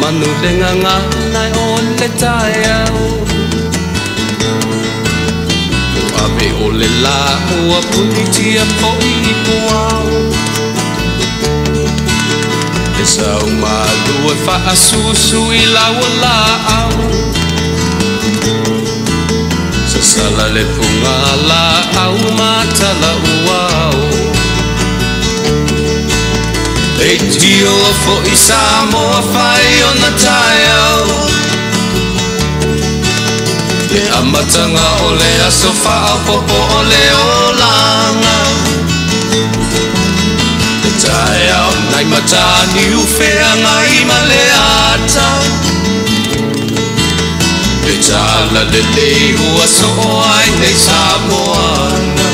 Manu le gagana o le taeao. Ave o le la ua punitia fo'i i puao. Le sau malu e faasusu i lau laau. Sasala le fuga laau matala uao. E tio fo'i Samoa fai ona taeao. Le amataga o le aso faaopopo o le olaga. Le taeao nai mataniu feagai ma le ata. Le tala lelei ua soo ai nei Samoana.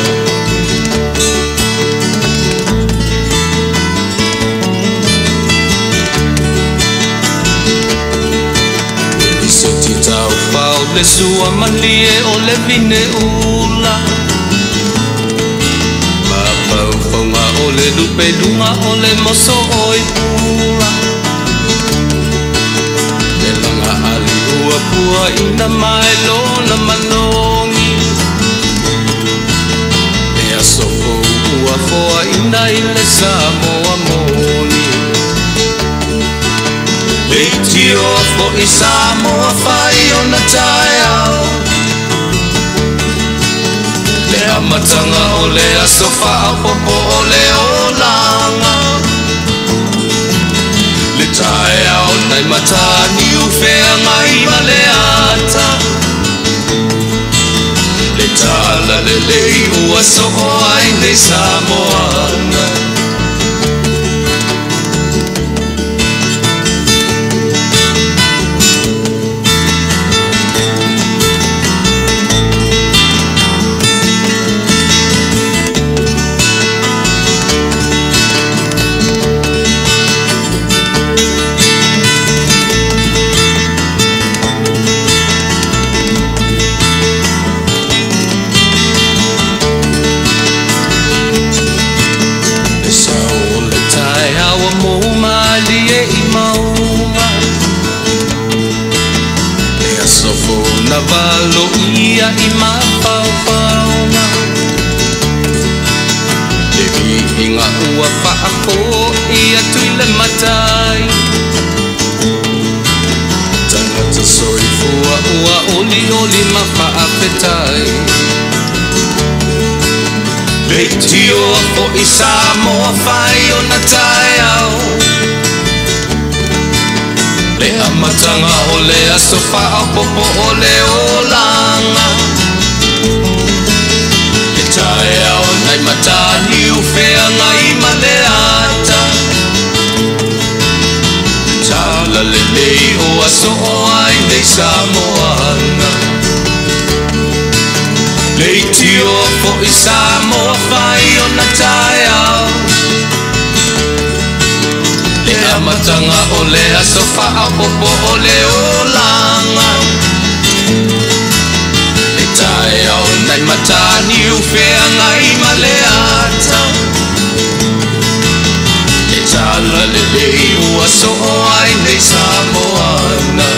Se ti tau fau le sua malie o le vine ula. Ma pau fonga o le lupe lunga o le moso oi pula. Le langa ali ua pua ina mai lona manongi. Le aso fou ua foa ina i le Samoa moni. Le tio fo'i Samoa fai ona taeao. Le amataga o le aso faaopopo o le olaga. Le taeao nai mataniu feagai ma le ata. Le tala lelei ua soo ai nei Samoana. Valo ia i mafaofaoga. Le viiga ua faafo'i atu i le matai. Tagata soifua ua olioli ma faafetai. Le tio fo'i Samoa fai ona taeao. Le amataga o le aso faaopopo o le olaga. Le taeao nai mataniu feagai ma le ata. Le tala lelei ua soo ai nei Samoana. Le tio fo'i Samoa fai ona taeao. Le amataga o le aso faaopopo o le olaga. Le taeao nai mataniu feagai ma le ata. Le tala lelei ua soo ai nei Samoana.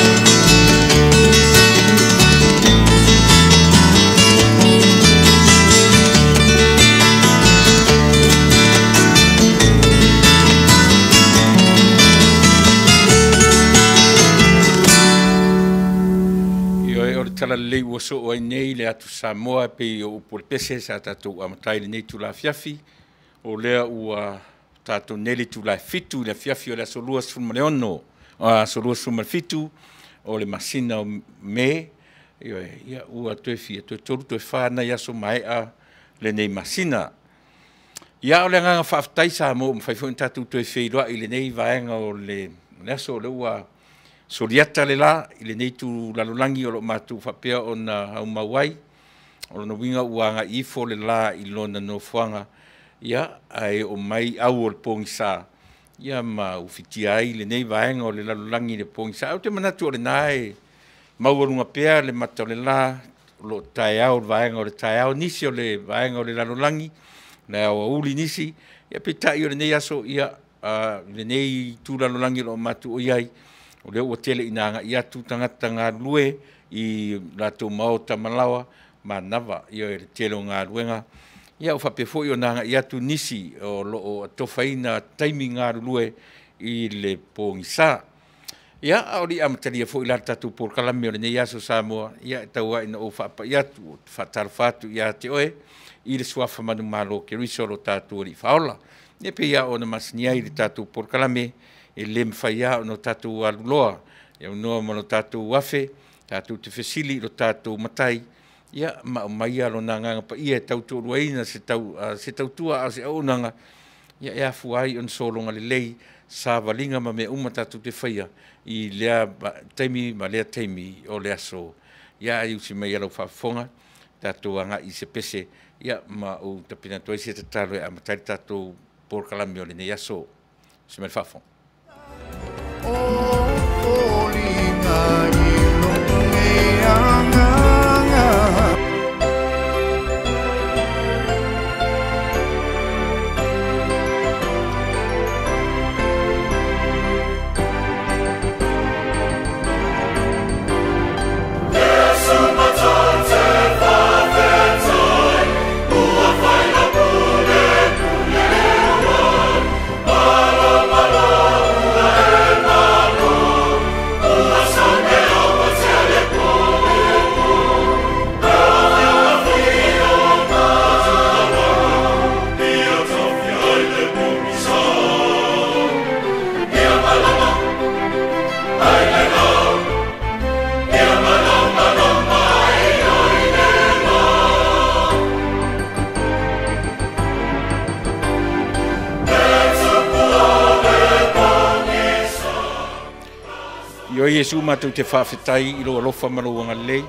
Tala lelei ua soo ai nei le atu Samoa pei o upu o le pese sa tatou amatai lenei itula afiafi. O lea ua tatou nei le itula e 7 i le afiafi o le aso 26, aso 27 o le masina o Me. Ia ua toe fia toe 3 toe 4 nai aso maea lenei masina. Ia o le agaga faafetai Samoa ua mafai foi ona tatou toe feiloai i lenei vaega o le aso o lea ua soliata le la i lenei tu lalolagi o lo matou faapea ona aumau ai. O lona uiga ua agai ifo le la i lona nofoaga, ia ae o mai au o le pogisa, ia ma ufitia ai lenei vaega o le lalolagi i le pogisa. Ou te manatu o lena e maualuga pea le mata o le la, o lo o taeao le vaega o le taeao nisi o le vaega o le lalolagi, le aoauli nisi, ia peitai o lenei aso, ia lenei tu lalolagi o lo o matou o i ai, O lea ua tele ina aga'i atu tagata galulue i latou maota ma laoa manava, ioe, le tele o galuega, ia ua faapea foi ona aga'i atu nisi o lo o atofaina taimi galulue i le pogisa. Ia, a o le i amatalia foi la le tatou polokalame o lenei aso Samoa, ia e tau lava ina ou faapai atu, ou te faatalofa atu ia te oe i le suafa manumalo o Keriso lo tatou Alii Faaola. E pei lava ona masani ai i le tatou polokalame, e le mafai lava ona tatou aluloa e aunoa ma lo tatou afe, tatou te fesili i lo tatou Matai, ia ma aumaia Lona Agaga Paia e tautoaluaina se tautua a o se auaunaga, ia e afua ai ona sologa lelei savaliga ma mea uma tatou te faia i lea taimi ma lea taimi o le aso. Ia ae ui mai i lau faafofoga, tatou agai i se pese, ia ma ou tapena atu ai se tatalo e amata ai le tatou polokalame o lenei aso. Se mai le faafofoga. Ioe Iesu, matou te faafetai i lou alofa ma lou agalelei,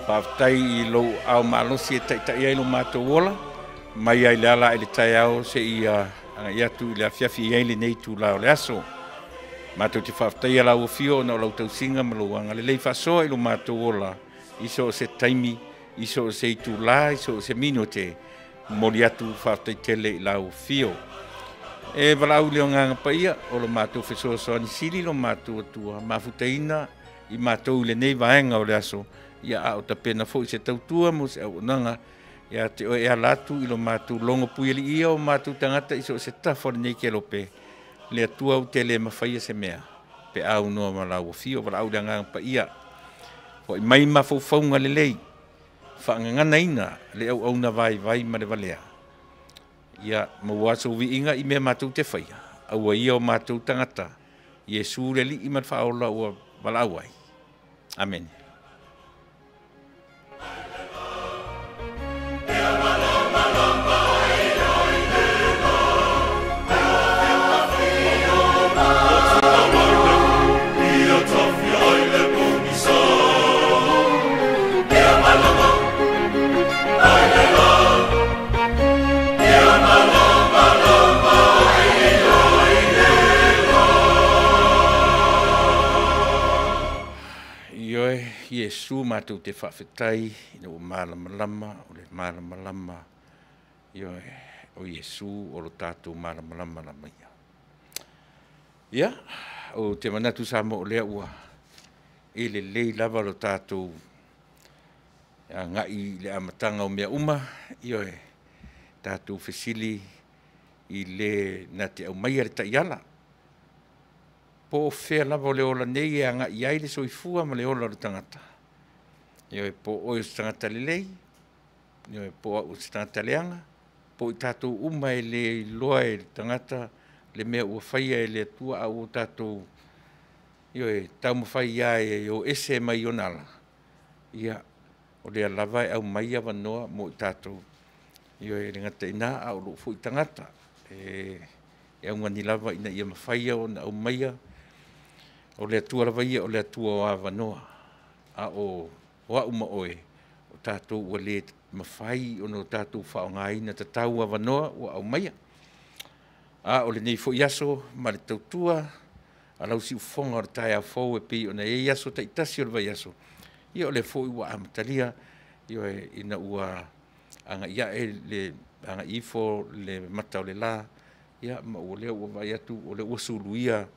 faafetai i lou ao malosi e taitai ai lo matou ola, mai ai le ala i le taeao seia agai atu i le afiafi i ai lenei itula o le aso. Matou te faafetaia lau afio ona o lau tausiga ma lou agalelei faasoa i lo matou ola, i so o se taimi, i so o se itula, i so o se minute, momoli atu faafetai tele i lau afio. E valaau le agaga paia o lo matou fesoasoani sili lo matou Atua, mafutaina i matou i lenei vaega o le aso, ia a o tapena foi se tautua mo se auaunaga ia te oe e ala atu i lo matou logo puialiia o matou tagata i so o se tafa o lenei kelope. Le Atua ou te le mafaia se mea pe aunoa ma lau afio. Valaau le agaga paia, foi mai mafaufauga lelei, faagaganaina le auauna vaivai ma le valea, ia maua sou viiga i mea matou te faia, aua ia o matou tagata, Iesu le Alii ma le Faaola ua valaau ai. Amene. Ioe Iesu, matou te faafetai ina ua malamalama, o le malamalama, ioe, o Iesu o lo tatou malamalama lava ia. Ia, o te manatu Samoa o lea ua e lelei lava lo tatou agai i le amataga o mea uma, ioe, tatou fesili i le na te aumaia le taiala. Po o fea lava o le ola nei e agai ai le soifua ma le ola o le tagata. Ioe, po o oe o se tagata lelei, ioe, po o au o se tagata leaga, po o i tatou uma e le iloa e le tagata le mea ua faia e le Atua a ua tatou, ioe, taumafai lava e o ese mai ona ala, ia, o lea lava e aumai avanoa mo i tatou. Ioe, e le gata i ina, a o lou foi tagata, e augani lava ina ia mafai ona aumaia, o le Atua lava ia o le Atua o avanoa, a o au ma oe, o tatou ua le mafai ona o tatou faaaogaina tatau avanoa ua aumaia. A o lenei foi aso ma le tautua a lau siufofoga o le taeao fou e pei ona i ai aso taitasi o le vaiaso, ia o lea foi ua amatalia, ioe, ina ua agai ae le agai ifo le mata o le la, ia ma ua lea ua vaai atu o lea ua suluia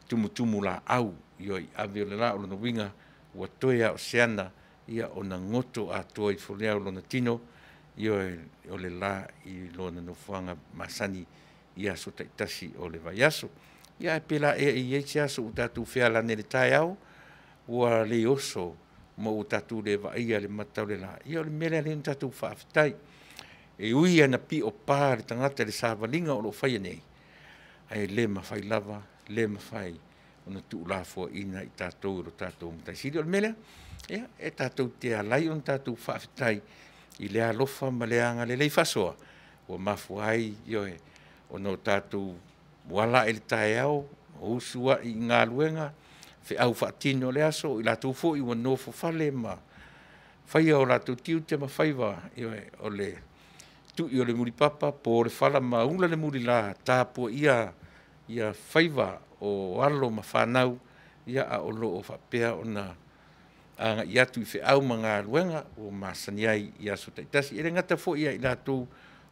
tumutumu laau. Ioe, ave o le la o lona uiga ua toe a o se ana ia ona goto atoa ifo lea o lona tino, ioe, o le la i lona nofoaga masani i aso taitasi o le vaiaso. Ia ae pe la ea e i ai se aso ua tatou fealani i le taeao ua le oso ma ua tatou le vaaia le mata o le la, ia o le mea lea na tatou faafetai. E ui lava ina piopa le tagata i le savaliga o lo o faia nei, ae le mafai lava, le mafai ona tuulafoaiina i tatou e lo tatou Matai Sili. O le mea lea, ia, e tatou te ala ai ona tatou faafetai i le alofa ma le agalelei faasoa ua mafua ai, ioe, ona o tatou ala ae i le taeao, usu ai i galuega, feau faatino o le aso, o i latou foi ua nofofale ma faia o latou tiute ma faiva, ioe, o le tui o le mulipapa po le fala ma ula le mulila, tapuaia faiva o alo ma fanau, a o lo o faapea ona agai atu i feau ma galuega ua masani ai i aso taitasi. E le gata foi ia i latou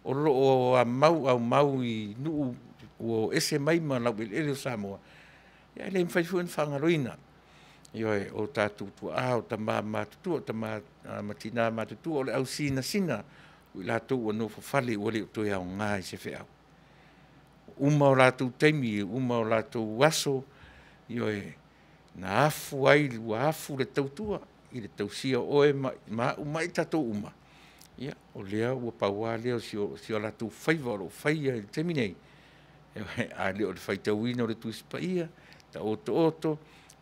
o lo o aumau i nuu ua o ese mai ma laueleele o Samoa, ae le mafai foi ona faagaloina, ioe, o tatou tuaa, o tama matutua, o tama ma tina matutua, o le au sinasina, o i latou ua nofofale ua le toe aoga i se feau. Ua uma o latou taimi, ua uma o latou aso, ioe, na afu ai, ua afu le tautua i le tausia o oe ma au ma i tatou uma, ia, o lea ua pau lava lea o si o latou faiva o lo o faia i le taimi nei, a le o le faitauina o le Tusi Paia, taotooto,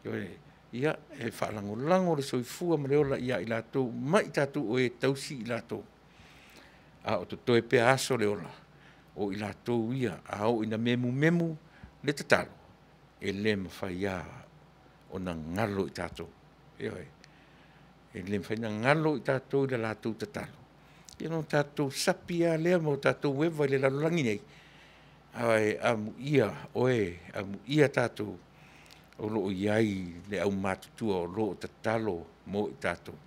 ioe, ia, e faalagolago le soifua ma le ola ia i latou ma i tatou o e tausi i latou, a o totoe pea aso o le ola o i latou ia, a oo ina memumemu le tatalo, e le mafai lava ona galo i tatou. Ioe. E le mafai ona galo i tatou i le latou tatalo, ia ona tatou sapi lava lea ma o tatou eva i le lalolagi nei, ae amuia oe, amuia tatou o lo o i ai le aumatutua o lo o tatalo mo i tatou.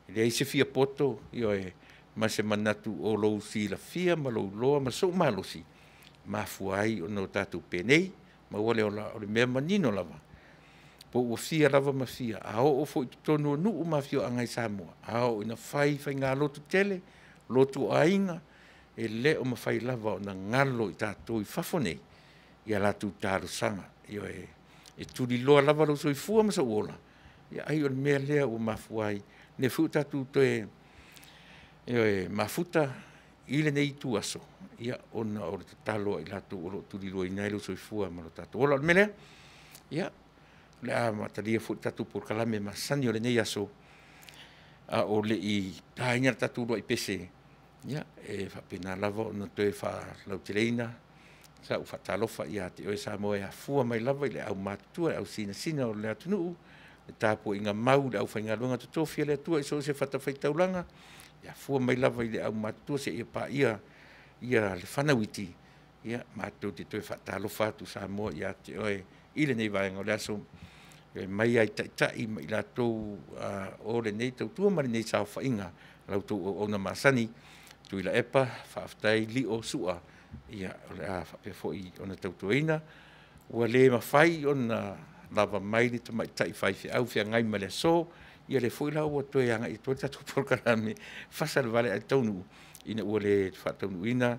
E leai se fia poto, ioe, ma se manatu o lou silafia ma lou iloa ma sou malosi e mafua ai ona o tatou penei, maua le ola. O le mea manino lava, po ua fia lava ma fia, a oo foi i totonu o nuu ma afioaga i Samoa, a oo ina fai faigalotu tele, lotu o aiga, e le o mafai lava ona galo i tatou i fafo nei ia latou talosaga. Ioe. E tuliloa lava lou soifua ma sou ola, ai o le mea lea ua mafua ai, lea foi ua tatou toe, ioe, mafuta i lenei ituaso, ia, ona o le tatalo a i latou o lo o tuliloaina ai lou soifua ma lo tatou ola. O le mea lea, ia, o le a amatalia foi le tatou polokalame masani o lenei aso, a o le i taina le tatou uluai pese, ia, e faapena lava ona toe faalauteleina sau faatalofa ia te oe Samoa e afua mai lava i le aumatutua, le ausinasina o le atunuu, le tapuaiga mau a le aufaigaluega totofi a le Atua i so o se fatafaitaulaga, e afua mai lava i le aumatutua seia paia le fanau iti, ia, matou te toe faatalofa atu Samoa ia te oe i lenei vaega o le aso, e mai lava i taitai ma i latou o lenei tautua ma lenei saofaiga, la outou auauna masani. Tuilaepa, faafetai lio, Sua, ia, o le a faapea foi ona tautuaina. Ua le mafai ona lava mai le tamaitai faifeau feagai ma le aso, ia lea foi la ua toe agai atu ai le tatou polokalame, fasa le vale ae taunuu, ina ua le faataunuuina,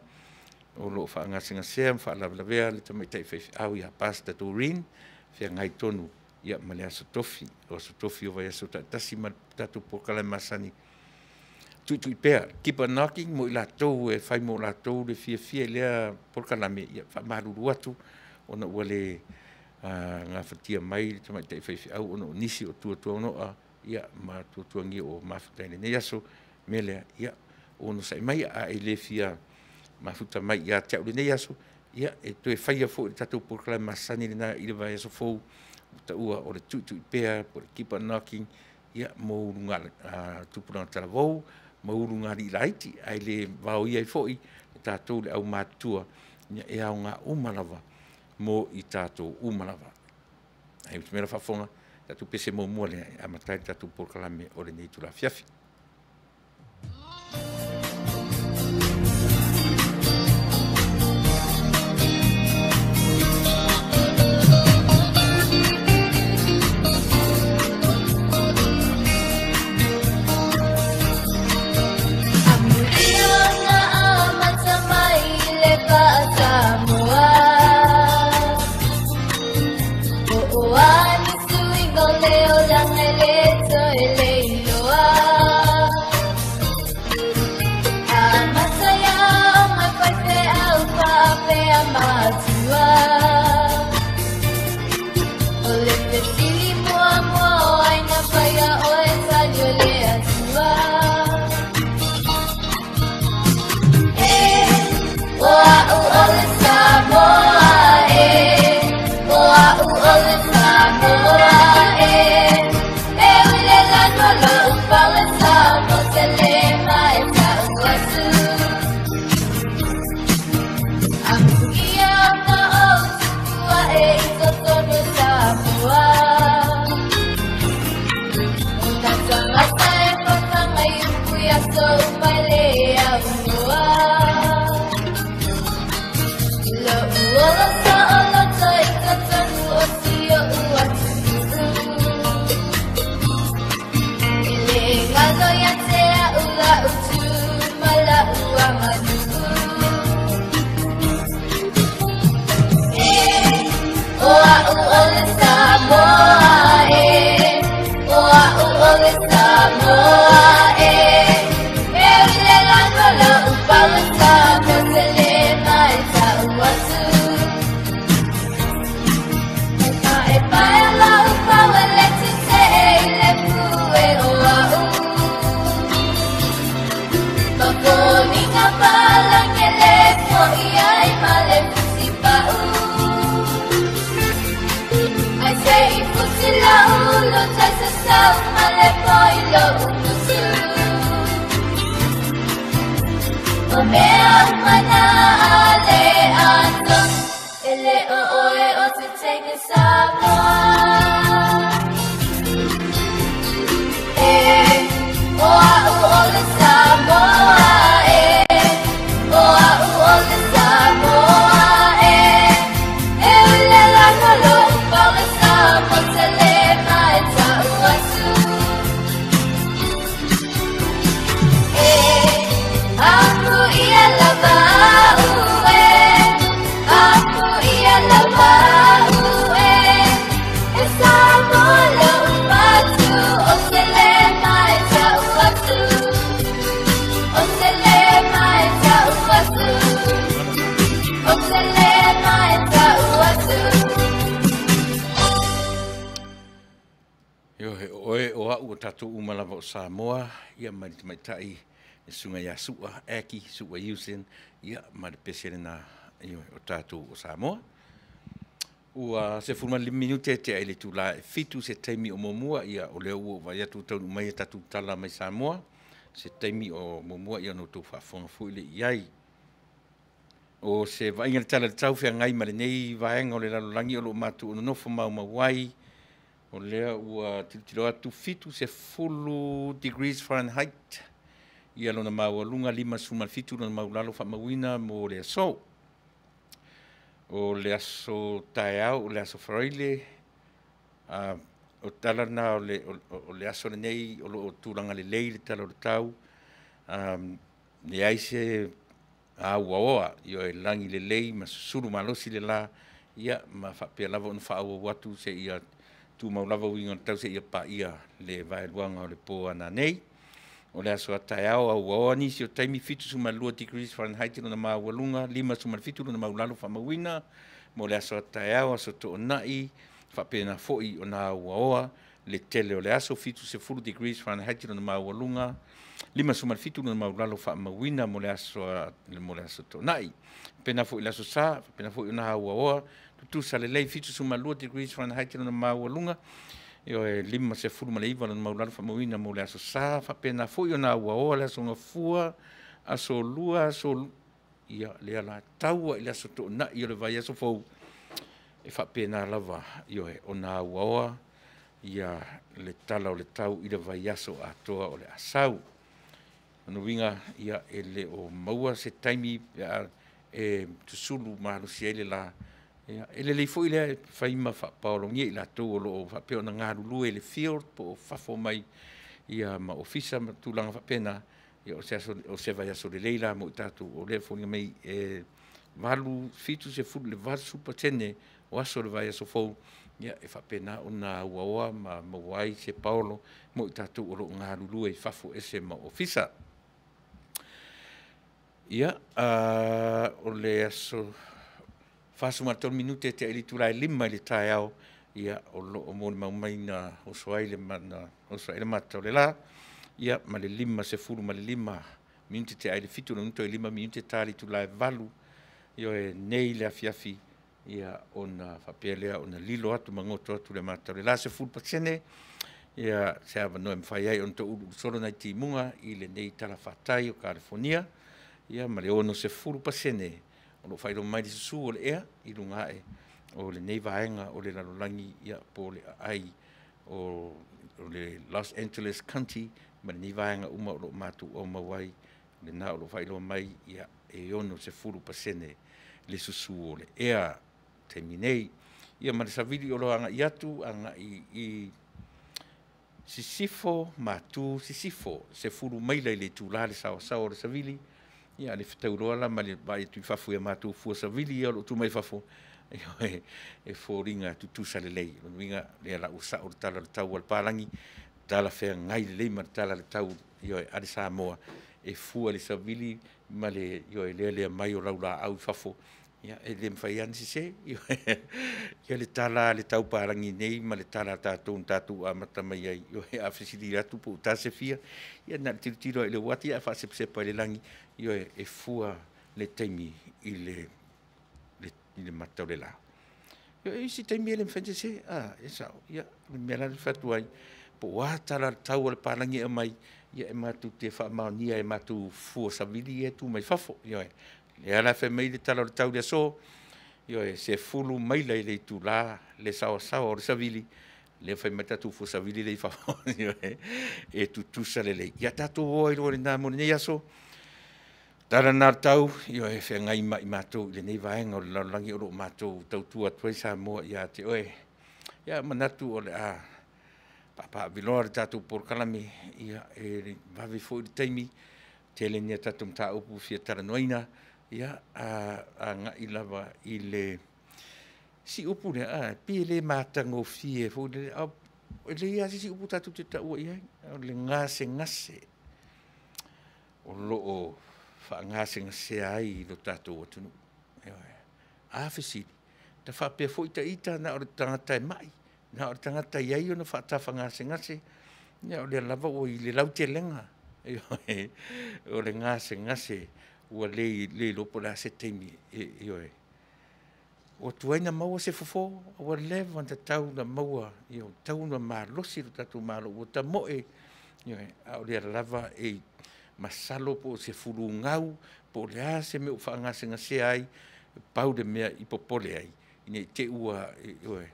o lo o faagasegasea ma faalavelavea le tamaitai faifeau ia Pastor Doreen, feagai tonu ma le Aso Tofi, o Aso Tofi o vaiaso taitasi ma le tatou polokalame masani, tuitui pea, keep on knocking mo i latou e fai mo latou le fiafia i lea polokalame, ia e faamalulu atu ona ua le gafatia mai le tamaitai faifeau ona o nisi o tuatuano'a ma tuatuagia ua mafuta i lenei aso. O le mea lea, ia onosai mai, a e le fia mafuta mai ia te au i lenei aso, ia, e toe faia foi e le tatou polokalame masani lena i le vaiaso fou ua taua o le tuitui pea po o le keep on knocking, ia, mo tupulaga talavou ma ulugalii laiti, ae le vaoia ai foi e tatou le aumatutua, e aoga uma lava mo i tatou uma lava. Ae utimea lau faafofoga, tatou pese muamua lea e amata ai le tatou polokalame o lenei itula afiafi. Samoa, ia mai te maitai, e sunga ia sua, eki, sua iusen, ia mai te pesere na ia, o tātou o Samoa. Ua se fuma lima minute te ai le tula e 7 se taimi o momua, ia o lea ua vai atu taunu mai e tātou tala mai Samoa, se taimi o momua ia no tau whaafonga fui le iai. O se vainga le tala le tau whea ngai ma le nei vaenga o le lalolangi o lo mātou o nonofo mau mawai, o lea ua tilotilo atu 70 degrees Fahrenheit, ia lona maualuga 57 lona maulalo faamauina mo le aso. O le aso taeao, o le aso faraile, o tala na o le aso lenei, o loo tulaga lelei le tala o le tau, leai se auaoa, ia e lagi lelei ma susulu malosi le la, ia ma faapea lava ona faaauau atu se ia tumau lava uiga o le tau se ia paia le vaeluaga o le po ana nei. O le aso ataeao auaoa nisi o taimi 72 degrees Fahrenheit lona maualuga, 57 lona maulalo faamauina mo le aso ataeao, aso toonai, faapena foi ona auaoa le tele o le aso 70 degrees Fahrenheit lona maualuga, 57 lona maulalo faamauina mo le aso toonai. Pena foi le aso sa, pena foi ona auaoa, tutusa lelei 72 degrees Fahrenheit lona maualuga, io e 59 lona maulalo faamauina mo le aso sa, faapena foi ona auaoa le aso gafua, aso lua, aso ia lea la taua i le aso toonai o le vaiaso fou, e faapena lava io e ona auaoa ia le tala o le tau i le vaiaso atoa o le asau. Ona uiga ia e le o maua se taimi e tusulu malosi ai le la. Ia, e lelei foi lea e fai ma faapaologia i latou o loo faapea ona galulue i le field po o fafo mai ia ma ofisa ma tulaga faapena, ia o se aso, o se vaiaso lelei la mo i tatou o lea foliga mai e 8, 70 le 80% o aso o le vaiaso fou Ia e faapena ona auaoa ma maua ai se paolo mo i tatou o lo o galulue i fafo ese ma Ofisa. Ia, o le aso 43 minute tea i le itula e 5 i le taeao, ia o lo o molimau mai na oso ai le mata o le la, ia ma le 55 minute tea ai le 7, lona uiga toe 5 minute ta i le itula e 8, ioe, nei le afiafi, ia ona faapea lea ona lilo atu ma goto atu le mata o le la. 10% ia se avanoa e mafai ai ona outou uluulu solo nai timuga i lenei talafatai o Kalifonia, ia ma le 60% o lo o faailoa mai le susu o le ea i luga ae o lenei vaega o le lalolagi, ia po o le aai o le Los Angeles County ma lenei vaega uma o lo o matou aumau ai, lena o lo o faailoa mai, ia, e 60% le susu o le ea i le taimi nei. Ia ma le savili o lo o agai atu agai i sisifo ma tu sisifo, 10 maila i le itula le saoasaoa o le savili, ia le fetau loa la ma le vaai atu i fafo i a matou fua savili ia o lo o tuu mai fafo, ioe, e foliga e tutusa lelei. O lona uiga o lea la ua sao le tala o le tau a le papalagi, talafeagai lelei ma le tala o le tau, ioe, a le Samoa, e fua i le savili ma le, ioe, lealea mai o laulaau i fafo, ia e le mafai lava ona sese. Ia le tala a le tau papalagi nei ma le tala a tatou na tatou amata mai ai, ioe, a fesili atu po o uta se fia, ia na o le tilotilo lava i le uati ae faasepasepa i le lagi, ioe, e fua le taimi i le mata o le la. E i ai isi taimi e le mafai ona sese, a, e sao. Ia o le mea la lea e fai atu ai, po o a tala o le tau a le papalagi e aumai, ia e matou te faamaonia e matou fua savili ia e tu mai fafo. Ioe. O lea la e fai mai le tala o le tau i le aso, ioe, 10 maila i le itula le saoasaoa o le savili, lea e fai mai le tatou fua savili lea i fafo, ioe, e tutusa lelei. Ia tatou o ai loa i lena mo lenei aso. Tala na o le tau, ioe, e feagai ma i matou i lenei vaega o le lalolagi o lo o matou tautua atu ai Samoa ia te oe. Ia manatu o le a papaaveloa le tatou polokalame, ia e vave foi le taimi, tele ni a tatou mataupu e fia talanoaina, ia agai lava i le si upu lea, pei e le matagofie foi lele, a e leai lava se isi upu tatou te taua i ai, o le gasegase o lo o faagasegase ai lo tatou atunuu. Ioe. A fesili, ta faapea foi ita na o le tagata e mai, na o le tagata e i ai ona faatafa gasegase, ia o lea lava ua i le lautelega, ioe, o le gasegase ua le iloa po o le a se taimi, ioe, ua tuai ona maua se fofo, ua leva ona tatau ona maua, ua tatau ona malosi lo tatou Malo ua tamoe, ioe, a o lea lava e masalo po o se fulugau po o le a se mea ua faagasegase ai, pau le mea i popole ai, ne i te i ua, ioe,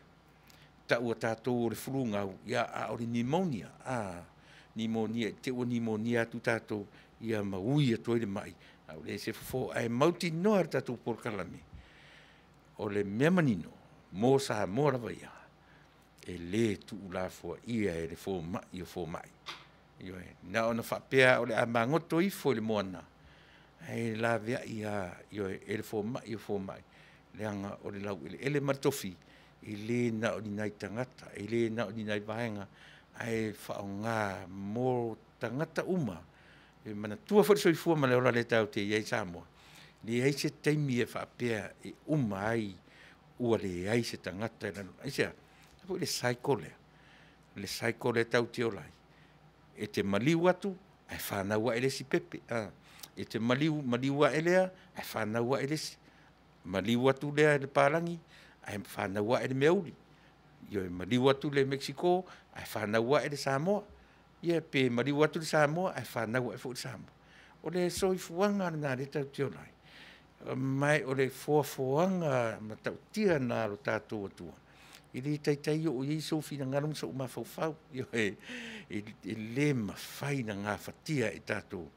tau e tatou o le fulugau, a o le pneumonia, pneumonia i te i ua pneumonia atu tatou ma ui atu ai le mai a ua leai se fofo. Ae mautinoa e le tatou polokalame, o le mea manino mo Samoa lava ia, e le tuulafoaia e le fomai o fomai. Ioe, na ona faapea lava o le a magoto ifo i le moana, ae laveai lava, ioe, e le fomai o fomai, leaga o le laueleele ma le tofi, e le na o ni nai tagata, e le na o ni nai vaega, ae faaaoga mo tagata uma. E manatua foi le soifua ma le ola lea tatou te i ai Samoa, e leai se taimi e faapea e uma ai ua leai se tagata. Aisea? Aua foi le cycle lea, le cycle lea tatou te ola ai, e te maliu atu ae fanau ae le isi pepe. E te maliu, maliu ae lea ae fanau ae le isi. Maliu atu lea i le papalagi ae fanau ae le meauli. Ioe, maliu atu le Mexico ae fanau ae le Samoa. Ia pe maliu atu le Samoa ae fanau ae foi le Samoa. O le soifuaga lena o lea tatou te ola ai, ma o le foafoaga matautia lena a lo tatou Atua, e le taitai oo i ai sou finagalo ma sou mafaufau. Ioe, e le mafai ona gafatia e tatou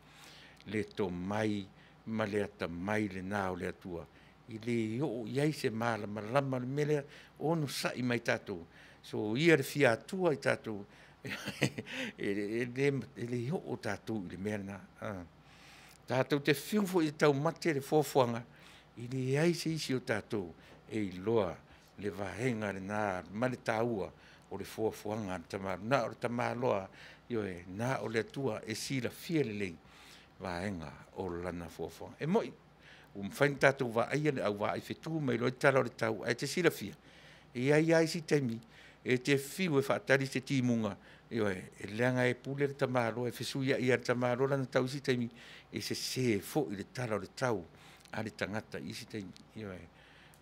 le tomai ma le atamai lena o le Atua, e le oo i ai se malamalama o le mea lea, onosai mai tatou, soia le fia Atua i tatou, e le oo tatou i le mea lena. Tatou te fiu foi e taumate le foafoaga, e leai se isi o tatou e iloa le vaega lena ma le taua o le fuafuaga a le tamaloa. Na o le tamaloa, ioe, na o le Atua e silafia lelei vaega o lana fuafuaga. E moni, ua mafai ona tatou vaaia le auvaai fetu ma iloa ai tala o le tau, ae te silafia, e i ai lava isi taimi e te fiu e faatali se timuga, ioe, e leaga e pule le tamaloa, e fesuiai lava e le tamaloa lana tau i isi taimi, e sese foi le tala o le tau a le tagata i isi taimi. Ioe. O le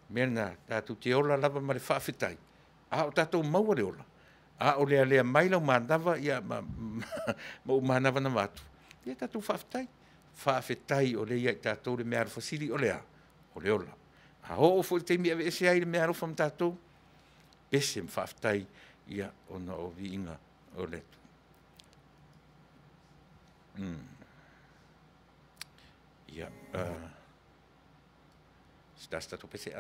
mea lena, tatou te ola lava ma le faafetai, a o tatou maua le ola, a o lealea mai lau manava ma ou manavanava atu, ia tatou faafetai. Faafetai o lea e ia i tatou le meaalofa sili, o le a? O le ola. A oo foi i le taimi e aveese ai le meaalofa ma tatou, pese ma faafetai ia ona o viiga o le Atua. Ia, se tasi tatou pese.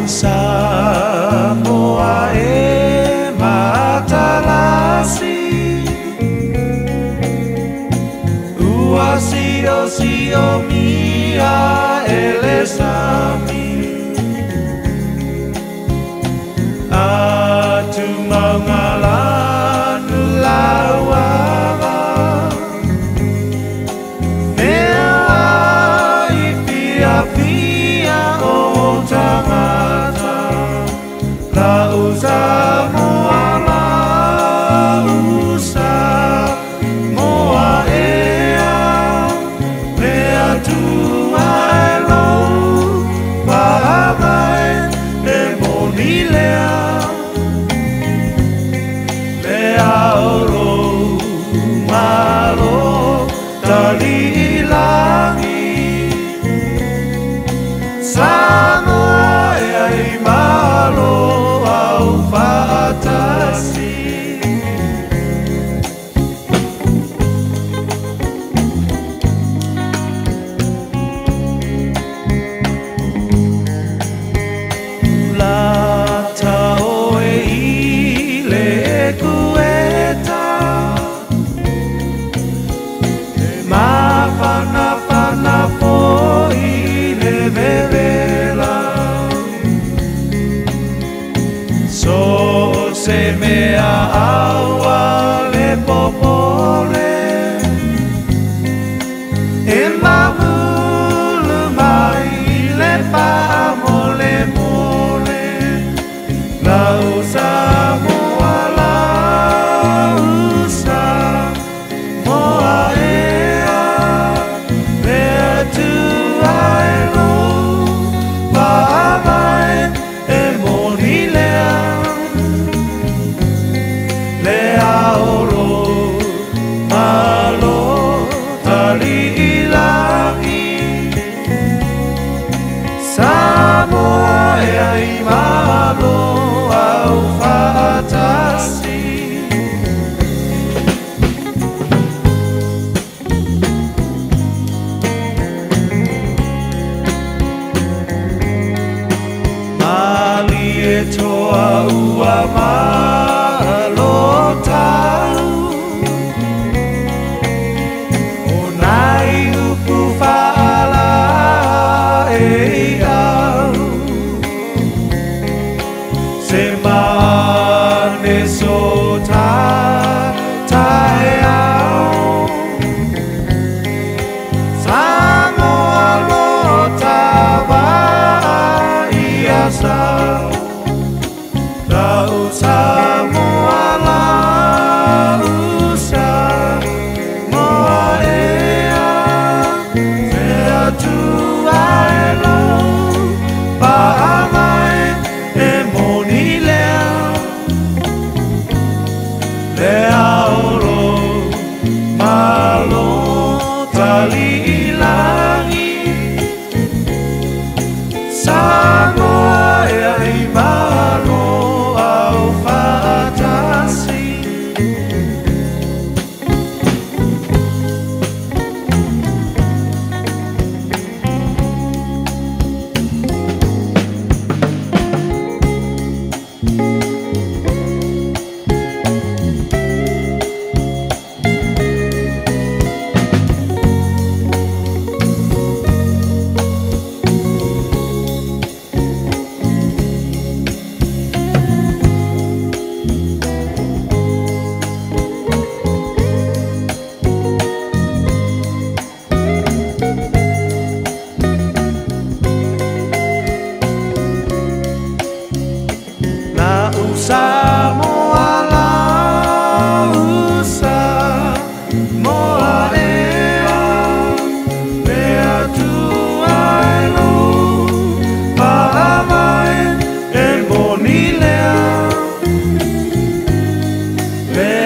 Samoa e matalasi ua sio sio mia ele sami atu maungalanu lauava mea i pia pia o tangata la usa moa la usa moa ea mea tua e lou.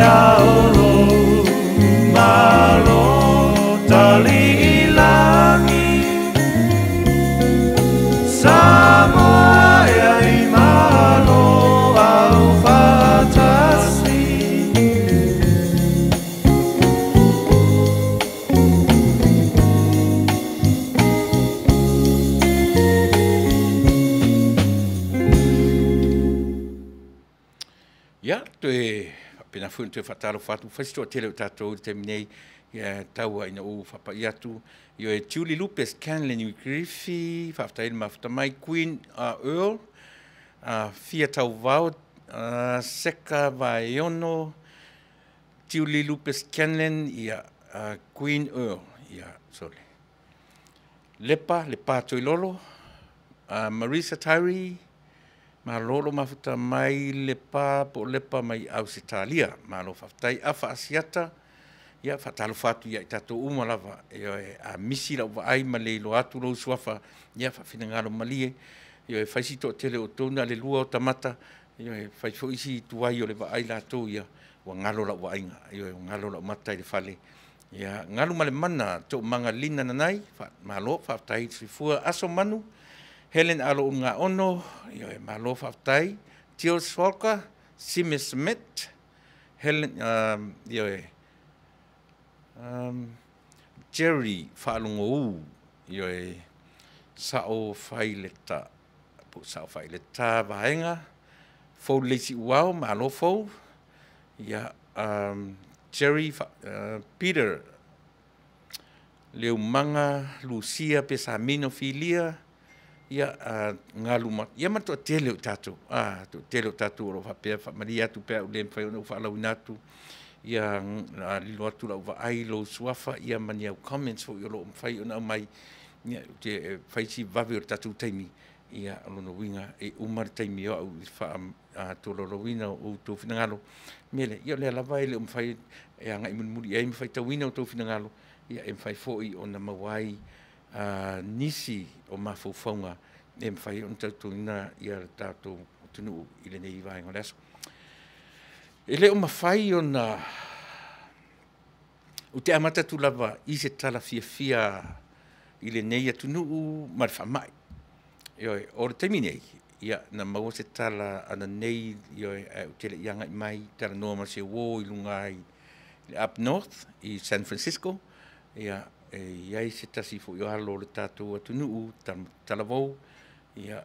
Aolo malo taliilagi Samoa e ai malo au faatasi. Ia, toe faapena foi ona toe faatalofa atu, fai si toatele o tatou i le taimi nei, ia taua ina ou faapai atu. Ioe, Julie Lupes, Canlin Griffey, faafetai le mafuta mai, Queen Earl, Fia Tauvao, Seka Vaeono, Julie Lupes Canlin, ia, Queen Earl, ia, sorry. Lepa, Lepa Toilolo, Marisa Tyree, Malolo mafuta mai Lepa po Lepa mai Ausetalia. Malo faafetai afa asiata. Ia faatalofa atu ia i tatou uma lava. Ioe, a misi lau vaai ma le iloa atu lou suafa, ia faafinagalo malie. Ioe, fai si toatele o outou na le lua o tamata. Ioe, fai foi si tuai o le vaai latou ia, ua galo lau vaaiga. Ioe, ua galo lau mata i le fale. Ia, galu ma le mana, toomaga lina nanai, malo faafetai soifua aso manu. Helen Alo Unga Ono, ioe, malo faafetai. Jill Swalka, Sime Smith, Helen, ioe, Jerry Faalogou, ioe, Sao Faileta, po Sao Faileta vaega, Fou Leisi Uau, malo fou, ia, Jerry, Peter, Leumaga, Lucia Pesamino Filia, ia galu ma ia ma toatele o tatou, toatele o tatou o lo o faapea faamalie atu pe a ou le mafai ona ou faalauina atu, ia lilo atu lau vaai lou suafa, ia ma ni au comments foi o lo o mafai ona aumai, ia ou te fai si vave o le tatou taimi, ia o lona uiga e uma le taimi o au i le faatolaulauina o outou finagalo. Mea lea, ia o lea lava e le o mafai e agai mulimuli i ai ma faitauina outou finagalo, ia e mafai foi ona maua ai nisi o mafaufauga e mafai ona tautuaina ia le tatou atunuu i lenei vaega o le aso. E le o mafai ona ou te amata atu lava i se tala fiafia i lenei atunuu ma le faamai. Ioe, o le taimi nei, ia na maua se tala ananei, ioe, ae ou te le i agai mai talanoa ma se uo i luga ai le Up North i San Francisco, ia e i ai se tasi foi o alo o le tatou atunuu talavou, ia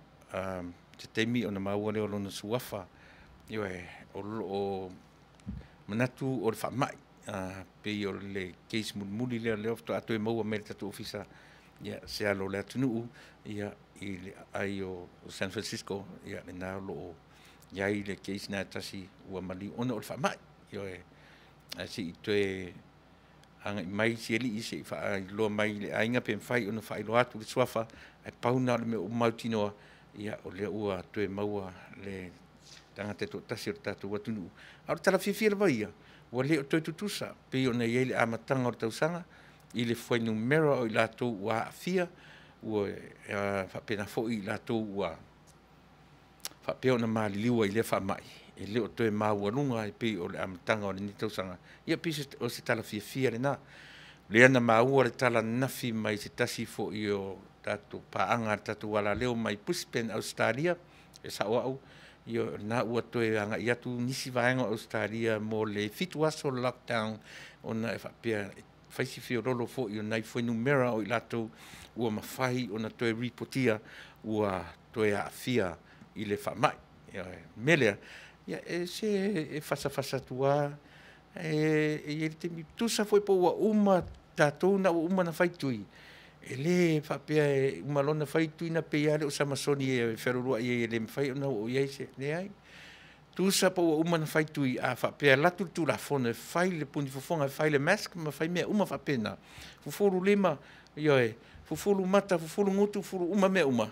se taimi ona maua lea o lona suafa, ioe, o loo manatu o le faamai, pei o le case mulimuli lea lea faatoa toe maua mai le tatou ofisa, ia se alo o le atunuu, ia i le aai o San Francisco, ia lena o lo o i ai le case na e tasi ua maliu ona o le faamai. Ioe, ae se i toe agai mai si alii se i faailoa mai i le aiga pe mafai ona faailoa atu le suafa, ae pau na o le mea ua mautinoa, ia o lea ua toe maua le tagata e toatasi o le tatou atunuu. A o le tala fiafia lava ia, ua le o toe tutusa, pei ona i ai le amataga o le tausaga, i le fuainumera o i latou ua aafia, ua faapena foi i latou ua faapea ona maliliu ai lea faamai, e le o toe maualuga e pei o le amataga o lenei tausaga, ia pei o se tala fiafia lena. Lea na maua le tala nafi mai se tasi foi o tatou paaga le tatou alaleo mai Brisbane, Australia, e sao au, ia na ua toe agai atu nisi vaega o Australia mo le 7 aso lockdown, ona e faapea fai si fiololo foi o nai fuainumera o i latou ua mafai ona toe ripotia ua toe aafia i le faamai. Mea lea, ia e se e fasafasa atu lava, e i ai le taimi, tusa foi po ua uma tatou na ua uma na fai tui, e le faapea e uma loa ona fai tui na pei lava lea o Samasoni e fealualuai ai e le mafai ona oo i ai se, leai. Tusa po ua uma ona fai tui, a faapea e alu atu le Tulafono e fai le punifofoga, e fai le mask ma fai mea uma faapena, fufulu lima, ioe, fufulu mata, fufulu gutu, fufulu uma mea uma,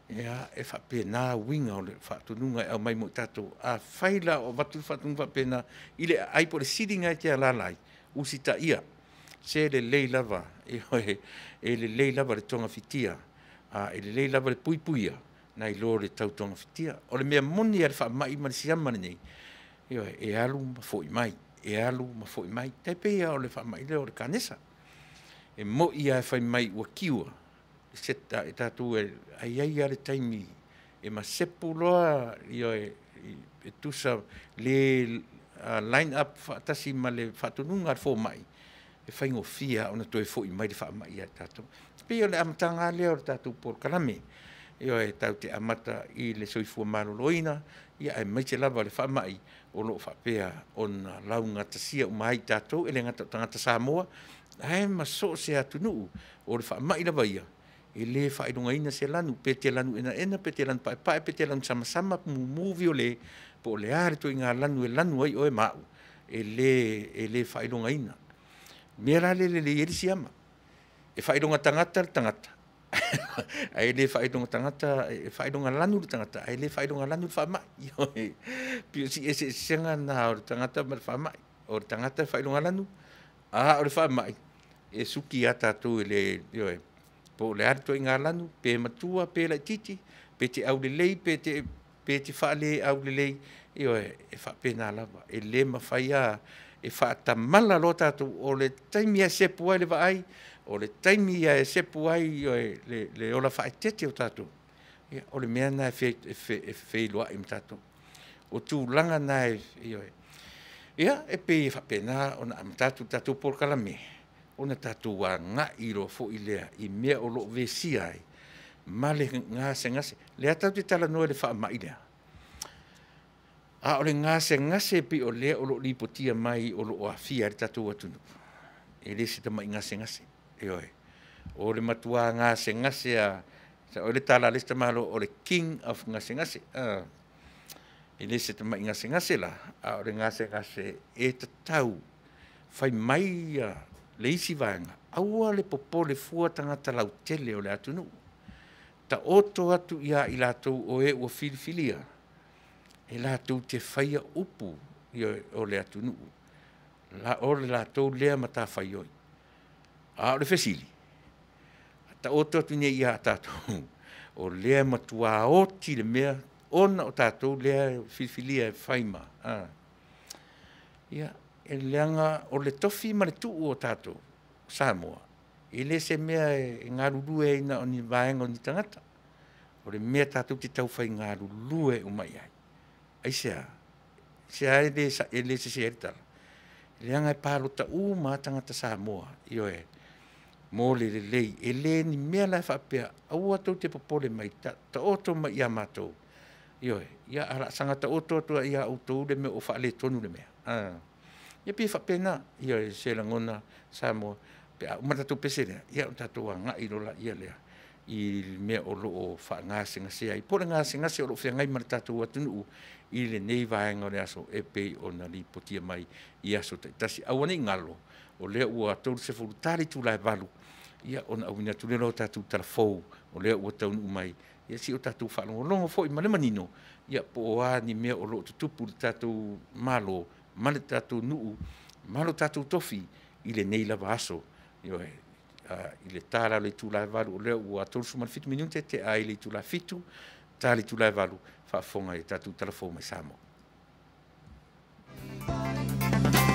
ia e faapena uiga o le faatonuga e aumai mo i tatou. A fai la o avatu le faatonuga faapena i le aai po o le siliga e te alaala ai, usitaia, se lelei lava, ioe, e lelei lava le togafitia, e lelei lava le puipuia, nai lo le tau togafitia. O le mea moni a le faamai ma le siama lenei, ioe, e alu ma foi mai. e alu ma fo'i mai. Tai pei lava o le faama'i lea o le kanesa. E mo'i lava e fai mai ua cure se e tatou e ae i ai lava le taimi e masepu loa ioe e tusa le line up faatasi ma le faatonuga a le fomai, e faigofie lava ona toe fo'i mai le faama'i ia tatou. E pei o le amataga lava lea o le tatou polokalame, ioe, tatou te amata i le soifua maloloina, aemaise lava le faama'i o lo o faapea ona laugatasia uma ai tatou, e le gata o tagata Samoa, ae ma so o se atunuu. O le faama'i lava ia, e le faailogaina se lanu, pe te lanu enaena pe te lanu paepae pe te lanu samasama, mumu, viole, po o le a le ituaiga lanu e lanu ai oe ma au, e le faailogaina. O le mea la lea e lelei ai le siama, e faailoga tagata le tagata ae le faailoga tagata, e faailoga lanu le tagata ae le faailoga lanu le faamai. Ioe. E pei o si eseesega lena o le tagata ma le faamai. O le tagata e faailoga lanu, a o le faamai, e suki lava tatou e le, ioe, po o le a le ituaiga lanu, pe matua pe laitiiti, pe te aulelei pe te faale-aulelei, ioe, e faapena lava. E le mafai lava, e faatamala loa tatou, o le taimi lava e sepu ai le vaai, o le taimi lava e sepu ai, ioe, le ola faaeteete o tatou, ia o le mea lena e feiloai ma tatou. O tulaga na, ioe. Ia, e pei e faapena ona amata atu le tatou polokalame, ona tatou agai loa foi lea i mea o lo o vesia ai ma le gasegase. O lea tatou te talanoa i le faamai lea, a o le gasegase pei o lea o lo o lipotia mai o lo o aafia ai le tatou atunuu, e le o se tamai gasegase, ioe. O le matua gasegase lava, e sao ai le tala a le isi tamaloa, o le king of gasegase. E le se tamai gasegase la, a o le gasegase e tatau, fai mai le isi vaega, aua le popole fua tagata lautele o le atunuu, taoto atu ia i latou o e ua filifilia e latou te faia upu o le atunuu, o le latou lea matafaioi. A o le fesili, a taoto atu nei ia tatou, o lea e matua oti le mea ona o tatou lea e filifilia e fai ma… Ia, e leaga o le tofi ma le tuu o tatou o Samoa, e le o se mea e galulue ai na o ni vaega o ni tagata. O le mea tatou te taufai galulue uma i ai. Aisea? Aisea e le sese ai le tala? Leaga e palota uma lava tagata Samoa, ioe, mo le lelei. E le ni mea la e faapea, aua tou te popole mai, taoto mai ia matou, ioe, ia ae o le a saga taoto atu lava ia outou le mea o faaletonu le mea. Ia pei e faapena se lagona Samoa pe a uma le tatou pese lea, ia ona tatou agai loa lea i le mea o lo o faagasegasea ai, po o le gasegase o lo o feagai ma le tatou atunuu i lenei vaega o le aso e pei ona lipotia mai i aso taitasi. Aua ne i galo, o lea ua 30 ta le itula e 8, ia ona auina atu lea o tatou talafou o lea ua taunuu mai, ia se i o tatou faalogologo foi ma le manino, ia po o a ni mea o lo o tutupu i le tatou Malo ma le tatou nuu ma lo tatou tofi i lenei lava aso. Ioe, i le ta la o le itula e 8, o lea ua 37 minute tea ai le itula e 7, ta le itula e 8, faafofoga i tatou talafou mai Samoa.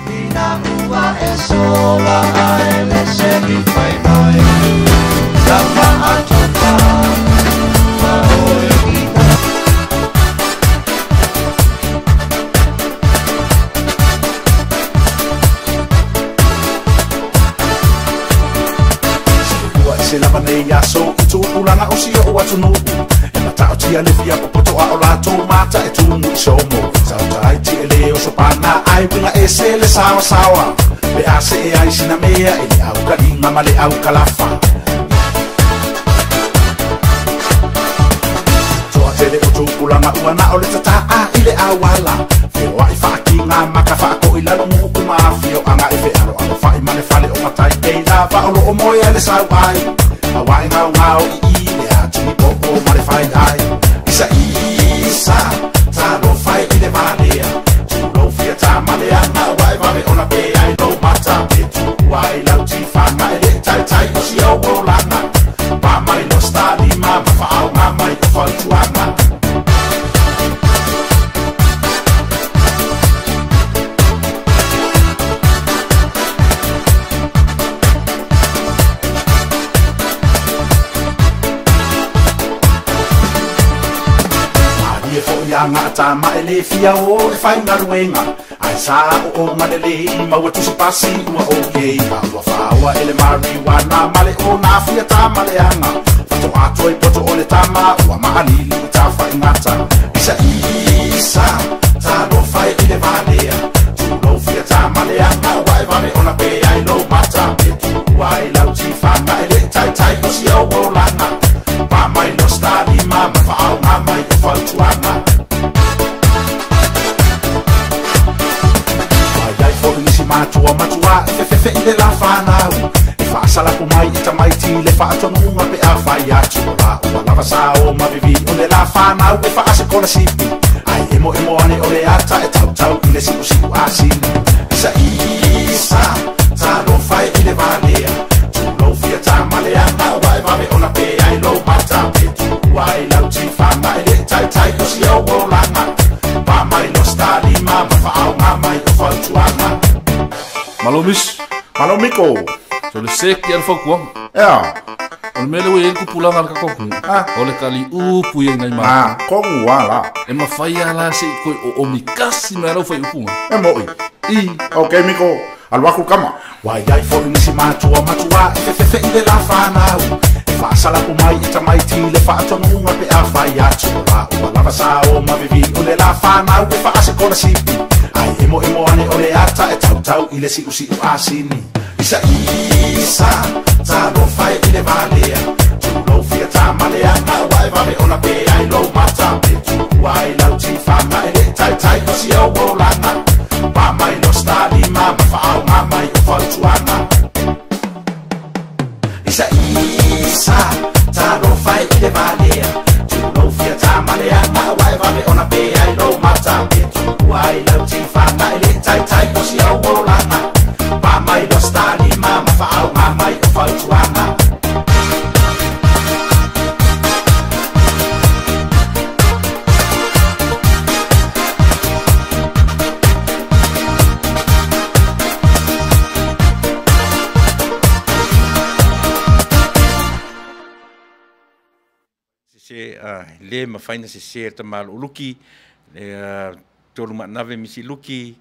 Ina ua e sola ae le seli fai mai Lau faatopa ma oe i. Ua ese lava nei aso i tupulaga o si o'u atunuu e mata'utia le fia popoto a o latou mata e tumu i somo saota ai ti'e o sopana ai uiga ese le saoasaoa pe a se'e ai sina mea e le aukaliga ma le aukalafa toatele o tupulaga ua na o le tata'a i le auala feoa'i faakiga maka faako'i lalo nu'u ma afio'aga e fe'alo'alo fa'i ma le fale o matai ei lava o lo'o moea le sau'ai auae gaogao ii le atini popo ma le fai ai isa isa talofai i le valea tulou fia tamaleaga uae vave ona pe ai lou mata pe tuua ai lau tifaga e le'i taitai o si ou olaga pa mai lo stalima ma fa'aoga mai o fautuaga. Ia ngata ma ele fia o e fai galuega ai sa o o malele maua tusi pasi ua okay ua faoa ele marijuana male o na fia tamaleaga fatoa toi poto o le tama ua maalili i tafaigata isa isa talofa i le valea tulou fia tamaleaga ua e vave ona pea i lou mata e tuua i lau tifaga e le taitai o si ou olaga pa mai lo stalima ma faauga mai o fautuaga. Matua matua e fefe i le la whanau e whaasalapu mai i tamaiti le whaatonuga pe a whai atu o la ua lava sa o mavivi o le la whanau e whaase kona sipi ai emo emo ane o le ata e tautau i le siu siu asili isa isa talofa i le valea tulou fia tamaleaga ua e vave ona pea i lou mata e tuua i lau tifaga e le taitai o si ou olaga pa mai lo stalima ma faauga mai o fautuaga. Malo mis. Malo miko. So le seki al faukuaga. Ea. O le mea lea ua i ai le tupulaga a le tatou o le taliupu ia nai ma. Kongu ala. E mafai a la se i koe o omikasi mai lau faiupuga. E mo'i. I. Ok miko. Alu aku kama. Wai ai foi nisi matua matua e fefefe i le la whanau e whaasalapu mai i tamaiti le whaatonuga pe a whai atu o la ua lava sa o mavivi o le la whanau e whaase kona sipi ai emo emo ane o le ata e tautau i le siu siu asini isa isa talofa i le valea tulou fia tamaleaga ua e vave ona pea i lou mata e tuua i lau tifaga e le taitai o si ou olaga pa mai lo stalima ma faauga mai o fautuaga. Isa isa talofa i le valea tulou fia tamaleaga ua e vave ona pea i lou mata e tuua i lau tifaga e le taitai o si ou olaga pa mai lo stalima ma faauga mai o fautuaga. Se le mafaina se se ta malo luki le tolu manave misi luki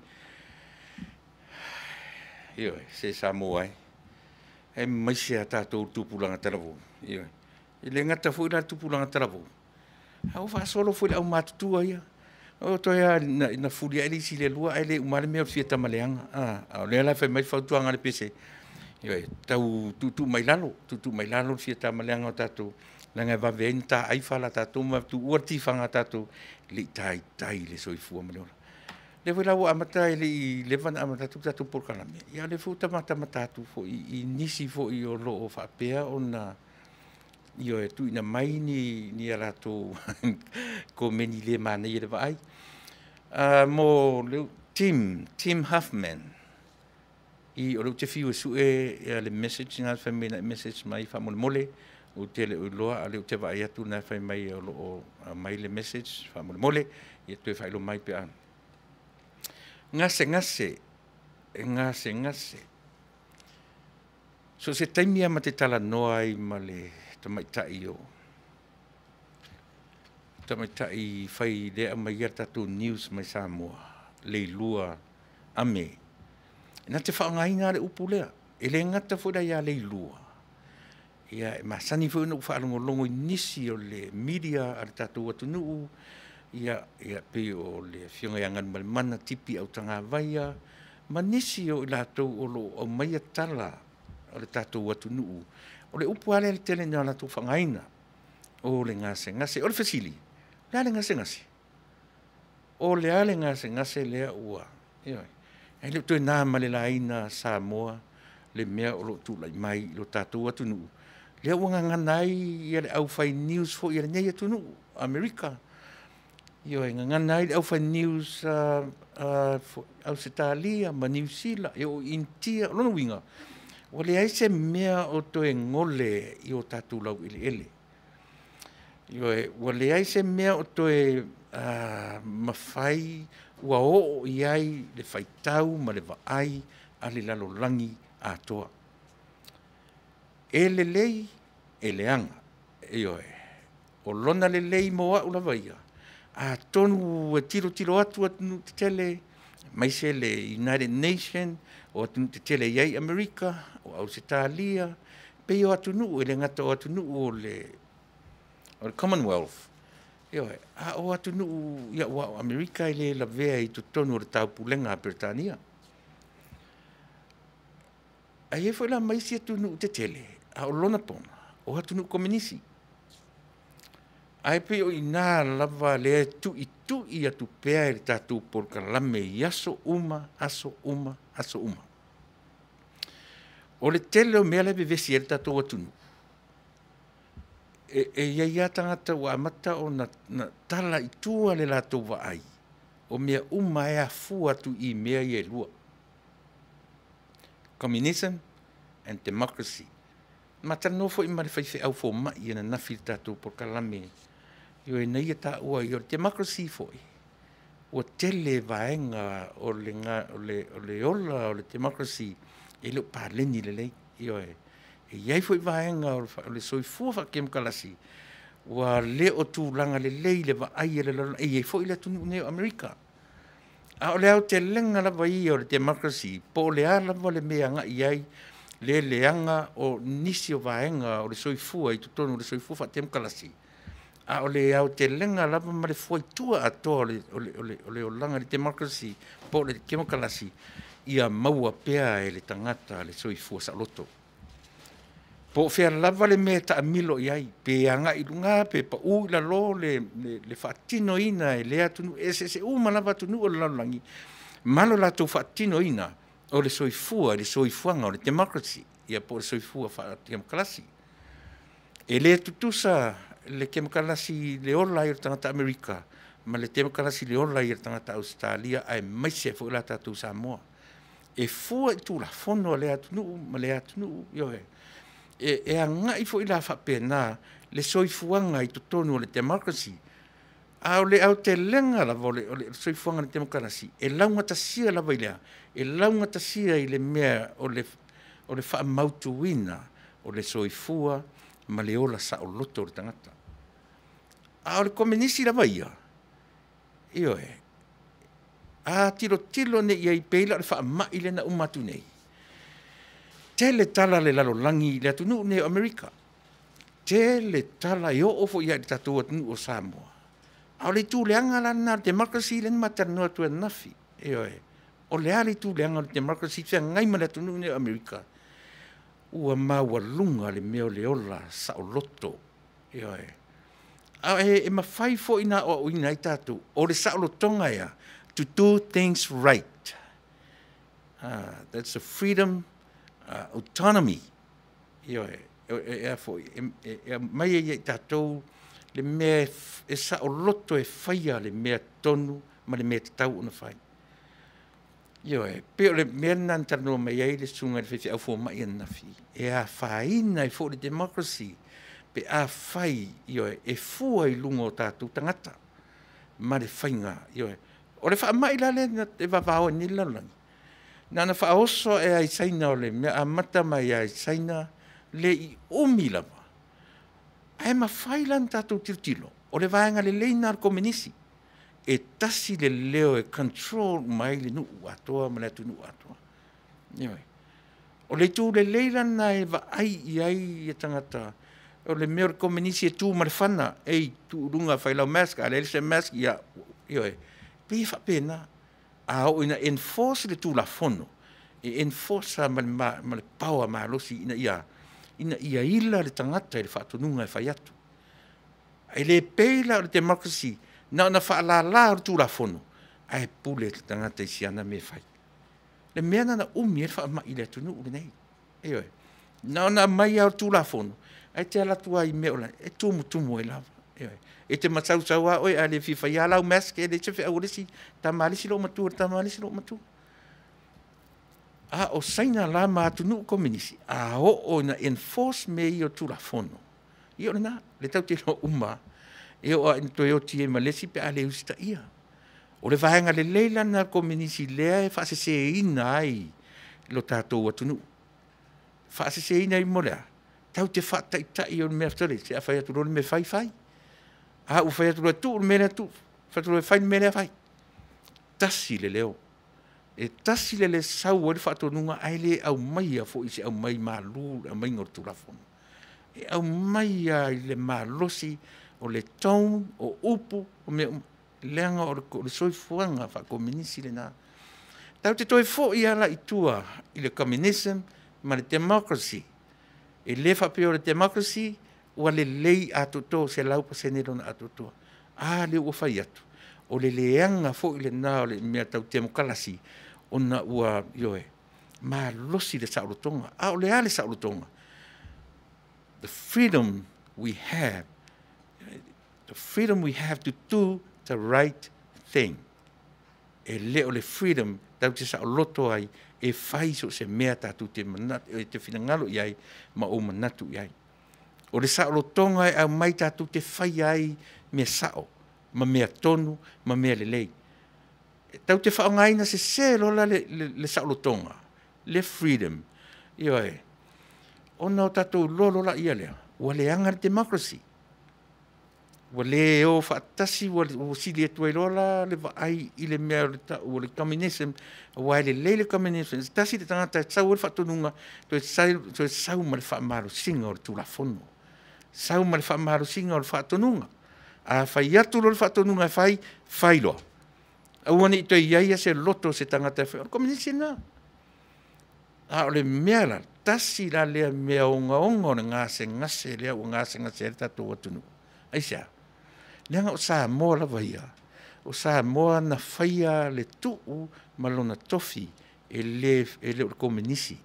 io se Samoa e mai se tatou tupulaga talavou io le ngata foi la tupulaga talavou au fa solo foi au matutua ia o toe na fuli ai si le lua ai le umale me o fia tamaleaga a o le la fai mai fautuaga le pese io tau tutu mai lalo fia tamaleaga o tatou langa vave ai ta ai fala tatou ma tu ua tifanga tatou le tai tai le soifua ma le ola le foi la ua amata i le leva na amata atu tatou polokalame ia le foi tamatamata atu foi i nisi foi o loo faapea ona io e tuuina mai ni a latou komeni le manaia le vaai mo le Tim Huffman i o le te fiu e sue le message na fai mai na message mai faamolemole o tele o loa ale o te vaai atu na fai mai o loo mai le message faamolemole ia toe faailoa mai pe a gase gase gase gase so se taimi a ma te talanoa ai ma le tamaitai o tamaitai fai lea mai ia tatou news mai Samoa leilua ame na te faaaogaina le upu lea e le gata foi la ia leilua ia e masani foi ona ou faalogologo i nisi o le media a le tatou atunuu ia pei o le afioga ia Galumalemana Tipi Autagavaia ma nisi o i latou o loo aumaia tala o le tatou atunuu o le upu lava lea le tele na latou faaaogaina o le gasegase o le fesili o le a le gasegase o le a le gasegase lea ua ioe e le o toe na ma le laina Samoa le mea o loo tulai mai i lo tatou atunuu lea ua gagana ai ia le aufai news foi a lenei atunuu Amerika ioe gagana ai le aufai news Ausetalia ma Niu Sila e o Initia o lona uiga ua leai se mea o toe gole i o tatou laueleele ioe ua leai se mea o toe mafai ua oo i ai le faitau ma le vaai a le lalolagi atoa e lelei e leaga ioe o lona lelei mo au lava ia Atonu e tilotilo atu atunuu tetele, aemaise le United Nation, o atunuu tetele e i ai Amerika, o Ausetalia, pei o atunuu e le gata o atunuu o le Commonwealth, ioe, a o atunuu, aua o Amerika e le lavea i totonu o le Taupulega a Peretania. Ae i ai foi la ma isi atunuu tetele, a o lona pona, o atunuu komenisi. Ae pei o i ina lava lea e tuitui atu pea e le tatou polokalame i aso uma, aso uma, aso uma. O le tele o mea la e vevesi ai le tatou atunuu, e i ai lava tagata ua amata ona tala i tua le latou vaai, o mea uma lava e afua atu i mea ia e lua, Communism and Democracy. Na ma talanoa foi ma le faifeau fomai ananafi i le tatou polokalame, ioe, na ia taua ai, o le democracy foi, ua tele vaega o le ola o le democracy e le o paleni lelei. Ioe. E i ai foi vaega o le soifua faakemokalasi ua le o tulaga lelei i le vaai a le lalolagi, e i ai foi le atunuu lenei o Amerika. A o le aotelega lava ia o le democracy, po o le a lava le mea e agai i ai le leaga o nisi o vaega o le soifua i totonu o le soifua faatemokalasi, a o le aotelega lava ma le fuaitua atoa o le olaga i le democracy po o le kemokalasi, ia maua pea e le tagata le soifua saoloto. Po o fea lava le mea e taamilo i ai, pe agai i luga pe pau i lalo le faatinoina e lea atunuu, e eseese uma lava atunuu o le lalolagi ma lo latou faatinoina o le soifua i le soifuaga o le democracy, ia po o le soifua faakemokalasi. E le tutusa le kemokalasi i le ola ai o le tagata Amerika ma le kemokalasi i le ola ai o le tagata Ausetalia aemaise foi la tatou Samoa. E fua i Tulafono a lea atunuu ma lea atunuu, ioe. E agai foi la faapena le soifuaga i totonu o le democracy. A o le aotelega lava o le soifuaga o le kemokalasi, e laugatasia lava i le a? E laugatasia i le mea o le faamautuina o le soifua ma le ola saoloto o le tagata. A o le komenisi lava ia, ioe, a tilotilo nei i ai pei la o le faamai lea na uma atu nei, tele tala a le lalolagi i le atunuu lenei o Amerika, tele tala e oo foi lava i le tatou atunuu o Samoa, a o le itu leaga la lena o le democracy lea na ma talanoa atu ai ananafi. Ioe. O le a le itu leaga o le democracy feagai ma le atunuu lenei o Amerika? Ua maualuga le mea o le ola saoloto. Ioe. A e mafai foi ona aoaoina ai tatou, o le saolotoga e a? To do things right. That's a freedom, autonomy. Ioe. E aumai ai ia i tatou le mea e saoloto e faia le mea tonu ma le mea e tatau ona fai. Ioe. Pei o le mea lena na talanoa mai ai le susuga i le faifeau fomai ananafi, e afaina ai foi le democracy pe afai, ioe, e fua i luga o tatou tagata ma le faiga, ioe. O le faamai la lea e vavao ai nei le lalolagi, na ona faaoso ae lava i Saina o le mea amata mai lava i Saina, le i umi lava, ae mafai la ona tatou tilotilo, o le vaega lelei lena a le komenisi, e tasi le leo e control uma ai le nuu atoa ma le atunuu atoa. Ioe. O le itu lelei la lena e vaai i ai tagata, o le mea o le komenisi e tu ma le fana, ei, tuu i luga, fai lau mask, a leai se mask, ia, ioe, pei e faapena. A oo ina enforce le Tulafono, e enforce lava ma le power malosi ina ia ila le tagata i le faatonuga e fai atu. E le pei la o le democracy na ona faalala o le Tulafono ae pule le tagata i si ana mea e fai. Le mea lena na umi ai le faamai i le atunuu lenei. Ioe. Na ona aumai lava o le Tulafono ae te alu atu lava i mea o la e tumutumu ai lava. Ioe. E te masausau lava oe, a le fia faia lava lau mask, e leai se feau a le isi tama a le isi loomatua i le tama a le isi loomatua. A o Saina la ma atunuu komenisi, a oo ina enforce mea ia o Tulafono, ia o lena, lea tatou te iloa uma lava, e oo lava ina toe oti ai ma le isi pe a le usitaia. O le vaega lelei la lena a le komenisi lea e faaseseina ai lo tatou atunuu. Faaseseina ai mo le a? Tatou te faataitai, o le mea foi lele, se a fai atu loa le mea e fai, fai. A ua fai atu loa e tuu le mea lea, tuu. Fai atu loa, e fai le mea lea, fai. Tasi le leo. E tasi le le sau ai le faatonuga ae le aumaia foi i se aumai malu le aumaiga o le Tulafono. E aumai lava i le malosi o le tone, o upu, o mea uma, leaga o le soifuaga faakomenisi lena. Tatou te toe foi lava la i tua i le communism ma le democracy. E le faapea o le democracy ua lelei atoatoa 100% lona atoatoa. A lea ua fai atu, o le leaga foi lena o le mea tau temokalasi, ona ua, ioe, malosi le saolotoga. A o le a le saolotoga? The freedom we have, the freedom we have to do the right thing. E le o le freedom tatou te saoloto ai e fai so o se mea tatou te manatu, e te finagalo i ai ma ou manatu i ai. O le saolotoga e aumai tatou te faia ai mea sao ma mea tonu ma mea lelei. E tatou te faaaogaina sese loa la le saolotoga, le freedom, ioe, ona o tatou iloa loa laia lea, ua leaga le democracy. Ua le o faatasi, ua sili atu ai loa la le vaai i le mea o le tau o le communism, aua e lelei le communism, e tasi le tagata e sau ai le faatonuga, toe sau ma le faamalosiga o le Tulafono. Sau ma le faamalosiga o le faatonuga. A fai atu loa le faatonuga e fai, fai loa. Aua ne i toe i ai se loto o se tagata e fai, o le komenisi lena. A o le mea la, tasi la lea mea ogaoga o le gasegase lea ua gasegase ai le tatou atunuu. Aisea? Leaga o Samoa lava ia, o Samoa na faia le tuu ma lona tofi e le o le komenisi.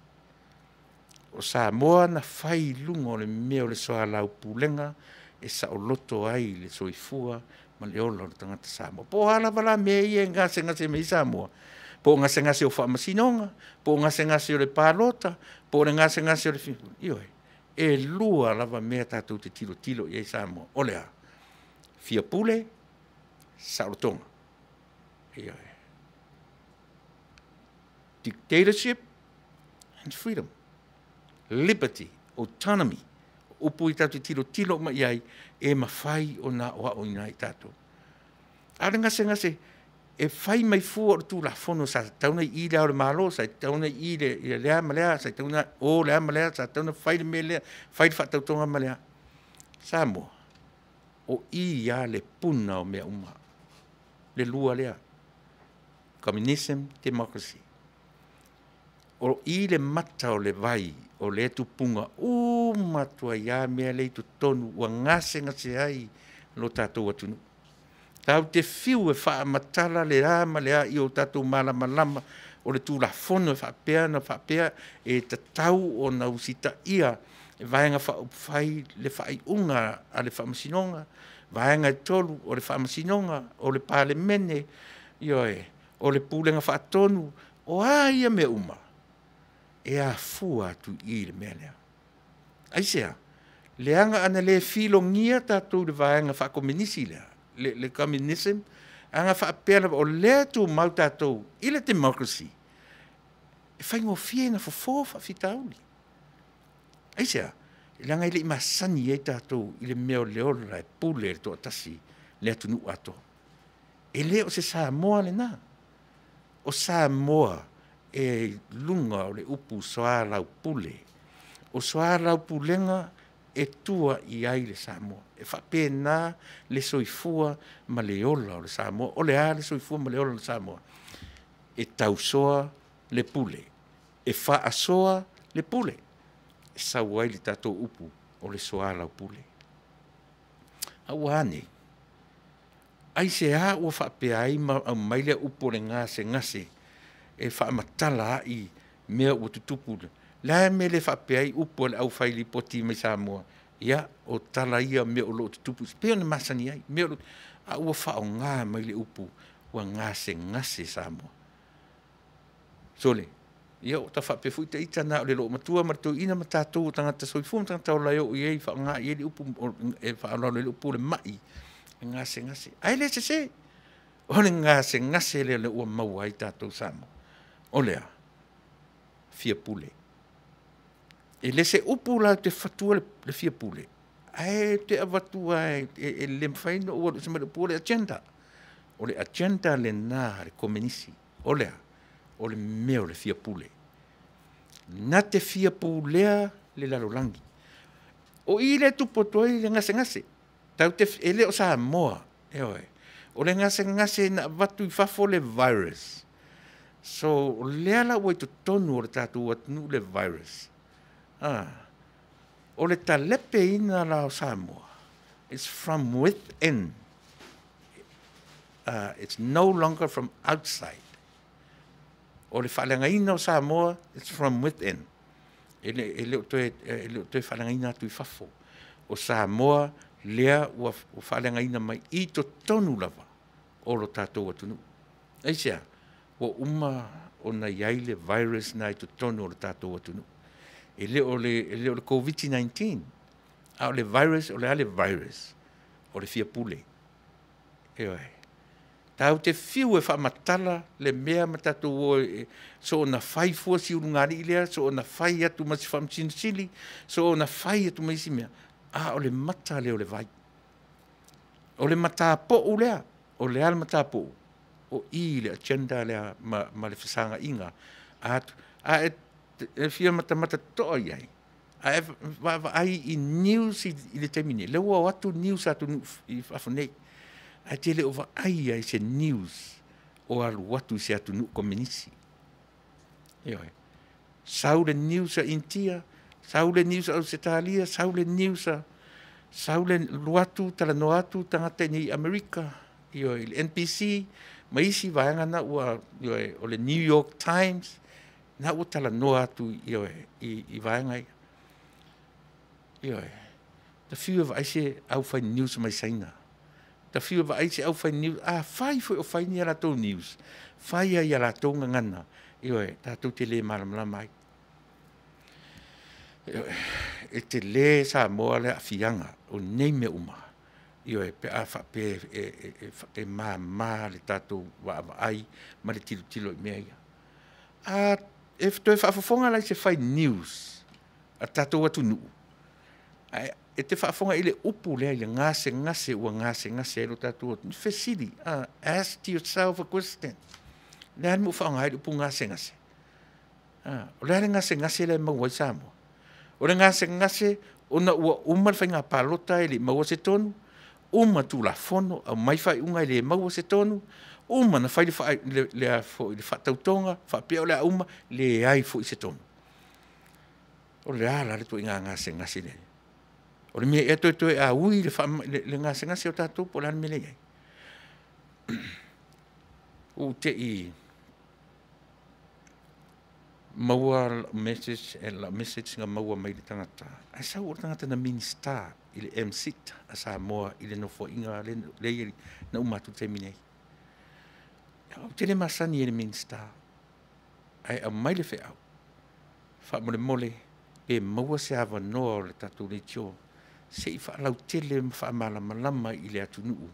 O Samoa na fai i luga o le mea o le soalaupulega e saoloto ai le soifua ma le ola o le tagata Samoa. Po o a lava la mea ia e gasegase mai ai Samoa, po o gasegase o faamasinoga, po o gasegase o le palota, po o le gasegase o le ioe, e lua lava mea tatou te tilotilo i ai Samoa. O le a? Fiapule, saolotoga. Ioe. Dictatorship and freedom. Liberty, autonomy. Upu ia tatou te tilotilo uma i ai, e mafai ona aoaoina ai tatou. A o le gasegase, e fai mai fua o le Tulafono sa tatau ona i i Le Ao o le Malo, sa tatau ona i i le a ma le a, sa tatau ona o le a ma le a, sa tatau ona fai le mea lea, fai le faatautoga ma le a. Samoa, o i lava le puna o mea uma, le lua lea, communism, democracy. O i le mata o le vai o lea tupuga uma atu ai lava mea lea i totonu ua gasegase ai lo tatou atunuu. Tatou te fiu e faamatala le a ma le a i o tatou malamalama o le Tulafono e faapea na faapea e tatau ona usitaia e Vaega Faaupufai le faaiuga a le Faamasinoga, Vaega e 3 o le Faamasinoga, o le Palemene, ioe, o le Pulega Faatonu, o a ia mea uma, e afua atu i i le mea lea. Aisea? Leaga ana le filogia tatou i le vaega faakomenisi lea, le communism, ana faapea lava o lea e tumau tatou i le democracy, e faigofie ona fofo faafitauli. Aisea? Leaga e le i masani ai tatou i le mea o le ola e pule le toatasi le atunuu atoa. E le o se Samoa lena. O Samoa e i luga o le upu soalaupule. O soalaupulega e tua i ai le Samoa. E faapena le soifua ma le ola o le Samoa. O le a le soifua ma le ola o le Samoa? E tausoa le pule, e faasoa le pule, e sau ai le tatou upu o le soalaupule. A ua a nei? Aisea ua faapea ai ma aumai le upu o le gasegase e faamatala ai mea ua tutupu? Le a le mea e le faapea ai upu a le aufailipoti mai Samoa? Ia, o tala ia o mea o lo o tutupu, pei ona masani ai. Mea o lo, a ua faaaoga mai le upu ua gasegase Samoa. Sole, ia ua ta faapea foi ita na o le loomatua ma le toeaina ma tatou o tagata soifua ma tagata ola e oo i ai faaaoga i ai le upu e faaaloalo i le upu o le mai, e gasegase. Ae le sese, o le gasegase lea ua maua ai tatou Samoa. O le a? Fia pule. E le se upu la te fatua le fia pule, ae te avatua e le mafai ona ou alu ese mai le upu o le agenda. O le agenda lena a le Komenisi, o le a? O le mea o le fia pule. Na te fia pulea le lalolagi. O i lea e tupu atu ai le gasegase. Tatou te, e le o Samoa, ioe. O le gasegase na avatu i fafo le virus. So, o lea la ua i totonu o le tatou atunuu le virus. O le talepeina la o Samoa, it's from within. It's no longer from outside. O le faaleagaina o Samoa, it's from within. E le o toe faaleagaina atu i fafo. O Samoa lea ua faaleagaina mai i totonu lava o lo tatou atunuu. Aisea? Ua uma ona i ai le virus na i totonu o le tatou atunuu. E le o le COVID-19, a o le virus, o le a le virus? O le fia pule. Ioe. Tatou te fiu e faamatala le mea ma tatou o soona fai fua si ulugalii lea, soona fai atu ma si Faamasino Sili, soona fai atu ma isi mea, a o le mata lea o le vai. O le matapou lea, o le a le matapou? O i le agenda lea ma le fesagaiga atu. A e fia matamata totoa i ai, a e vaavaai i news i le taimi nei, lea ua o atu news atunuu i fafo nei, ae te le o vaai ai i se news o alu atu i se atunuu komenisi. Ioe. Sau le news a Initia, sau le news a Ausetalia, sau le news a, sau le alu atu talanoa atu tagata i nei Amerika, ioe, i le NBC, ma isi vaega na ua, ioe, o le New York Times, na ua talanoa atu, ioe, i vaega ia. Ioe. Ta fiu e vaai se aufai news mai Saina. Ta fiu e vaai se aufai news, a fai foi o fai ni a latou news, fai ai a latou gagana, ioe, tatou te le malamalama ai. Ioe, e tele Samoa le aafiaga o nei mea uma, ioe, pe a faapea e mama le tatou vaavaai ma le tilotilo i mea ia. A e toe faafofoga la i se fai news a tatou atunuu, ae e te faafofoga i le upu lea i le gasegase ua gasegase ai lo tatou atunuu. Fesili, ask yourself a question. O le a le mea ua faaaoga ai le upu gasegase? O le a le gasegase lea e maua ai Samoa? O le gasegase ona ua uma le faiga palota e le i maua se tonu, uma Tulafono, aumai faaiuga e le maua se tonu, uma na fai le faatautoga, faapea o le a uma, leai foi se tonu. O le a la le ituaiga gasegase lea? O le mea ea toe aui le gasegase o tatou po o le a le mea lea e i ai? Ua ou te i maua lau message na maua mai le tagata. Ae sau o le tagata na Minisita i le MCIT a Samoa i le nofoaiga lea na uma atu i le taimi nei. Ou te le masani i le Minisita, ae aumai le feau, faamolemole pe maua se avanoa o le tatou leitio, se i faalautele ma faamalamalama i le atunuu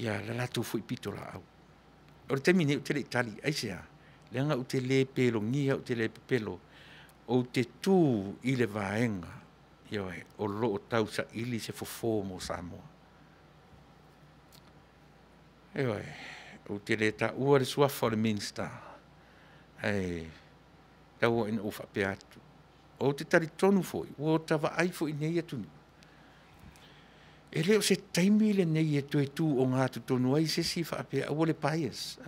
ia le latou foi pitolaau. O le taimi nei ou te le i tali, aisea? Leaga ou te le pelogia, ou te le pepelo, ou te tu i le vaega, ioe, o lo o tausaili se fofo mo Samoa. Ioe, ou te le taua le suafa o le Minisita, ae tau ina ou faapea atu. Ou te talitonu foi, ua ta vaai foi i nei atunuu. E le o se taimi lenei e toe tu o ngā totonu ai se isi faapea aua le bias.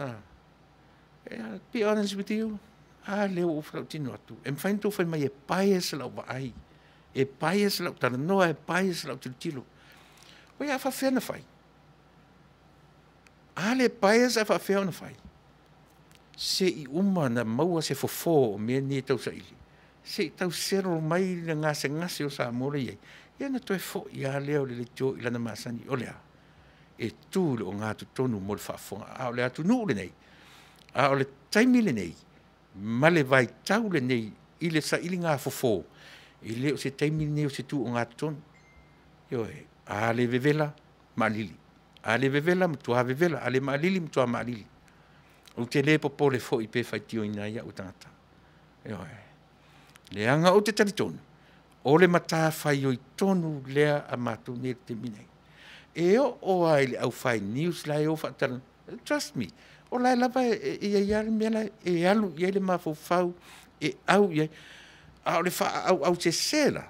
Be honest with you, a lea ua ou falautino atu. E mafai ona outou fai mai e bias lau vaai, e bias lau talanoa, e bias lau tilotilo. Oi a faapefea ona fai? A le bias a faapefea ona fai? Se i uma na maua se fofo o mea nei e tausaili. Se i tau settle mai le gasegase o Samoa lea e i ai. Ia na toe foi lava lea o le leitio i lana masani. O le a? E tu i le ogatotonu mo le faafofoga. A o le atunuu lenei, a o le taimi lenei, ma le vaitau lenei i le sailiga fofo, e le o se taimi lenei o se tu ogatotonu. Ioe, a le vevela, maalili. A le vevela, matua vevela. A le maalili, matua maalili. Ou te le popole foi pe faitioina ai au tagata. Ioe. Leaga ou te talitonu, o le matafaioi tonu lea a matou nei i le taimi nei. E oo lava i le aufai news la e o faatalanoa, trust me, o la e lava e i ai lava le mea la e alu i ai le mafaufau, e au i ai. A o le faaauausese la,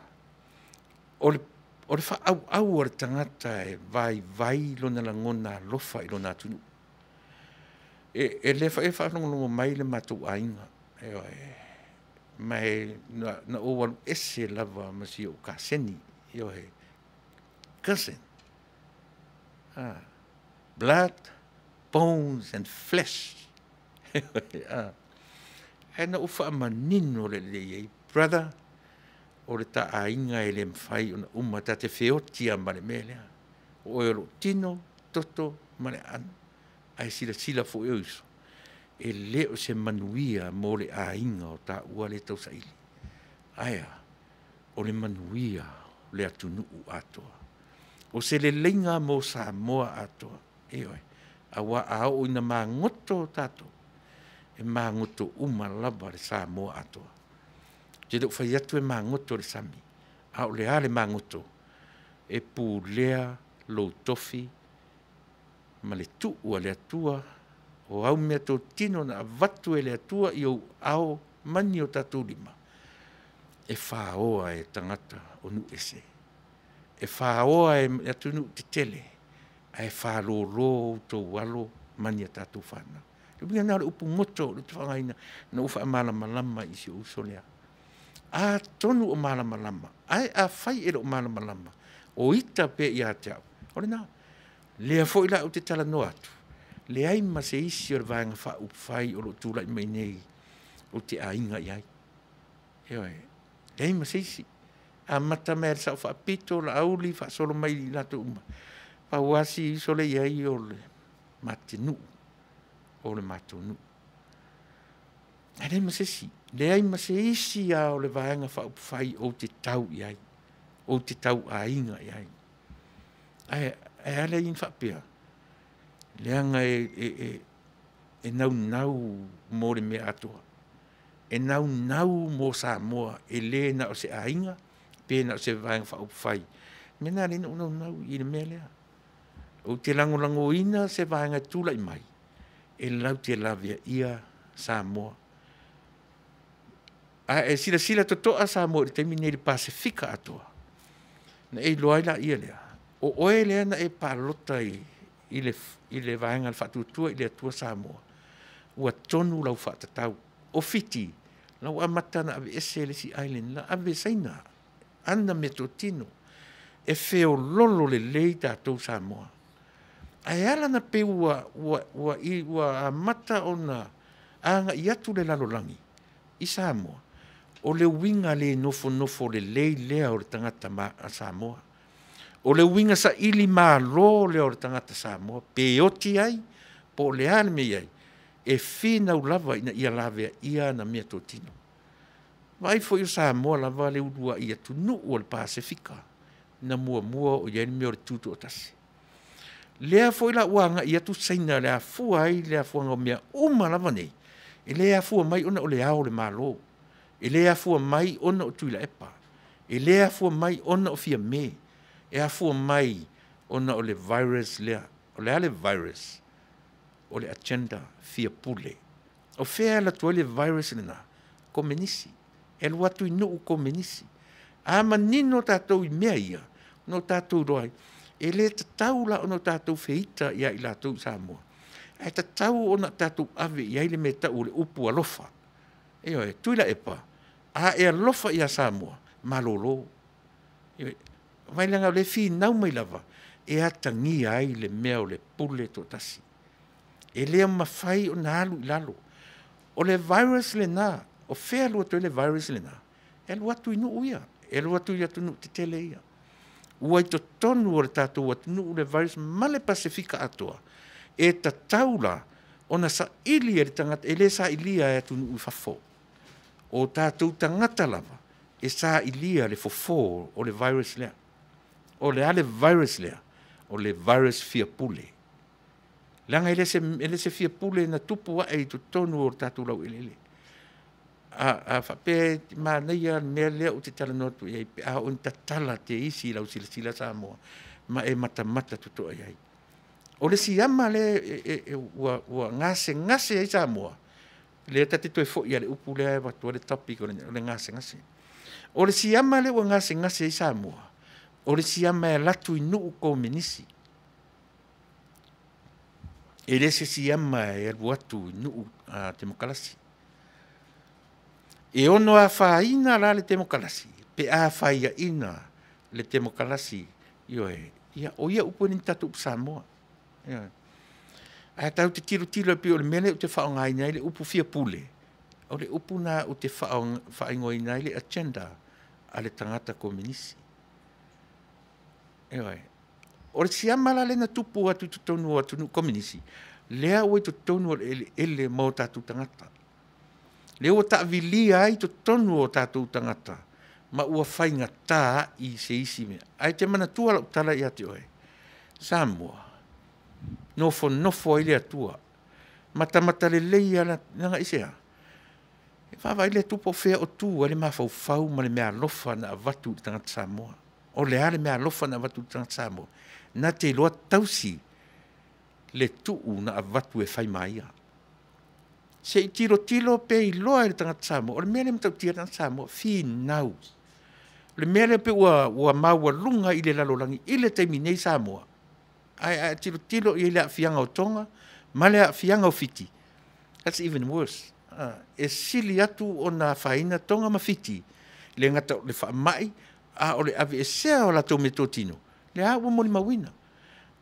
o le faaauau a le tagata e vaivai lona lagona alofa i lona atunuu. E lelei foi le faalogologo mai le matou aiga, ioe, ma na ou alu ese lava ma si ou kaseni, ioe, cousin, blood, bones and flesh. Ae na ou faamanino lelei i ai, brother, o le ta aiga e le mafai ona uma, ta te feoti lava ma le mea lea. O oe o lou tino, toto ma le aano. Ae silasila foi ou uso, e le o se manuia mo le aiga o taua lea e tausaili, ae a? O le manuia o le atunuu atoa. O se leleiga mo Samoa atoa, ioe, aua a oo ina magoto tatou, e magoto uma lava le Samoa atoa. Ou te le o fai atu e magoto i le sami, a o le a le magoto? E pulea lou tofi ma le tuu a le Atua, o au meatotino na avatu e le Atua i ou aao ma ni o tatou lima, e faoa e tagata o nuu ese, e faoa e atunuu tetele, ae faalolo outou alo ma ni a tatou fanau. O le uiga lena o le upu goto ou te faaaogaina na ou faamalamalama ai i si ou uso lea. Atonu o malamalama, ae afai e le o malamalama, o ita pea ia te au, o lena. O lea foi la ou te talanoa atu, leai ma se isi o le Vaega Faaupufai o lo o tulai mai nei ou te aiga i ai, ioe, leai ma se isi. E amata mai lava i le Sao Faapito, Laauli faasolo mai ia i latou uma, pau lava si uso lea e i ai o le Matinuu, o le matou nuu. Ae leai ma se isi, leai ma se isi lava o le Vaega Faaupufai ou te tau i ai, ou te tauaiga i ai. Ae a la e faapea? Leaga e naunau mo le mea atoa, e naunau mo Samoa, e le na o se aiga pe na o se Vaega Faaupufai. O le mea lena e ala ai ona ou naunau i le mea lea. Ou te lagolagoina se vaega e tulai mai e latou te laveaia Samoa. A e silasila totoa Samoa i le taimi lenei i le Pasefika atoa, ona e iloa ai lea lea, o oe lea na e palota i le Vaega o le Faatuatua i le Atua Samoa, ua tonu lau faatatau. O Fiti, o la ua amata ona aveese le isi island na ave e Saina ana meatotino, e feoloolo lelei tatou Samoa. Ae ala ona pei ua amata ona agai atu le lalolagi i Samoa, o le uiga le nofonofo lelei lea o le tagata Samoa. O le uiga sailimalo lea o le tagata Samoa, pe oti ai po o le a le mea e i ai, e finau lava ina ia laveaia ana meatotino. Vaai foi o Samoa lava le uluai atunuu o le Pasefika na muamua oo i ai le mea o le tutoatasi. Lea foi la ua agai atu Saina e afua ai le afuaga o mea uma lava nei, e le afua mai ona o Le Ao o le Malo, e le afua mai ona o Tuilaepa, e le afua mai ona o Fiame, e afua mai ona o le virus lea. O le a le virus? O le agenda fia pule. O fea e alu atu ai le virus lena? Komenisi. E alu atu i nuu komenisi. A manino tatou i mea ia, ona o tatou iloa ai, e le tatau la ona tatou feita ia i latou i Samoa, ae tatau ona tatou ave i ai le mea e tau o le upu alofa. Ioe. Tuilaepa, a e alofa ia Samoa, malolo. Ioe. Vaai leaga o lea e finau mai lava e atagia ai le mea o le pule toatasi. E le mafai ona alu i lalo. O le virus lena, o fea e alu atu ai le virus lena? E alu atu i nuu ia, e alu atu i atunuu tetele ia. Ua i totonu o le tatou atunuu le virus ma le Pasefika atoa, e tatau la ona saili e le tagata, e le sailia e atunuu i fafo. O tatou tagata lava e sailia le fofo o le virus lea. O le a le virus lea? O le virus fia pule. Leaga e le se fia pule na tupu ae i totonu o le tatou laueleele. A faapea e manaia le mea lea ou te talanoa atu i ai pe a oo ina tatala teisi lau silasila Samoa. Ma e matamata totoa i ai. O le siama le ua gasegase ai Samoa, lea ta te toe fo'i a le upu lea e avatu ai le topic o le gasegase. O le siama lea ua gasegase ai Samoa, o le siama e alu atu i nuu komenisi. E le se siama e alu atu i nuu temokalasi. E ono afaina la le temokalasi pe a faiaina le temokalasi, ioe, ia o ia upu e le o ni tatou upu Samoa, ioe. Ae tatou te tilotilo pei o le mea lea ou te faaaogaina ai le upu fia pule, o le upu lena ou te faaigoaina ai le agenda a le tagata komenisi. Ioe. O le siama la lea na tupu atu i totonu o atunuu komenisi, lea ua i totonu o le eleele ma o tatou tagata, lea ua taaviliia ai totonu o tatou tagata ma ua faigata ai se isi mea. Ae te manatua lau tala ia te oe, Samoa, nofonofo ai le Atua, matamata lelei lava, leaga aisea? E vaavaai le Atua po o fea o tu ai le mafaufau ma le meaalofa na avatu i le tagata Samoa. O le a le meaalofa na avatu i le tagata Samoa? Na te iloa tausi le tuu na avatu e fai ma ia. Se i tilotilo pe iloa e le tagata Samoa. O le mea lea e matautia le tagata Samoa, finau. O le mea lea pei ua maualuga i le lalolagi i le taimi nei Samoa, ae a e tilotilo i ai i le aafiaga o Toga ma le aafiaga o Fiti, that's even worse. E sili atu ona afaina Toga ma Fiti, e le gata o le faamai, a o le aveesea o latou meatotino, lea ua molimauina.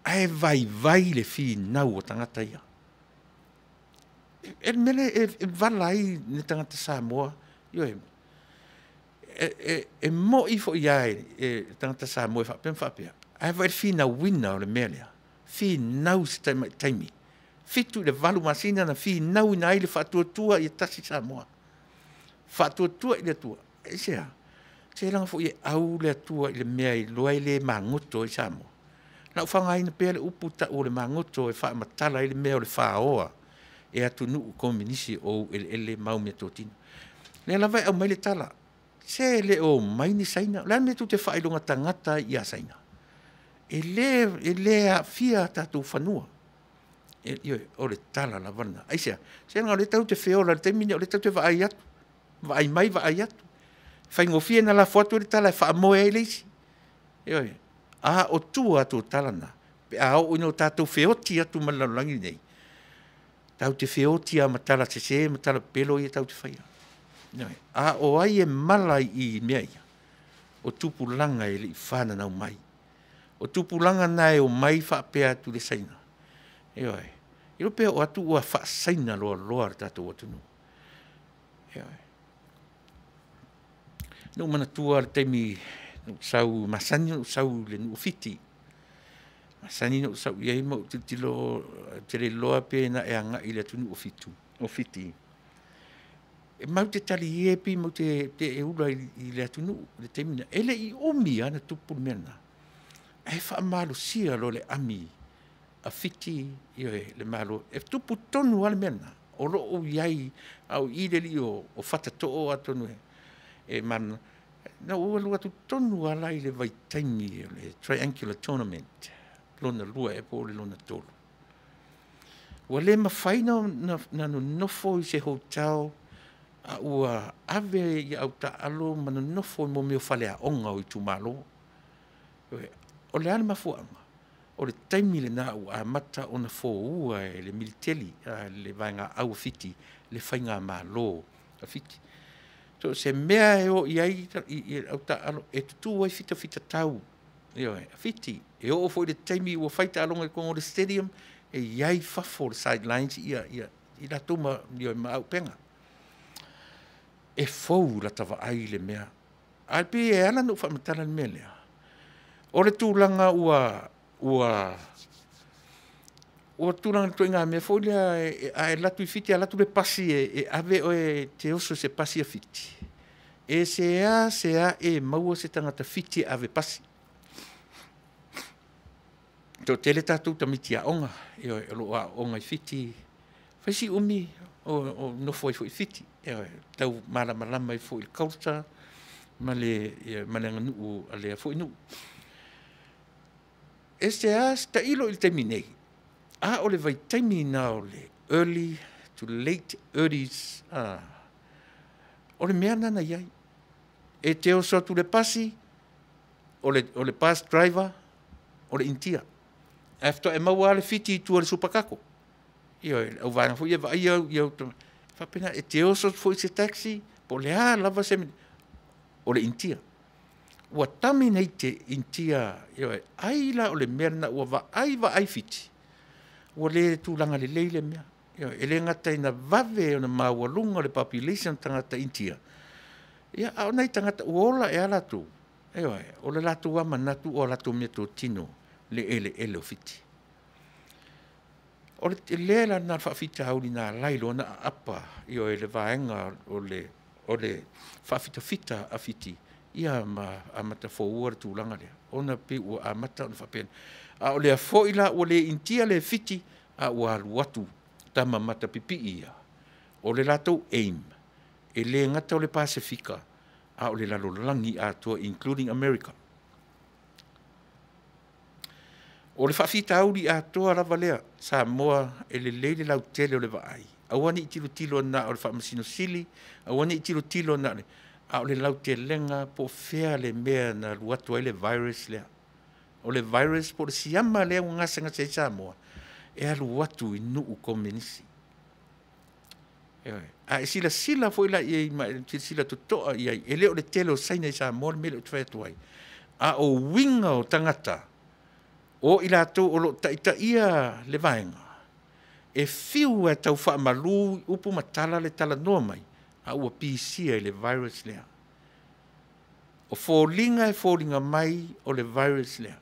Ae vaivai le finau o tagata ia. E le mea lea e vala ai le tagata Samoa, ioe, e moi foi lava le tagata Samoa e faapea ma faapea, ae vaai i le finauina o le mea lea, finau i se taimi, 7 i le 8 masina na finauina ai le faatuatua ia tasi Samoa, faatuatua i le Atua. Aisea? Seiloga foi e au le Atua i le mea e iloa e le magoto ai Samoa. O le a ou faaaogaina pea le upu tau o le magoto e faamatala ai le mea o le faoa e atunuu komenisi o ou eleele ma au meatotino. O lea lava e aumai le tala, se e le o omai ni Saina. O le a le mea tou te faailoga tagata ai ia Saina? E le aafia a tatou fanua. Ioe, o le tala lava lena. Aisea? Se leaga o lea tatou te feola i le taimi lenei, o lea tatou te vaai atu, vaai mai vaai atu. E faigofie ona lafo atu le tala e faamoe ai le isi. Ioe. A o tua atu o tala na, pe a oo ina tatou feoti atu ma le lalolagi lenei, tatou te feoti lava ma tala sese ma tala pepelo ia tatou te faia. Ioe. A o ai e mala i mea ia? O tupulaga e le i fananau mai. O tupulaga na e omai faapea atu i le Saina, ioe, e iloa pe oo atu ua faa-Saina loaloa le tatou atunuu. Ioe. Na ou manatua lava le taimi na ou sau, masani ona ou sau i le nuu o Fiti, masani ona ou sau i ai ma ou tilotilo, ou te le iloa pe na e agai i le atunuu o Fiti, e matou te talie pe matou te ula i le atunuu i le taimi lena. E le i umi lava na tupu le mea lena, ae faamalosia loa le ami a Fiti, ioe, le Malo. E tupu tonu lava le mea lena, o lo o i ai, a o i i le alii o Fatatoo atonu e malamalama. Na ou alu atu tonu lava la i le vaitaimi o le Triangular Tournament lona lua ea po o le lona tolu, ua le mafai ona nonofo i se hotel a ua ave i au taaalo ma nonofo i mea o faleaoga o itumalo. O le a le mafuaaga? O le taimi lena ua amata ona foua e le militeli, le vaegaau a Fiti le faigamalo a Fiti. So o se mea e o i ai au taaalo, e tutu ai fitafitatau, ioe, Fiti. E oo foi i le taimi ua fai taaloga i totonu o le stadium, e i ai fafo o le sidelines i latou ma, ioe, ma auupega. E fou i lata vaai le mea, ae pei e ala ona ou faamatala le mea lea, o le tulaga ua tulaga i le ituaiga mea foi lea, a e alu atu i Fiti alu atu le pasi e ave oe e te oso i se pasi a Fiti, e seasea e maua se tagata Fiti e ave pasi. E toatele tatou tamaiti aoga, ioe, o lo o aooga i Fiti, fai si umi o nofo ai foi i Fiti, ioe, tau malamalama ai foi i le culture ma le aganuu a lea foi nuu. E se a se tailo i le taimi nei, a o le vaitaimi na o le early to late 30s, o le mea lena na i ai. E te oso atu i le pasi, o le bus driver, o le Initia. Ae faatoa e maua lava le Fiti i tua i le supakako. Ioe, le auvaega foi ia e vaaia au faapena, e te oso atu foi i se taxi, po o le a lava se mea, o le Initia. Ua dominate e Initia, ioe, ai la o le mea lena ua vaai vaai Fiti, ua le tulaga lelei le mea. Ioe, e le gata ina vave ona maualuga le population o tagata Initia, ia, a o nai tagata ua ola ea latou, ioe, o le latou lava manatu o a latou meatotino le eleele o Fiti. O le tele la lena o le faafitauli na ala ai loa ona aapa, ioe, le vaega o le faafitafita a Fiti, ia ma amata foua le tulaga lea, ona pei ua amata ona faapena. A o lea foi la ua le Initia le Fiti, a ua alu atu tama matapipii ia, o le latou aim, e le gata o le Pasefika, a o le lalolagi atoa, including America. O le faafitauli atoa lava lea, Samoa e lelei le lautele o le vaai, aua ne i tilotilo na o le Faamasino Sili, aua ne i tilotilo na o le, a o le lautelega po o fea le mea na alu atu ai le virus lea. O le virus po o le siama lea ua gasegase ai Samoa, e alu atu i nuu komenisi. Ioe. A e silasila foi la i ai ma e silasila totoa i ai, e le o le tele o Saina i Samoa le mea lea ou te fai atu ai, a o uiga o tagata o i latou o lo o taitaia le vaega, e fiu e tau faamalu upu ma tala le talanoa mai, a ua pisia i le virus lea. O foliga e foliga mai o le virus lea.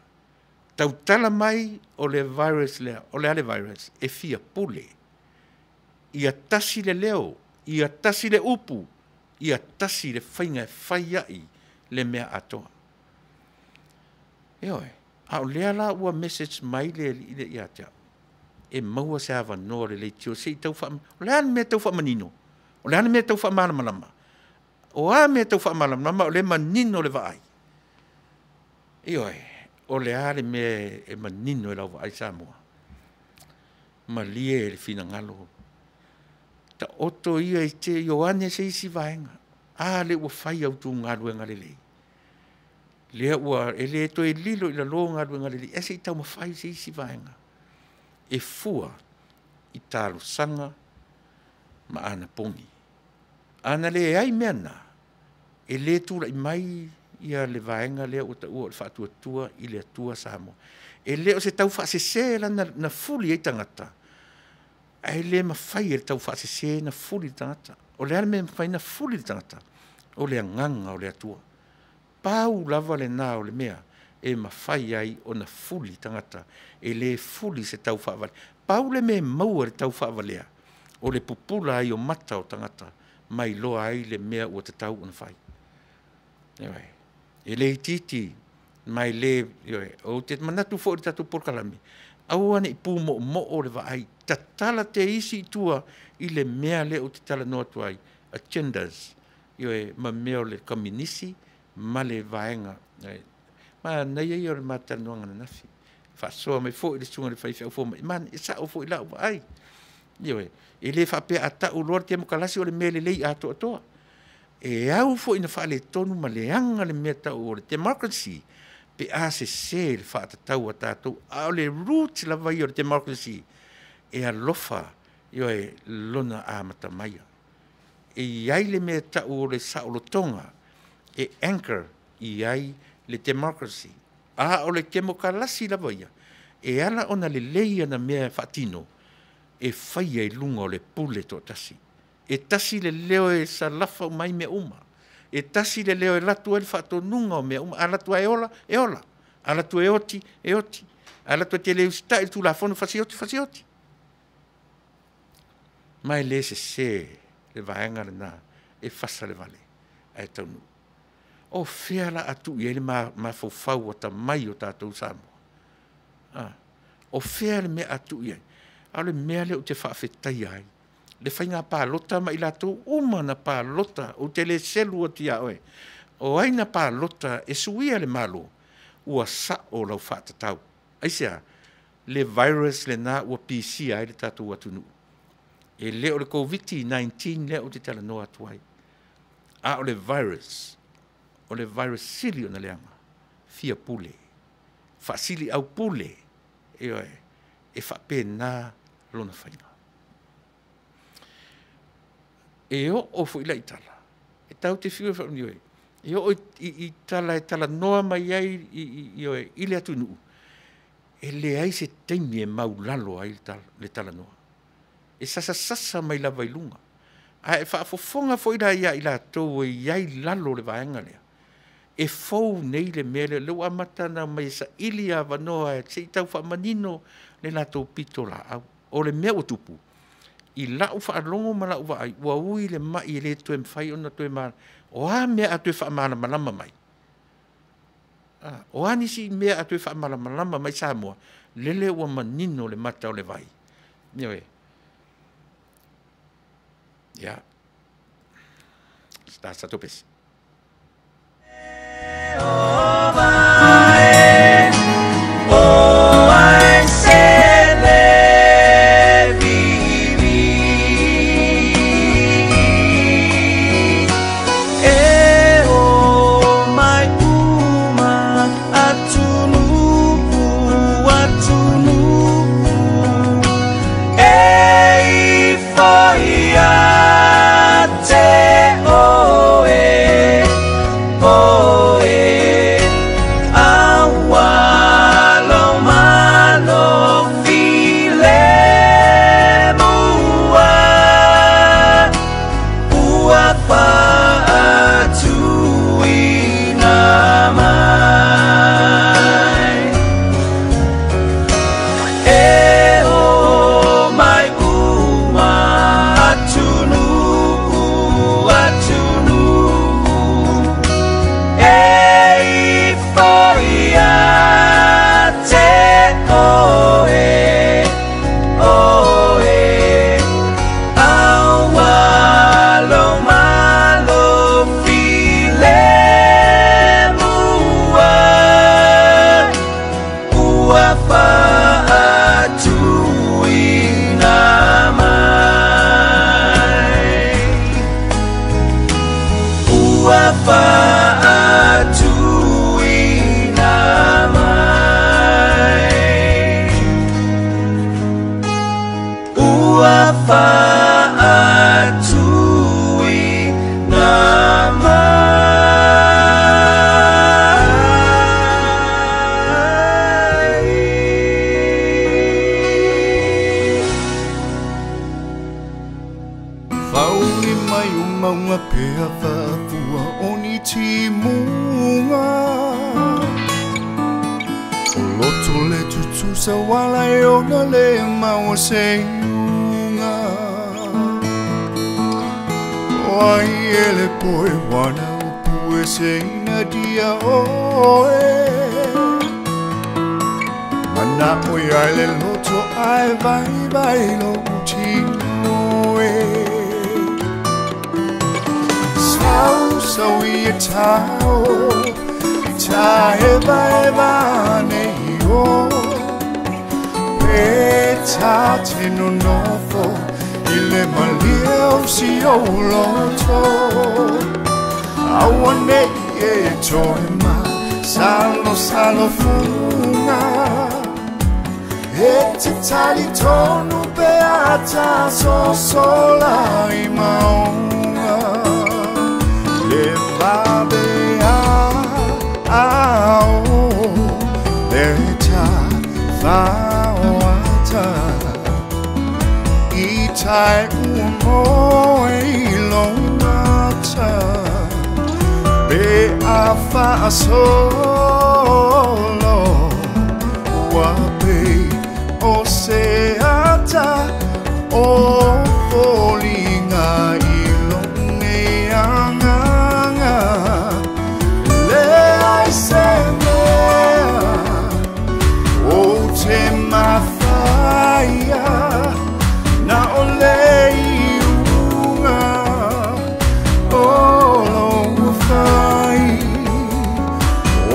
Tautala mai o le virus lea. O le a le virus? E fia pule. Ia tasi le leo, ia tasi le upu, ia tasi le faiga e fai ai le mea atoa. Ioe, a o lea la ua message mai le Alii lea ia te au, e maua se avanoa o le leitio se i tau o le a le mea e tau faamanino? O le a le mea e tau faamalamalama? O a mea e tau faamalamalama o lea e manino le vaai? Ioe, o le a le mea e manino i lau vaai Samoa? Malie le finagalo, taoto ia i te Ioane se isi vaega. A lea ua fai a outou galuega lelei, lea ua e le toe lilo i lalo galuega lelei, ae se i taumafai se isi vaega e fua i talosaga ma anapogi. A na leai mea na, e le tulai mai ia le vaega lea ua taua o le Faatuatua i le Atua Samoa. E le o se taufaasese la na fuli ai tagata, ae le mafai e le taufaasese na fuli le tagata. O le a le mea e mafai ona fuli le tagata? O le agaga o le Atua. Pau lava lena o le mea e mafai ai ona fuli tagata, e le fuli se taufaavale. Pau le mea e maua i le taufaavalea, o le pupula ai o mata o tagata, ma iloa ai le mea ua tatau ona fai. Ioe. E le itiiti, ma e le, ioe, ou te manatu foi i le tatou polokalame, aua ne i pumoomoo le vaai, tatala te isi i tua i le mea lea ou te talanoa atu ai, agendas, ioe, ma mea o le komenisi ma le vaega. Ioe. Manaia ia o le ma talanoaga ananafi, faasoa mai foi le susuga i le faifeau fomai, e sao foi lau vaai. Ioe, e le faapea a tau loa le temokalasi o le mea lelei atoatoa. E au foi ina faaletonu ma leaga le mea tau o le democracy, pe a sese le faatatau a tatou, a o le root lava ia o le democracy, e alofa, ioe, lona amata maia. E i ai le mea tau o le saolotoga e anchor i ai le democracy. A o le temokalasi lava ia, e ala ona lelei ana mea faatino, e faia i luga o le pule toatasi. E tasi le leo e salafa uma ai mea uma. E tasi le leo e latu ai le faatonuga o mea uma. A latu e ola, e ola. A latu e oti, e oti. A latu e te le usitai le Tulafono, fasioti, fasioti. Ma e le sese le vaega lena e fasa le vale ae taunuu. O fea la a tuu i ai le mafaufau atamai o tatou Samoa? O fea le mea a tuu i ai? A o le mea lea ou te faafetaia ai le faiga palota ma i latou uma na palota, ou te le selu atu ia oe, o ai na palota e suia le Malo, ua sao lau faatatau. Aisea? Le virus lenā ua pisia ai le tatou atunuu. E le o le Koviti-19 lea ou te talanoa atu ai, a o le virus, o le virus sili ona leaga, fia pule, faasili aupule, ioe, e faapena lona faiga. E oo foi la i tala, e tatou te fiu e ioe, e oo i tala e talanoa mai ai ioe, i le atunuu, e leai se taimi e maulalo ai le talanoa. E sasasasa mai lava i luga. A e faafofoga foi la ia i latou e i ai i lalo o le vaega lea, e fou nei le mea lea, o lea ua amata ona omai e saili avanoa se i tau faamanino le latou pitolaau. O le mea ua tupu, i lau faalogo ma lau vaai, ua ui le mai e le toe mafai ona toe O a mea a toe faamalamalama mai? O a nisi mea a toe faamalamalama mai Samoa, lele ua manino le mata o le vai. Ioe. Ia. Sa tatou pese.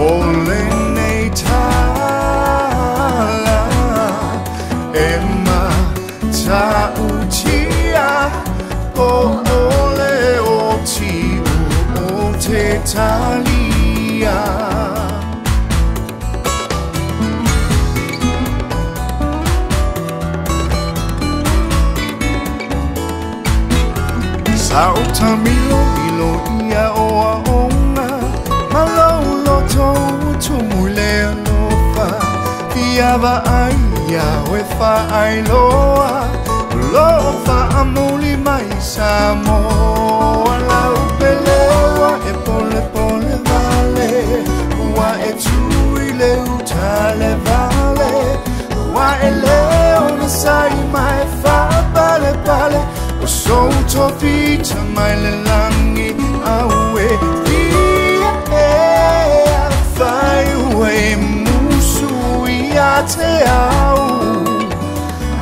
O le talia. Sa o tamilo milo ia o a onga malolo tō mule alofa Fiava ai ia oe whaailoa Lofa amuli mai Samoa Lau pelewa e pole pole vale Ua e tui le utale vale Ua e leo na sai mai whaapale pale O souto fita mai le langi aue Fia ea whai ue musu ia te au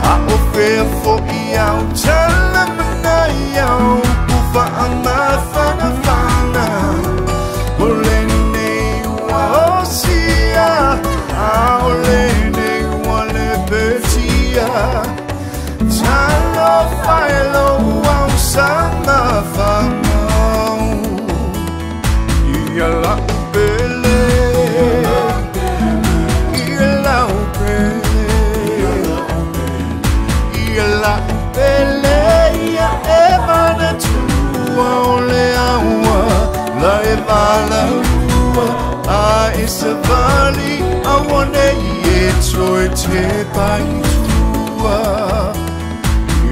A o fea fo i au tala manai au Kufa a mawhana whana O le nei ua osia A o le nei ua le petia Talo whaelo au sama whamau Ia lau pele Ia lau pele Ia lau pele Ia e mana tua o le aua La e vala ua A e savali Awane i e toi te pai tua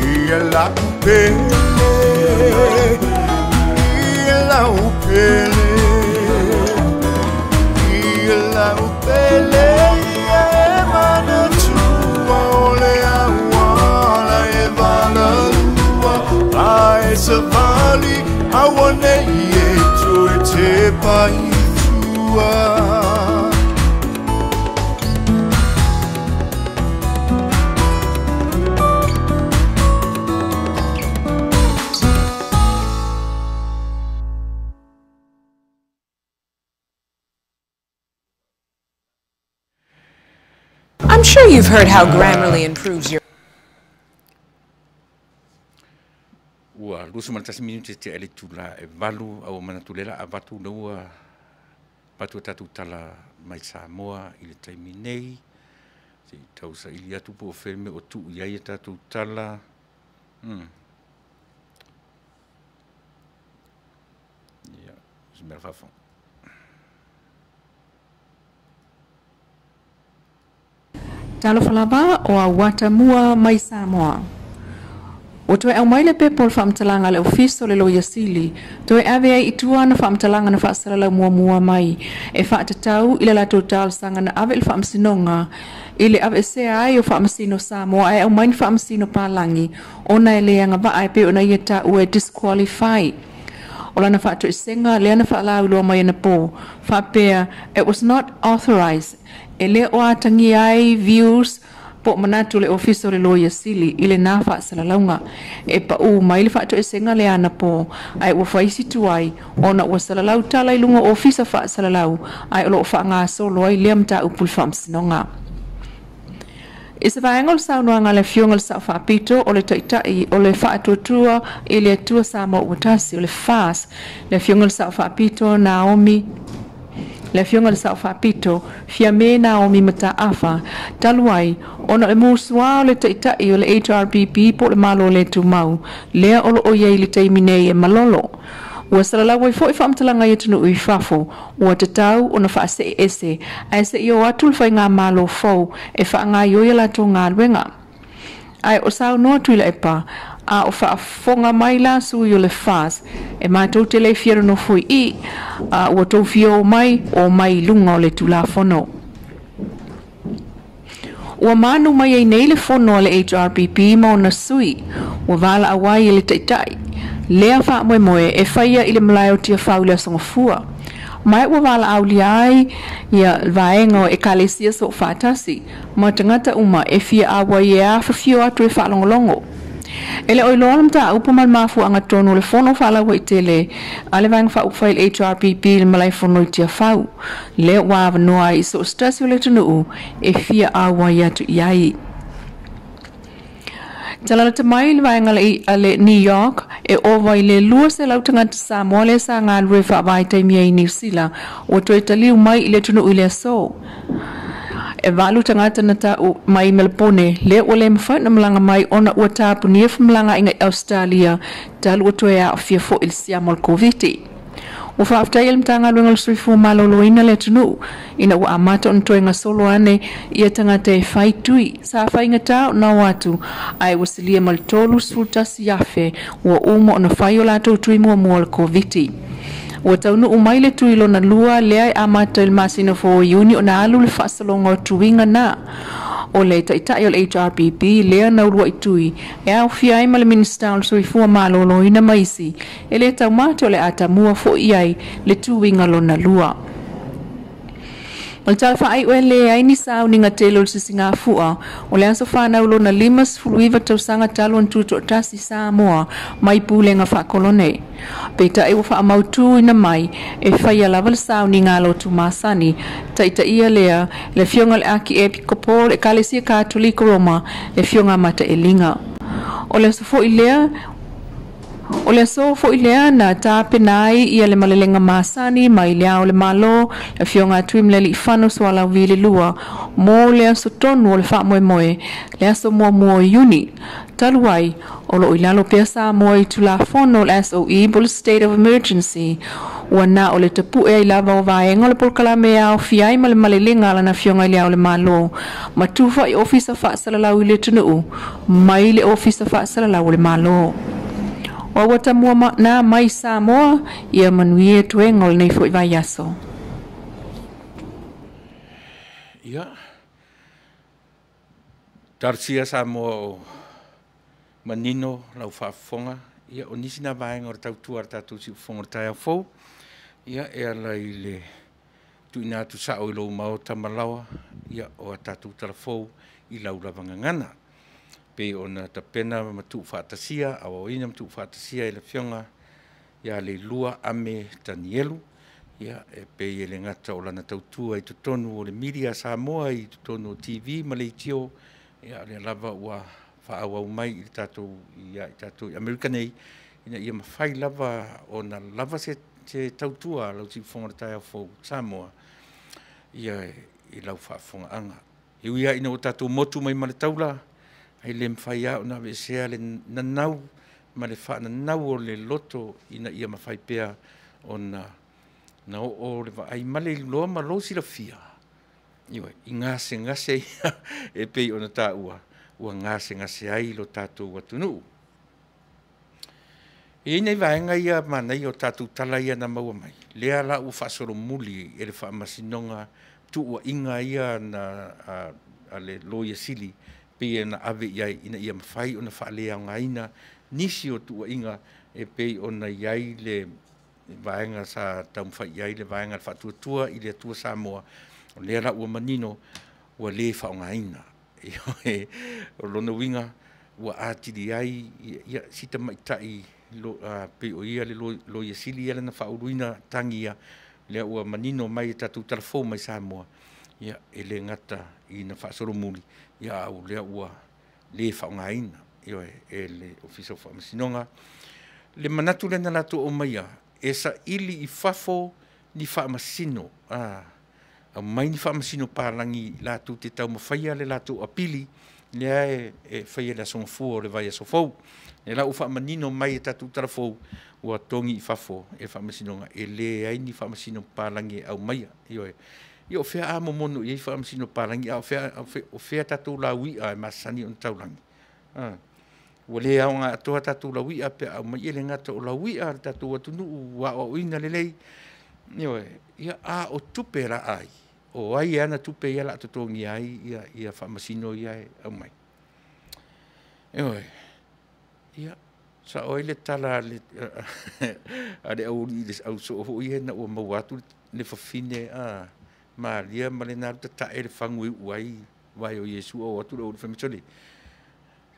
Ia lau pele Ia lau pele Ia lau pele Ia e mana tua o le aua La e vala lua A e savali Awane i e toi te pai tua. I'm sure you've heard how Grammarly improves your... Ua 21 minute te ele tula e valu au manatulela a vatu na ua patu tatu tala mai Samoa i le taimi nei. Se i tausa ili atu po o wheme o tu i ai tatu tala. Ia, se mea whawhang. Talofa lava o a Watamua mai Samoa. O toe au mai le pepo o le whaamtalanga le ofiso le loia sili, toe ave ai i tua na whaamtalanga na whaasalalau mua mua mai, e whaatatau i le latou talosaga na ave i le whaamasinoga, i le ave sea ai o whaamasino Samoa ai au mai ni whaamasino Palangi, ona e leanga vaa e pe ona ia tā ue disqualify. O lana whaatoesenga le ana whaalauloa mai ana pō, whaapea, it was not authorized, e le o atangi ai views po manatu le ofiso le loia sili i le nā whaasalalauga e pa u mai le whaatoesenga le ana pō ai ua whaisi tuai ona ua salalau tala i lunga ofisa whaasalalau ai o loo whaangasolo ai lea mta upul whaamsinoga. I se vaenga o le saunoaga le afioga le sao faapito o le taitai o le faatuatua i le Atua Samoa ua tasi o le FAS le afioga le sao faapito Naomi le afioga le sao faapito Fiame Naomi Mataafa talu ai ona le musuā o le taitai o le HRPP po le malo le tumau lea o loo iai le taimi nei e malolo. Ua salalau ai fo'i faamatalaga i atunuu i fafo ua tatau ona faasee ese ae se'i o atu le faigā malo fou e faagaioi a latou galuega. Ae o saunoa Tuilaepa a o faafofoga mai la sui o le FAS e matou te le fia nofo i a ua tou fia o mai o mai i luga o le Tulafono. Ua manu mai ai nei le fono a le HRPP ma ona sui ua valaau ai e le taitai lea faamoemoe e faia i le malae o Tiafau i le asogafua. Mai ua valaaulia ai ia vaega o ekalesia so faatasi ma tagata uma e fia auai e afafio atu e faalogologo. E le oi loa le mataupu ma le mafuaaga tonu o le fono faalauaitele a le vaega faaupufai i le HRPP i le malae fono i Tiafau. Lea ua avanoa ai i so o se tasi o le atunuu e fia auai atu i ai. Talalata mai le vaega a le New York e ova i le 200 tagata Samoa lea sa galulue faavaitaimi ai i Niu Sila ua toe taliu mai i le atunuu i le aso. E 8 tagata na ta'u mai Melebone lea ua le mafai ona malaga mai ona ua tapunia femalagaaiga i Ausetalia talu ua toe aafia fo'i i le siama o le Koviti. Ua faafetai e le Matagaluega o le Soifua Maloloina le atunuu ina ua amata ona toe gasolo ane ia tagata e fai tui sa faigata ona o atu ae ua silia ma le 31,000 ua uma ona fai o latou tui muamua o le Koviti. Ua taunuu mai le tui lona lua lea e amata i le masina fou o Iuni ona alu le faasologa o tuiga na. O le taitai o le HRPP lea na uluai tui e aofia ai ma le Minisita o le Soifua Maloloina ma isi e le taumate o le a tamua fo'i ai le tuiga lona lua. O le tala faaiu e leai ni sauniga tele o le sisigafua o le aso fanau lona 59 tausaga talu ona tutoatasi Samoa mai pulega faakolone. Peitai ua faamautuina mai e faia lava le sauniga a lotu masani, taitaia lea le afioga i le Akiepikopo o le Ekalesia Katoliko Roma, le afioga a Mataeliga. O le aso foi lea O le aso foi lea na tapena ai ia le malelega masani mai le Ao o le Malo, le Afioga a Tuimalealiifano Sualauvi le II, mo le aso tonu o le faamoemoe, le aso muamua o Iuni. Talu ai, o loo i lalo pea Samoa i Tulafono o le SOE po o le State of Emergency, ua na o le tapu'e ai lava o vaega o le polokalame e aofia ai ma le malelega a Lana Afioga i le Ao o le Malo ma tufa i ofisa faasalalau i le atunuu mai le Ofisa Faasalalau o le Malo. O ua tamua na mai Samoa, ia manuia toega o lenei fo'i vaiaso. Ia, talosia Samoa o manino lau faafofoga, ia o nisi na vaega o le tautua a le tatou siufofoga o le taeao fou, ia e ala i le tuuina atu sao i lou maota malaoa, ia o a tatou talafou i lau lava gagana pei ona tapena ma tuufaatasia, aoaoina ma tuufaatasia e le Afioga ia Leilua Ame Tanielu, ia e pei e le gata o lana tautua i totonu o le media Samoa i totonu o TV ma leitio, ia o lea lava ua faaauau mai i le tatou ia i tatou i Amerika nei, ina ia mafai lava ona lava se tautua a lau siufofoga o le taeao fou Samoa ia i lau faafofogaaga. E ui lava ina ua tatou motu mai ma le taula, ae le mafai lava ona aveesea le nanau ma le faananau o le loto ina ia mafai pea ona na oo le vaai ma le iloa ma lou silafia, ioe, i gasegase ia e pei ona taua ua gasegase ai lo tatou atunuu. E i ai nai vaega ia manaia o tatou tala ia na maua mai, lea la ua faasolomuli e le Faamasinoga tuuaiga ia na a le Loia Sili pei ona ave i ai ina ia mafai ona faaleaogaina nisi o tuuaiga e pei ona i ai le vaega sa taumafai i ai le vaega a le Faatuatua i le Atua Samoa. O lea la ua manino ua le faaaogaina. Ioe, o lona uiga ua atili ai ia si tamaitai pei o ia le Loia Sili ia lana faauluina tagi ia, lea ua manino mai e tatou talafou mai Samoa, ia e le gata ina faasolomuli, ia a o lea ua le faaaogaina, ioe, e le Ofisa o Faamasinoga. Le manatu lea na latou aumaia, e saili i fafo ni faamasino, aumai ni faamasino palagi latou te taumafaia le latou apili lea e faia i le aso Gafua o le vaiaso fou. Lea la ua faamanino mai e tatou talafou ua togi i fafo e Faamasinoga, e leai ni faamasino palagi e aumaia. Ioe, ia o fea a momono i ai faamasino palagi, a o fea tatou laui'a e masani ona taulagi? Ua le aoga atoa tatou laui'a pe a aumai, e le gata o laui'a a le tatou atunuu ua aoaoina lelei, ioe, ia a o tupe la ai, o ai e ana tupe ia o le a totogia ai ia faamasino ia e aumai? Ioe, ia, sao ai le tala a le aualii i le ausoo foi ia ina ua maua atu le fafine a Maria ma le alu tatae le fagu e iu ai vae o Iesu, oo atu le aualii fai mai, sole,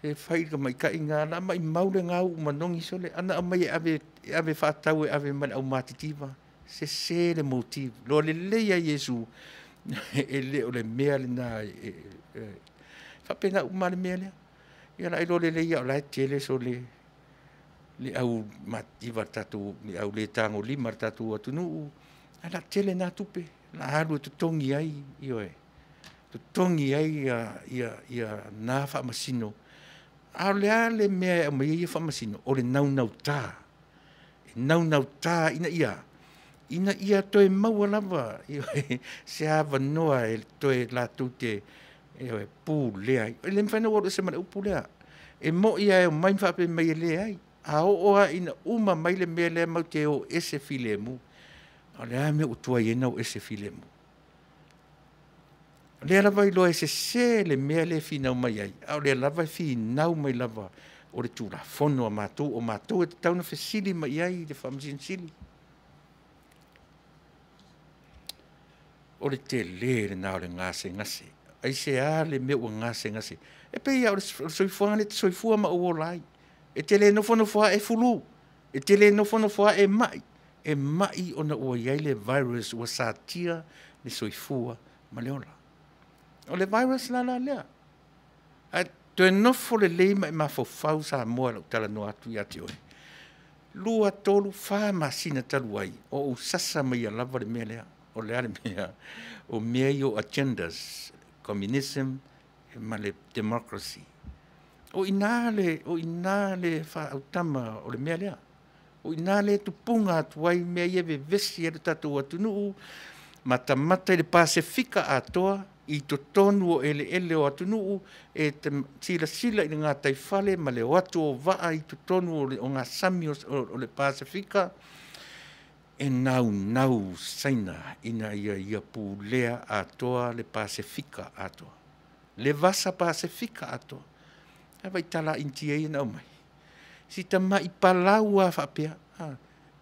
e fai i le tamaitai lena, na maumau le gau manogi sole, ana aumai e ave, e ave faatau e ave ma le aumatitiva, sese le motive. Loa lelei a Iesu, e le o le mea lena e faapena uma le mea lea. Ia la iloa lelei ia o la e tele so le le au mativa tatou le au le tagolima le tatou atunuu, ae la tele na tupe la alu e totogi ai, ioe, totogi ai ia na faamasino. A o le a le mea e aumai ai ia faamasino? O le naunauta, e naunauta ina ia toe maua lava, ioe, se avanoa e toe latou te, ioe, pulea ai. E le mafai ona ou alu ese ma le upu lea. E moni lava e omai ma faapea mai e leai, a oo lava ina uma mai le mea lea matou te o ese filemu. A o le a le mea ua tuai ai ona o ese filemu? O lea lava e iloa e sese le mea lea e finau mai ai, a o lea lava e finau mai lava o le Tulafono a matou, o matou e tatau ona fesili mai i ai le Faamasino Sili. O le tele lena o le gasegase. Aisea le mea ua gasegase? E pei lava o le soifuaga lea e te soifua ma ou ola ai. E te le nofonofo lava e flu, e te le nofonofo lava e mai, e mai ona ua i ai le virus ua satia le soifua ma le ola. O le virus la la lea. Ae toe nofo lelei ma e mafaufau Samoa i lau talanoa atu ia te oe. 2, 3, 4 masina talu ai, o ou sasa mai lava le mea lea. O le a le mea? O mea ia o agendas, communism ma le democracy. O i ina le faaautama o le mea lea. O i ina le tupuga atu ai mea ia e vevesi ai le tatou atunuu, matamata i le Pasefika atoa, i totonu o eleele o atunuu, e silasila i le gataifale ma le o atu o vaa i totonu o gasami o le Pasefika, e naunau Saina ina ia pulea atoa le Pasefika atoa. Le vasa Pasefika atoa. A vai tala Initia ia na aumai. Si tamai palau a faapea.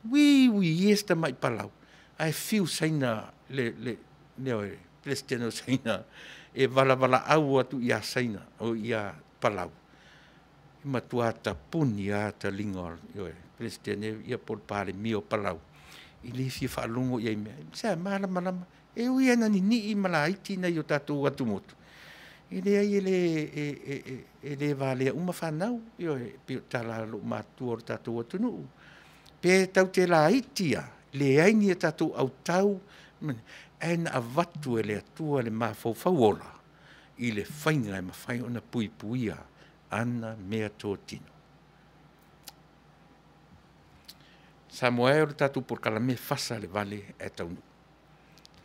Ui, ui, yes tamai palau. Ae fiu Saina le President o Saina e valavala au atu ia Saina o ia Palau. E matua tapuni a taliga o le President ia po o le Palemia o Palau. I le fia faalogo i ai mea. Se malamalama. E ui ana ninii ma laiti nai o tatou atumotu. E leai e le valea uma whanau, ioe, pei o tala a lou matua o le tatou atunuu. Pe tau te laiti a, leai ni a tatou autau, ae na avatu e le Atua le mafaufau ola i le faiga e mafai ona puipuia ana mea totino. Samoa e o le tatou polokalame fasa le vale ae taunuu.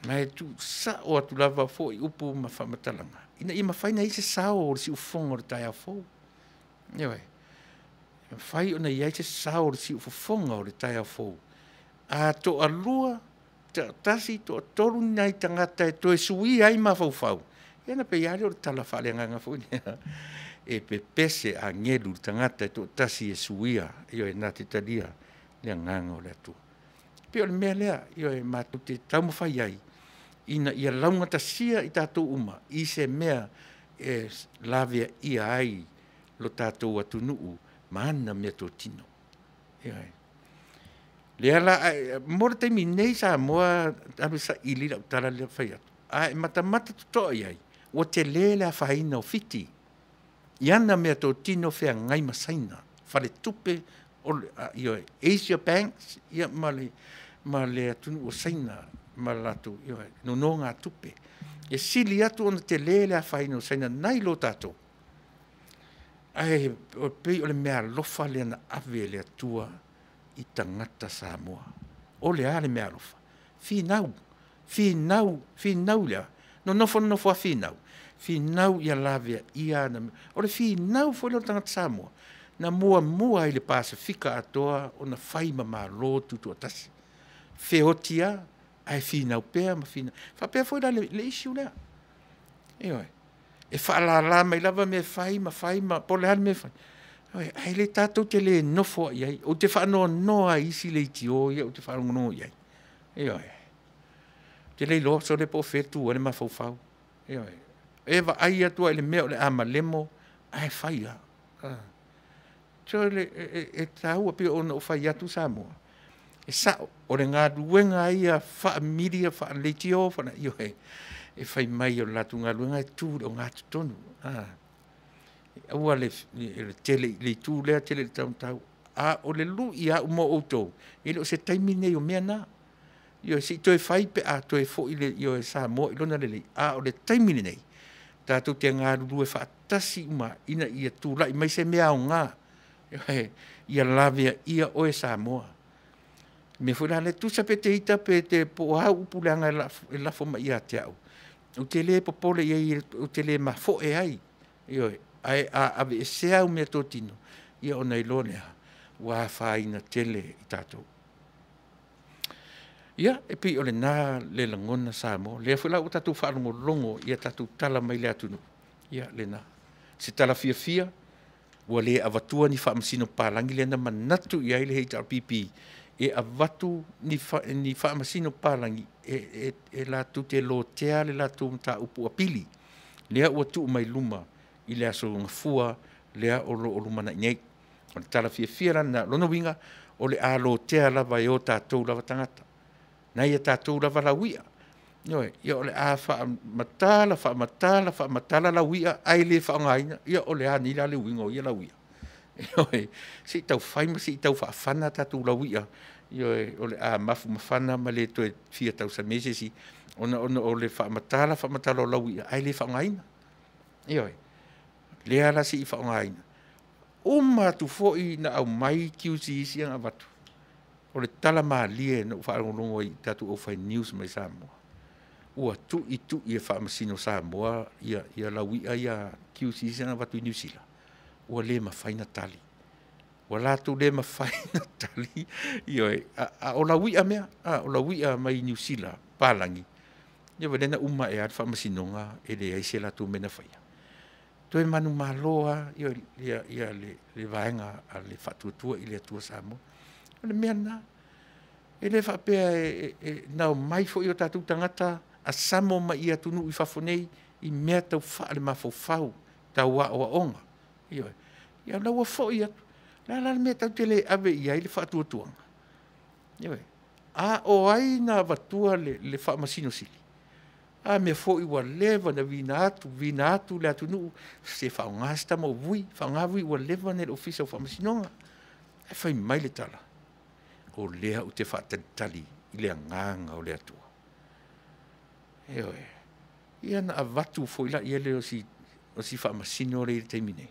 Ma e tuusao atu lava foi upu ma faamatalaga ina ia mafai ona i ai se sao o le siufofoga o le taeao fou. Ioe, e mafai ona i ai se sao o le siufofoga o le taeao fou. A toalua, toatasi, toatolu ni nai tagata e toe suia ai mafaufau, ia ona pei lava lea o le tala faaleagaga foi lea. E pepese agelu le tagata e toatasi e suia, ioe, na te talia le agaga o le Atua. Pei o le mea lea, ioe, matou te taumafai ai ina ia laugatasia i tatou uma i se mea e laveaia ai lo tatou atunuu ma ana meatotino. Ioe. Lea la, mo le taimi nei Samoa, alu e saili lau tala lea fai atu, a e matamata totoa i ai, ua tele le afaina o Fiti i ana meatotino feagai ma Saina, faletupe o le, ioe, Asia Banks, ia ma le atunuu o Saina ma latou, ioe, nonogatupe. E sili atu ona tele le afaina o Saina nai lo tatou. Ae pei o le mea alofa lea na ave e le Atua i tagata Samoa. O le a le mea alofa? Finau, finau, finau lea. Nonofo nonofo a finau. Finau ia lavea ia ana. O le finau foi lea o le tagata Samoa. Na muamua ai le Pasefika atoa ona fai ma malo tutoatasi. Feotia, ae finau pea ma finau. Faapea foi la le issue lea. Ioe. E faalala mai lava mea fai ma fai ma po o le a le mea fai. Ae le tatou te le nofo i ai. Ou te faanoanoa ai isi leitio ia ou te faalogologo i ai. Ioe. Te le iloa sole po o fea tu ai le mafaufau. Ioe. E vaai atu ai le mea o le amalemo ae fai lava. So le e taua pei ona ou fai atu Samoa. E sao o le galuega ia faamilia faaleitio ioe. E fai mai o le latou galuega e tu i le ogatotonu. Aua le tele i le itu lea tele i le taumatau. A o le lu'i au mo outou, e le o se taimi nei o mea na. Ioe, se i toe fai pe a toe foi le ioe Samoa i lona lelei, a o le taimi lenei, tatou te galulue faatasi uma ina ia tulai mai se mea aoga, ioe, ia laveaia oe Samoa. O le mea foi la lea, tusa pe te ita pe te po o a au upu leaga e lafo mai ia te au, ou te le popole i ai, ou te le mafoe ai, ioe, ae a aveesea au meatotino, ia ona iloa lea ua afaina tele i tatou. Ia, e pei o lena le lagona Samoa. O lea foi la ua tatou faalogologo i a tatou tala mai le atunuu, ia lena. Se tala fiafia, ua le avatua ni faamasino palagi lea na manatu i ai le HRPP e avatu ni faamasino palagi e latou te lotea le latou mataupu apili, lea ua tuu mai luma i le aso Gafua lea o lo o lumanai nei. O le tala fiafia la lena, o lona uiga, o le a lotea lava e o tatou lava tagata, nai a tatou lava lauia. Ioe, ia o le a faamatala, faamatala, faamatala lauia ae le faaaogaina, ia o le a nei la le uiga o ia lauia? Ioe, se i tau fai ma se i tau faafana a tatou lauia, ioe, o le a mafu mafana ma le toe fia tausami ai se isi, ona o le faamatala faamatala o lauia ae le faaaogaina. Ioe, lea la se i faaaogaina. Uma atu foi na aumai QCs ia na avatu, o le tala malie na ou faalogologo ai i tatou aufai news mai Samoa, ua tuitui e Faamasino Samoa ia lauia ia QCs ia na avatu i Niu Sila, ua le mafai ona tali. Ua latou le mafai ona tali, ioe, a o lauia mea, o lauia mai Niu Sila, palagi, ia vaai o lea na uma ae lava le faamasinoga e leai se latou mea na faia. Toe manumalo lava le vaega a le Faatuatua i le Atua Samoa. O le mea lena. E le faapea na omai foi o tatou tagata asamo mai i atunuu i fafo nei i mea tau faalemafaufau, tau aoaoga. Ioe. Ia o la ua foi atu. O le a la le mea tatou te le ave i ai le faatuatuaga? Ioe. A o ai na avatua le Faamasino Sili? A mea foi ua leva ona viina atu, viina atu le atunuu, se faaaoga se tama o Vui, faaaoga Vui ua leva ona i le Ofisa o Faamasinoga. Ae fai mai le tala, o lea ou te faatalitali i le agaga o le Atua. Ioe. Ia na avatu foi lea o si faamasino lea i le taimi nei,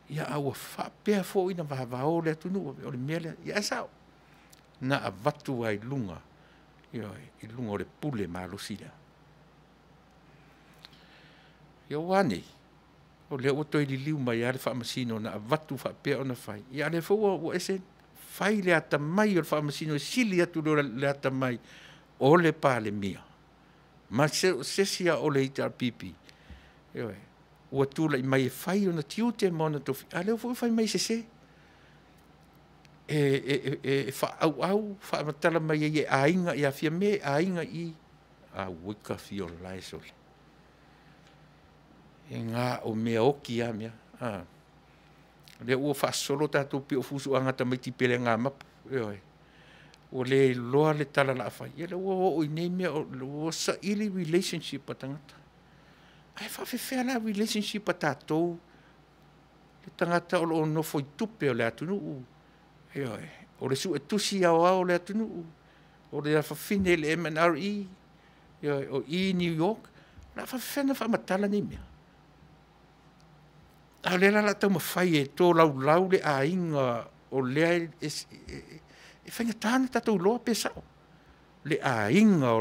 ia a ua faapea foi ona vavao le atunuu, o le mea lea, ia ae sao, na avatu lava i luga, ioe, i luga o le pule malosi lea. Ia ua a nei? O lea ua toe liliu mai lava le faamasino na avatu faapea ona fai, ia a o lea foi ua ese, fai le atamai o le faamasino e sili atu i lo le atamai o le Palemia ma se isi o le HRPP, ioe, ua tulai mai e fai ona tiute ma ona tofi, a o lea foi ua fai mai e sese. E faaauau faamatala mai ai e aiga ia Fiame, e aiga i i, auoi ka fio lae sole. E na o mea oti lava mea. O lea ua faasolo tatou pei o fusuaga a tamaiti pelegamapu, ioe, ua le iloa le tala o le a fai, ia o lea ua oo i nei mea ua saili relationship a tagata. Ae faapefea la relationship a tatou, le tagata o lo o nofo i tupe o le atunuu, ioe, o le suetusi aoao o le atunuu, o le afafine i le MNRE, ioe, o i New York, o le a faapefea ona faamatala nei mea? A o lea la o le a taumafai e tolaulau le aiga o lea e faigata ona tatou iloa pe sao le aiga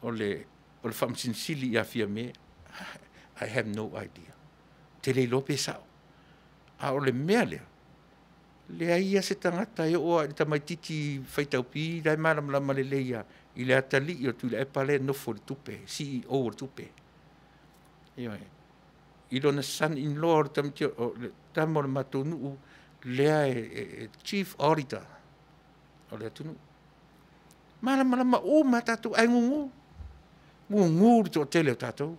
o le Faamasino Sili ia Fiame. I have no idea. Ou te le iloa pe sao. A o le mea lea, leai lava se tagata e oo lava i le tamaitiiti faitau pi la e malamalama lelei lava i le atalii o Tuilaepa lea e nofo i le tupe, CEO o le tupe. Ioe. I lona son in law, o le tama o le matou nuu lea e Chief Auditor o le atunuu. Malamalama uma lava tatou, ae gugu, gugu le toatele o tatou.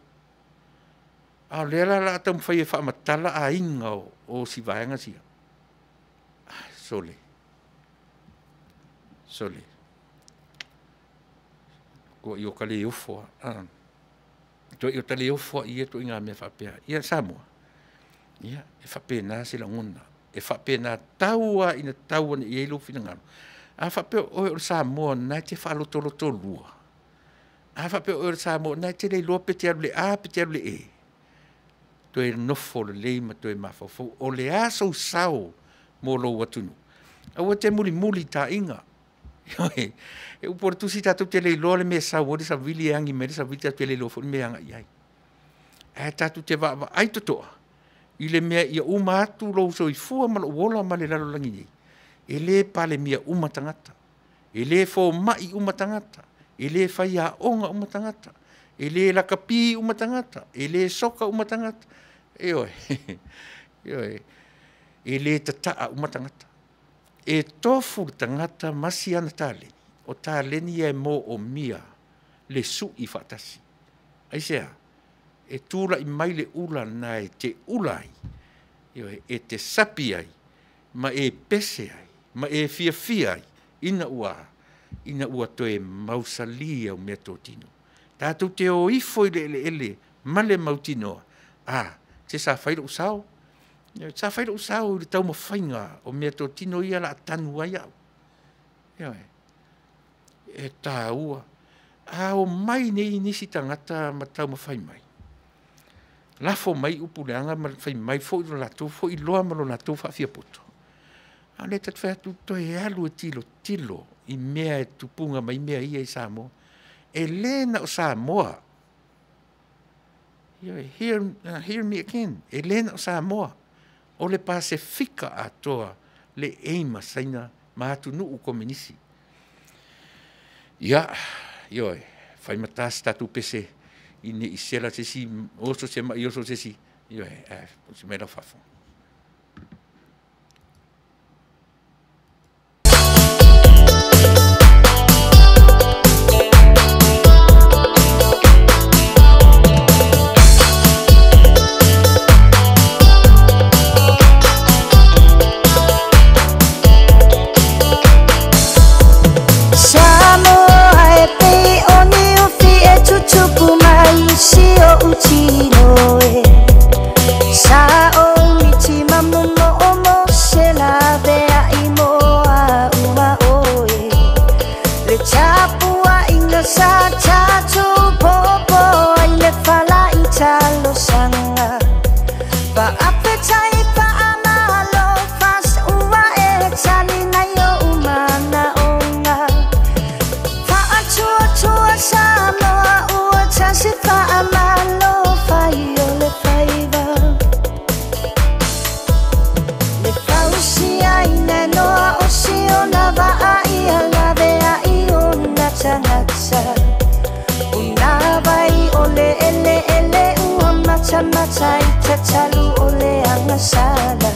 A o lea la o le a taumafai e faamatala aiga o si vaega sia. Ah, sole, sole. Ua i o ka le ofo lava. Toe o tale ofo ia to inga mea faapea. Ia Samoa. Ia e faapena se lagona. E faapena taua ina taua ni i lou finagalo. A faapea oe o le Samoa na te faalotoloto lua. A faapea oe o le Samoa na te le iloa pe te alu le A pe te alu le E. Toe nofo lelei ma toe mafaufau. O le a sou sao mo lou atunuu. Aua te mulimuli taaiga. E upu o le tusi tatou te le iloa le mea e sau ai le savili e agi mai le savili tatou te le iloa foi le mea e agai ai. Ae tatou te vaavaai totoa i le mea ia uma atu lou soifua ma lou ola ma le lalolagi nei, e le palemia uma tagata, e le fomai uma tagata, e le faiaoga uma tagata, e le lakapi uma tagata, e le soka uma tagata, ioe, ioe, e le tataa uma tagata. E tofu le tagata ma si ana taleni, o taleni ia e moomia le sui faatasi. Aisea? E tulai mai le ula na e te ula ai, ioe, e te sapi ai, ma e pese ai, ma e fiafia ai, ina ua toe mausali au mea totino. Tatou te o ifo i le eleele ma le mautinoa, a, se sa fai lou sao, sa fai lou sao i le taumafaiga o mea totino ia la tanu ai au. Ioe, e tāua. A o mai nei nisi tagata ma taumafai mai. Lafo mai upu leaga ma fai mai foi lo latou foi loa ma lo latou faafiapoto. A o lea tatou fai atu toe alu e tilotilo i mea e tupuga mai mea ia i Samoa. E le na o Samoa. Hear me again. E le na o Samoa. O le Pasefika atoa le eima saina ma atunuu komenisi. Ia, ioe, fai matā se tatou pese i ne i sela se isi oso se mai oso se isi. Ioe, si mai lau faafofoga. Samoa e pei o ni ufi e tutupu mai si o utino e. Sa o miti mamumo o mo se la vea i moa ua oe. Le tapua inga sa tatu popo ai le fala i talo sanga. Pa apetai pa amalo fas ua e tali nai o umana onga. Fa atua tua Samoa ua tasi fa amalo fai o le faiva. Le fausia ina noa o si ona vaa ia lavea i ona tagata. Una vai o le ele ele ua mata mata i tatalu o le angasala.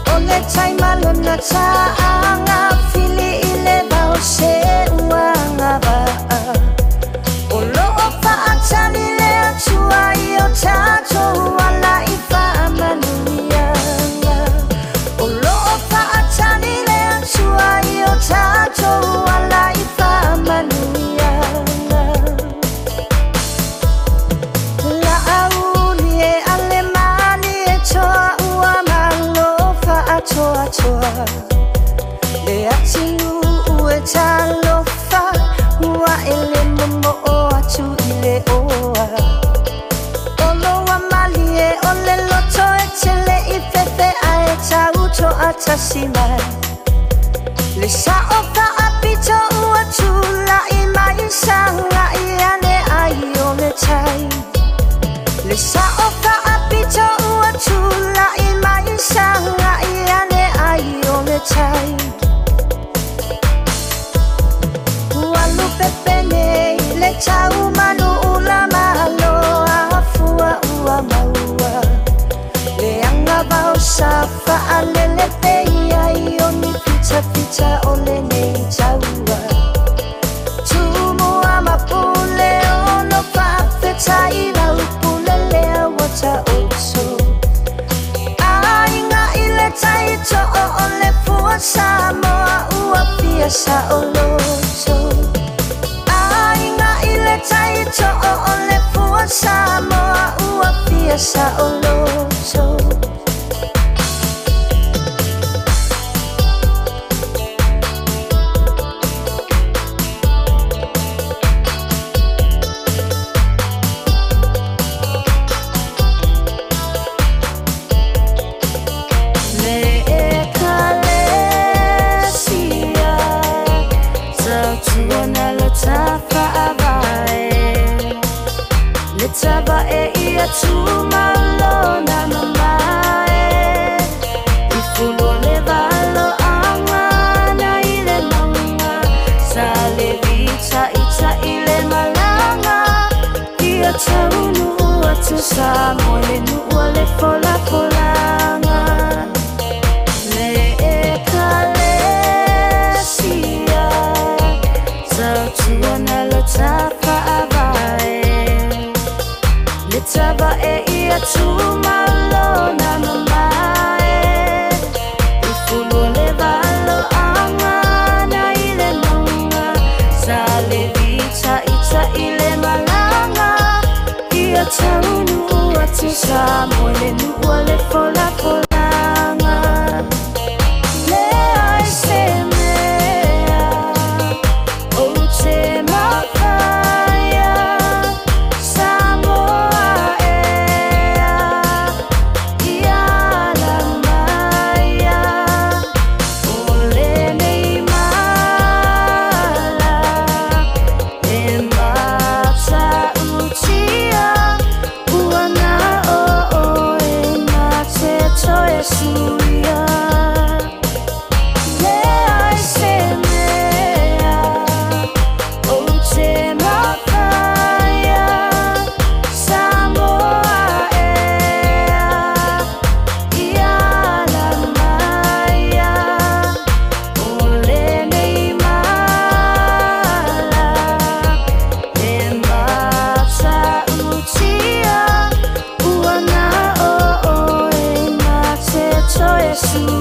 O le taimalona taanga fili i le vao se uanga vaa. O loo faatali le atua i o tatou ala i faamanuiaga. O loo faatali le atua i o tatou ala i faamanuiaga. La auli e ale mali e toa ua malo faatoatoa. Le atinu ue talofa ua ele momo o atu i le oa. Olo mali e ole loto e tele i fefe a e tauto a tasi mai. Le sao faapito ua tula i mai sanga i ane ai o le tai. Le sao faapito ua tula i mai sanga i ane ai o le tai. Ua lupe pene i le tau manu ula malo afua ua maua. Le anga vao sa faalele pe ia i o ni fita fita o le nei taua. Tumu ama pule ono faafeta i lau pule lea wata oto. Ainga i le taito o o le fua Samoa ua fia sa o loto. Ainga i le taito o o le fua Samoa ua fia saʻoloto. Le ekalesia tautuana lo tafa'avae le tava'e ia tumalona mamae i fulu o le valoaga na i le mauga sa le vita'ita'i le malaga ia taunuu atu Samoa le nuu o le folafolaga. Le ekalesia tautuana lo tafa'avae le tava'e ia tumalona mamae i fulu o le valoaga na i le mauga sa le vita'ita'i le malaga ia taunuu atu Samoa le nuu o le folafolaga. Leai se mea ou te mafaia Samoa ea ia ala maia o lenei mala e matautia ua na o oe na te toe suia. Leai se mea ou te mafaia Samoa ea ia ala maia o lenei mala e matautia ua na o oe na te toe suia.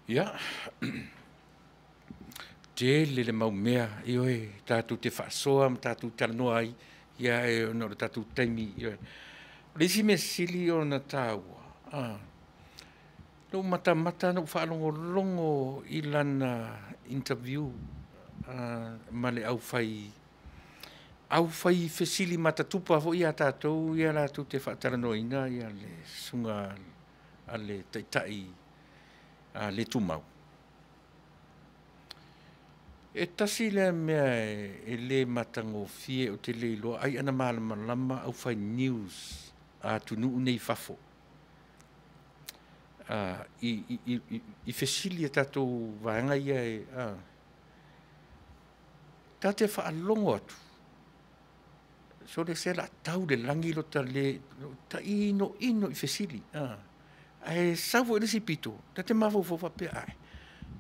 Ia, tele le mau mea, ioe, tatou te faasoa ma tatou talanoa ai, ia e ona o le tatou taimi, ioe. O le isi mea sili ona taua, lou matamata na ou faalogologo i lana interview ma le aufai fesili matatupa foi ia tatou ia latou te faatalanoaina ia le susuga a le taitai le tumau. E tasi lea mea e le matagofie o te le iloa ai ana malamalama aufai news a atunuu nei fafo. I fesili a tatou vaega ia e ta te faalogo atu so le se la tau le lagi lo ta le ta ino ino i fesili. Ae sau foi le isi pito ta te mafaufau faapea ai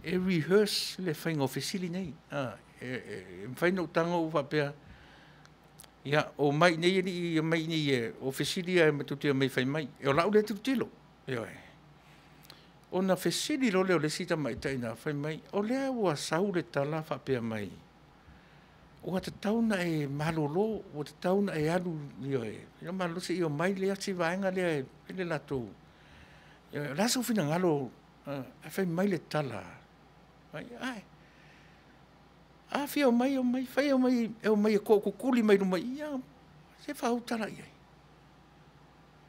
e rehearse le faiga o fesili nei. E mafai ona ou tago ou faapea ia o mai nei alii mai nei e o fesili ae matou te omai fai mai e o lau lea tilotilo. Ioe. Ona fesili loa lea o le isi tamaitai na fai mai o lea ua sau le tala faapea mai ua tatau na e malolo, ua tatau na e alu ioe, ia malolo se i omai le isi vaega lea e le latou. Ioe, o le a sou finagalo ae fai mai le tala. Ai, ai. A fia omai, omai, fai omai, e omai e tookukuli mai luma ia, se faautala i ai.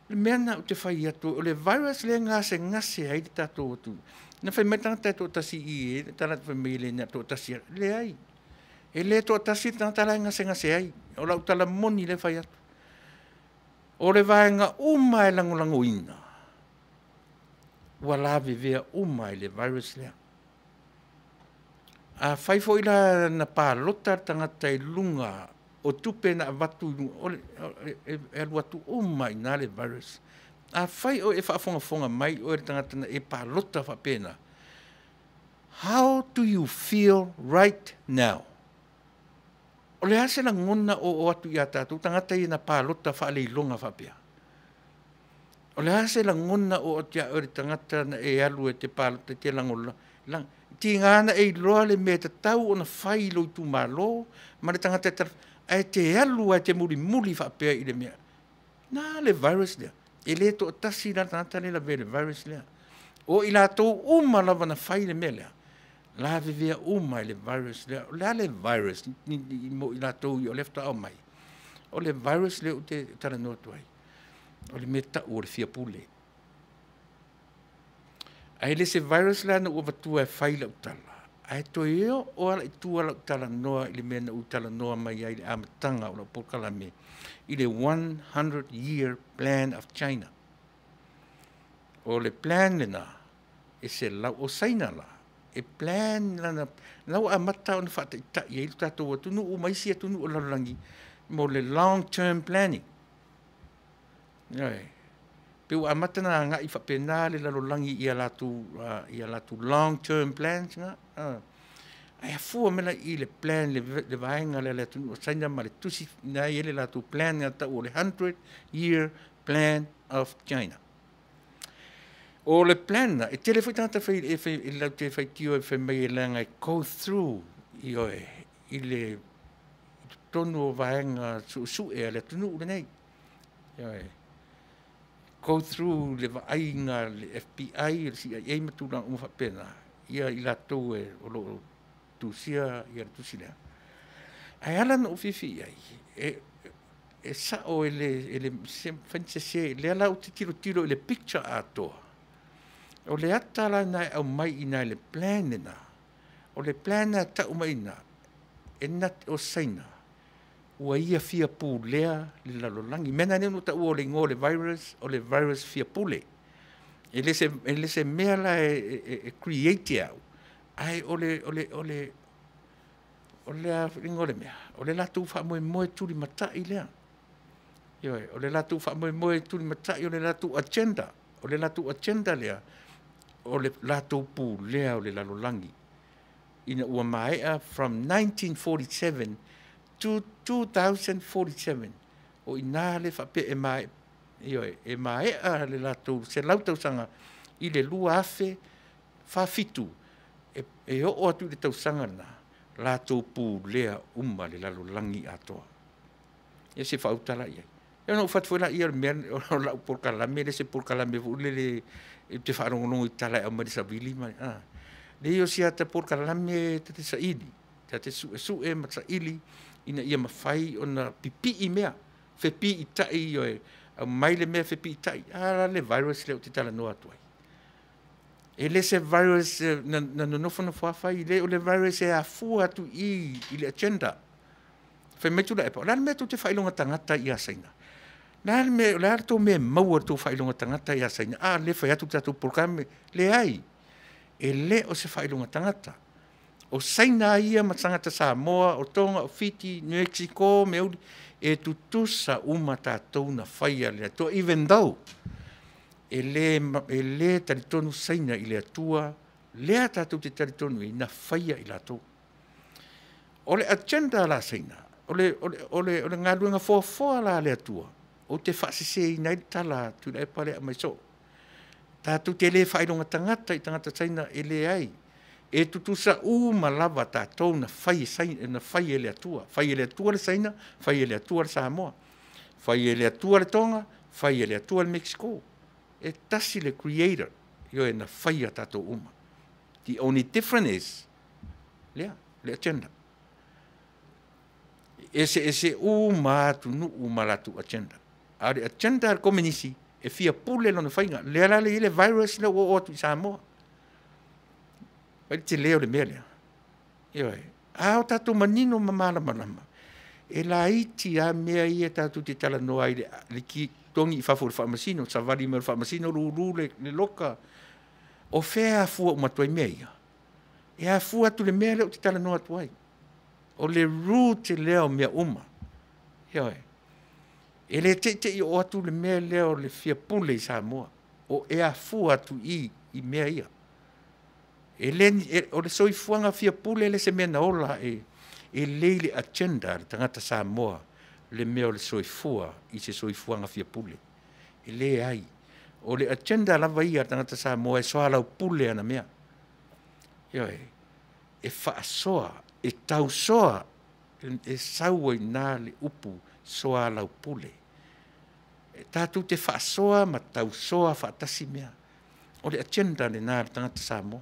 Le mea na ou te fai atu, o le virus lea gasegase ai le tatou atu. Na fai mai tagata e toatasi i e, le tala fai mai le na toatasi, leai. E le toatasi le tagata la e gasegase ai. O lau tala moni le fai atu. O le vaega uma e lagolagoina, ua lavevea uma i le virus lea. A fai foi la na palota le tagata i luga o tupe na avatu i luga, o le, e alu atu uma i na le virus. A fai o e faafogafoga mai oe le tagata na e palota faapena, How do you feel right now? O le a se lagona o oo atu ia tatou tagata ia na palota faaleiloga faapea? O le a se lagona o oo atu ia oe le tagata na e alu e te palota e te lagola, tiga na e iloa le mea e tatau ona fai i lou itumalo ma le tagata e ae te alu lava e te mulimuli faapea i le mea. Na le virus lea. E le toatasi la le tagata lea e lavea i le virus lea. O i latou uma lava na fai le mea lea, lavevea uma i le virus lea. O le a le virus mo i latou ia o lea faatoa omai? O le virus lea ou te talanoa atu ai, o le mea tau o le fia pule. Ae le se virus la na ou avatua e fai lau tala, ae toe oo lava i tua lau talanoa i le mea na ou talanoa mai ai i le amataga o lau polokalame i le 100 year plan of China. O le plan lena, e 100, o Saina la, e plan lana, la ua amata ona faataitai ai lo tatou atunuu ma isi atunuu o le lalolagi mo le long term planning. Ioe. Pe ua amata ona agai faapena le lalolagi i a latou long term plans na. Ae afua mai la i le plan le vaega lea a le atunuu o Saina ma le tusi na i ai le latou plan na tau o le 100 year plan of China. O le plan na, e tele foi tagata fai, e fai, e latou te faitio e fai mai e leaga e go through, ioe, i le totonu o vaega suesue a le atunuu lenei. Ioe. Go through le vaaiga a le FBI, le CIA ma tulaga uma faapena, ia i latou e o lo o tusia ia le tusi lea. Ae ala ona ou fiafia i ai, e sao e le mafai ona sese, lea la ou te tilotilo i le picture atoa. O le ata la lena e aumai i ina i le plan lena, o le plan lena e tau mai i ina, e na o Saina ua ia fia pulea le lalolagi. O le mea lena na ou taua o le igoa o le virus, o le virus fia pule. E le se mea la e create e au, ae o le igoa o le mea, o le latou faamoemoe tulimatai lea. Ioe, o le latou faamoemoe tulimatai, o le latou agenda. O le latou agenda lea, o le latou pulea o le lalolagi. Ina ua maea from 1947 to 2047, o i ina le faapea e maea, ioe, e maea le latou 100 tausaga i le 2047, e oo atu i le tausaga lena, latou pulea uma le lalolagi atoa. Ia se faautala i ai. Ia ona ou fai atu foi lea o le mea o lau polokalame, le se polokalame foi lele ou te faalogologo i tala e aumai le savili ma leai o si ata polokalame ta te saili, ta te suesue ma saili ina ia mafai ona pipii mea, fepiitai, ioe, aumai le mea fepiitai. A la le virus lea ou te talanoa atu ai. E le se virus na nonofo lava fai, le o le virus e afua atu i le agenda. Fai mai Tuilaepa, o le a le mea tou te faailoga tagata ai ia Saina? O le a le mea, o le a le tou mea e maua i le tou faailoga tagata ia Saina? A lea e fai atu le tatou polokalame. Leai, e le o se faailoga tagata. O Saina ia ma tagata Samoa, o Tonga, o Fiti, New Mexico, meauli, e tutusa uma tatou na faia le Atua. Even though e le talitonu Saina i le Atua, lea tatou te talitonu i na faia i latou. O le agenda la Saina, o le galuega foafoa la le Atua, ou te faasiseina ai le tala a Tuilaepa lea aumai soo. Tatou te le faailoga tagata i tagata Saina e leai. E tutusa uma lava tatou na fai e le Atua. Fai e le Atua le Saina, fai e le Atua le Samoa. Fai e le Atua le Tonga, fai e le Atua le Mexico. E tasi le creator, ioe, na faia tatou uma. The only difference is, lea, le agenda. Ese ese uma atunuu ma latou agenda. A o le agenda a le komenisi, e fia pule lona faiga. Lea la le i le virus lea ua oo atu i Samoa. Vai le tele o le mea lea. Ioe. A o tatou manino ma malamalama, e laiti lava mea ia tatou te talanoa ai le togi i fafo o le faamasino, savali mai o le faamasino, lulu le loka. O fea e afua uma atu ai mea ia? E afua atu le mea lea ou te talanoa atu ai. O le root lea o mea uma. Ioe. E le teitei oo atu le mea lea o le fia pule i Samoa. O e afua atu i mea ia. E le o le soifuaga fia pule le se mea na ola e lei le agenda le tagata Samoa le mea o le soifua i se soifuaga fia pule. E le ai. O le agenda lava ia le tagata Samoa e soalaupule ana mea. Ioe, e faasoa, e tausoa, e sau ai na le upu soalaupule. E tatou te faasoa ma tausoa faatasi mea. O le agenda lena a le tagata Samoa.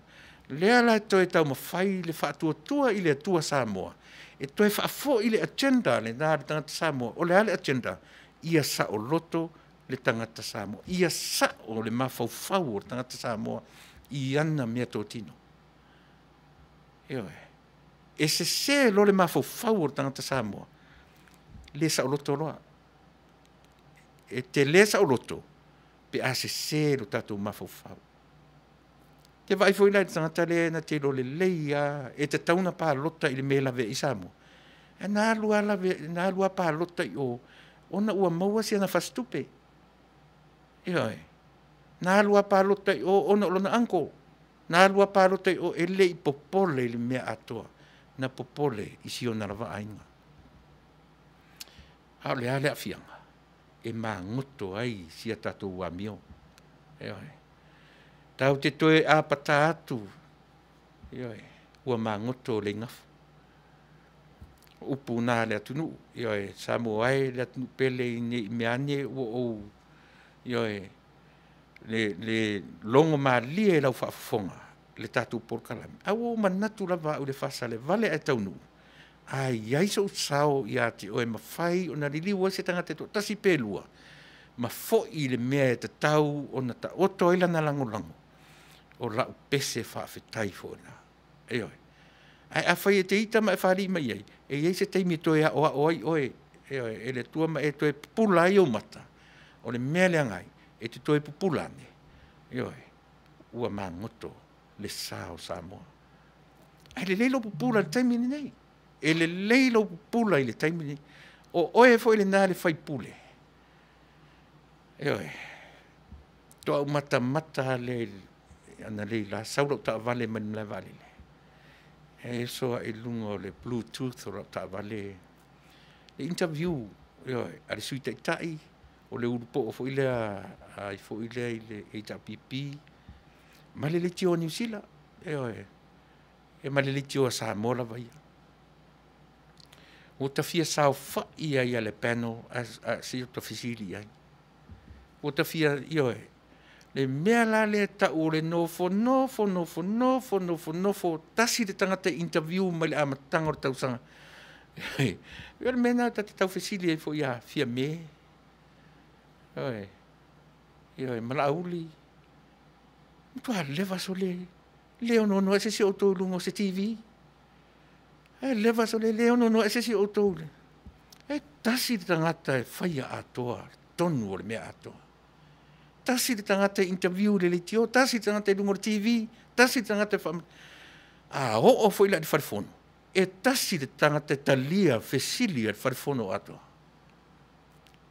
Lea la e toe taumafai le faatuatua i le Atua Samoa, e toe faafoi le agenda lena a le tagata Samoa. O le a le agenda? Ia saoloto le tagata Samoa. Ia sao le mafaufau o le tagata Samoa i ana mea totino. Ioe. E sese lo le mafaufau o le tagata Samoa, le saoloto loa. E te le saoloto pe a sese lo tatou mafaufau. Te vaai foi la i le tagata lea na te iloa lelei lava e tatau ona palota i le mea e lavea ai Samoa. Ae na alu lava palota i o ona ua maua si ana fasitupe. Ioe. Na alu lava palota i o ona o lona uncle. Na alu lava palota i o e le i popole i le mea atoa. Na popole i si ona lava aiga. A o le a le aafiaga e magoto ai si a tatou amio. Ioe. Tatou te toe apata atu, ioe, ua magoto le igafu. O upu na a le atunuu, ioe, Samoa e le atunuu pele ne i meaane ua ou, ioe, le logomalie i lau faafofoga le tatou polokalame. Ae ua ou manatu lava au i le faasalevale ae taunuu, a i ai sou sao ia te oe e mafai ona liliu ai se tagata e toatasi pe lua, ma foi le mea e tatau ona taoto ai lana lagolago, o lau pese faafetai foi lena. Ioe. Ae afai e te ita ma e faliai mai ai, e i ai se taimi e toe aoao ai oe, ioe, e le Atua ma e toe pupula ai ou mata, o le mea leaga ai, e te toe pupula ane, ioe, ua magoto le sa o Samoa. Ae lelei lou pupula i le taimi lenei. E lelei lou pupula i le taimi lenei. O oe foi lena le faipule. Ioe. Toa ou matamata lea analeila sau lau taavale mai le malae vaalele. E oso ai i luga o le Bluetooth o lau taavale le interview, ioe, a le Sui Taitai, o le ulupoo foi lea ai foi lea i le HRPP, ma le leitio a Niu Sila, ioe, e ma le leitio a Samoa lava ia. Ua ta fia saofai ai a le panel a se i o ta fesili ai. Ua ta fia, ioe, le mea la lea tau o le nofo nofo nofo nofo nofo nofo, tasi le tagata interview mai le amataga o le tausaga. O le mea lena ta te tau fesili ai foi ia Fiame, ioe, ioe, ma Laauli. Matua leva sole le ono ono ai se isi o outou i luga o se TV. E leva sole le ono ono ai se isi o outou. E tasi le tagata e faia atoa tonu o le mea atoa. Tasi le tagata e interview le leitio, tasi le tagata i luga o le TV, tasi le tagata e a oo foi la i le falefono, e tasi le tagata e talia fesili a le falefono atoa.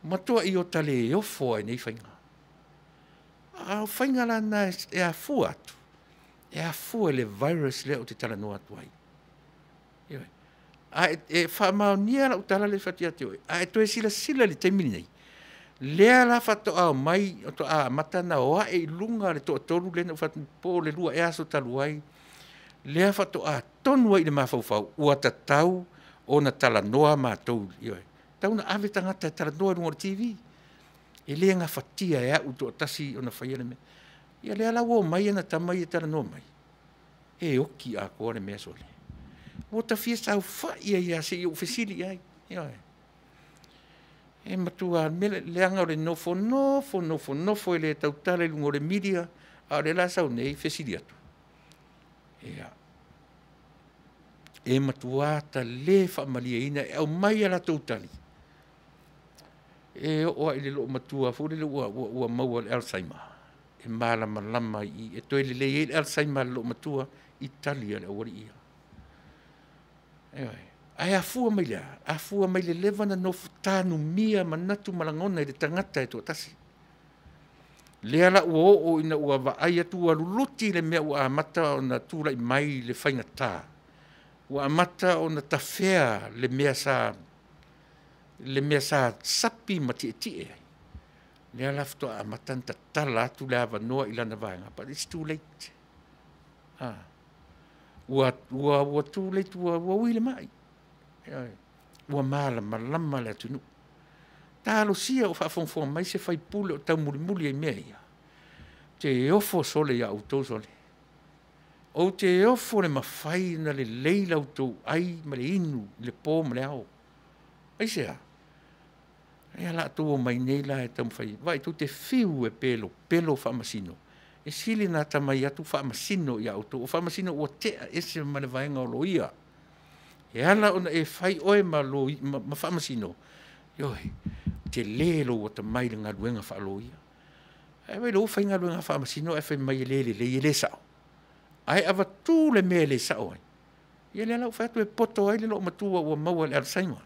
Matua i o tale e ofo ai nei faiga. A o faiga la na e afua atu, e afua i le virus lea o te talanoa atu ai. Ioe. A e faamaonia lau tala le fati ate oe, a e toe silasila i le taimi lenei, lea la faatoa mai, o toa amata na oae i luga le toatolu lea na ou po o le lua e aso talu ai, lea faatoa tonu ai i le mafaufau, ua tatau ona talanoa matou, ioe. Tau na ave tagata e talanoa i luga o le TV. E le gafatia e au toatasi ona faia le mea. Ia lea la ua omai ana tama ia e talanoa mai, e oki atoa le mea sole. Ua ta fia saofai ai lava se i ou fesili ai. Ioe. E matua leaga o le nofo nofo nofo nofo e le tautala i luga o le media, a o le la sau nei fesili atu. Ia. E matua ta le faamalieina e aumai a latou tali. E oo ai i le loomatua foi lele ua maua le Alzheimer. E malamalama i e toe lelei ai le Alzheimer a le loomatua i tali a le aualii ia. Ioe. Ae afua mai le a? Afua mai le leva na nofo tanumia manatu ma lagona i le tagata e toatasi. Lea la ua oo ina ua vaai atu ua luluti le mea ua amata ona tulai mai le faigata, ua amata ona tafea le mea sa sapi ma tietie ai, lea la faatoa amata ona tatala atu le avanoa i lana vaega, but it's too late. Ua too late, ua ui le mai. Ua malamalama le atunuu. Talosia o faafogafoga mai se sui usufono o taumulimuli ai i mea ia, ou te ofo sole ia outou sole. Ou te ofo i le mafai ona lelei la outou ai ma le inu i le po ma le ao. Aisea? Lea o le a outou omai nei la e taumafai, vaai tou te fiu e pelopelo faamasino, e sili ona atamai atu faamasino ia outou, o faamasino ua tea ese ma le vaega o loia. E ala ona e fai oe ma faamasino, ioe, e tele lou atamai i le galuega faaloia. Ae vaai o lea ua fai galuega a faamasino ae fai mai e le lelei e le sao, ae avatu le mea e le sao ai, ia lea la ua ou fai atu e poto ai le loomatua ua maua i le Alzheimer,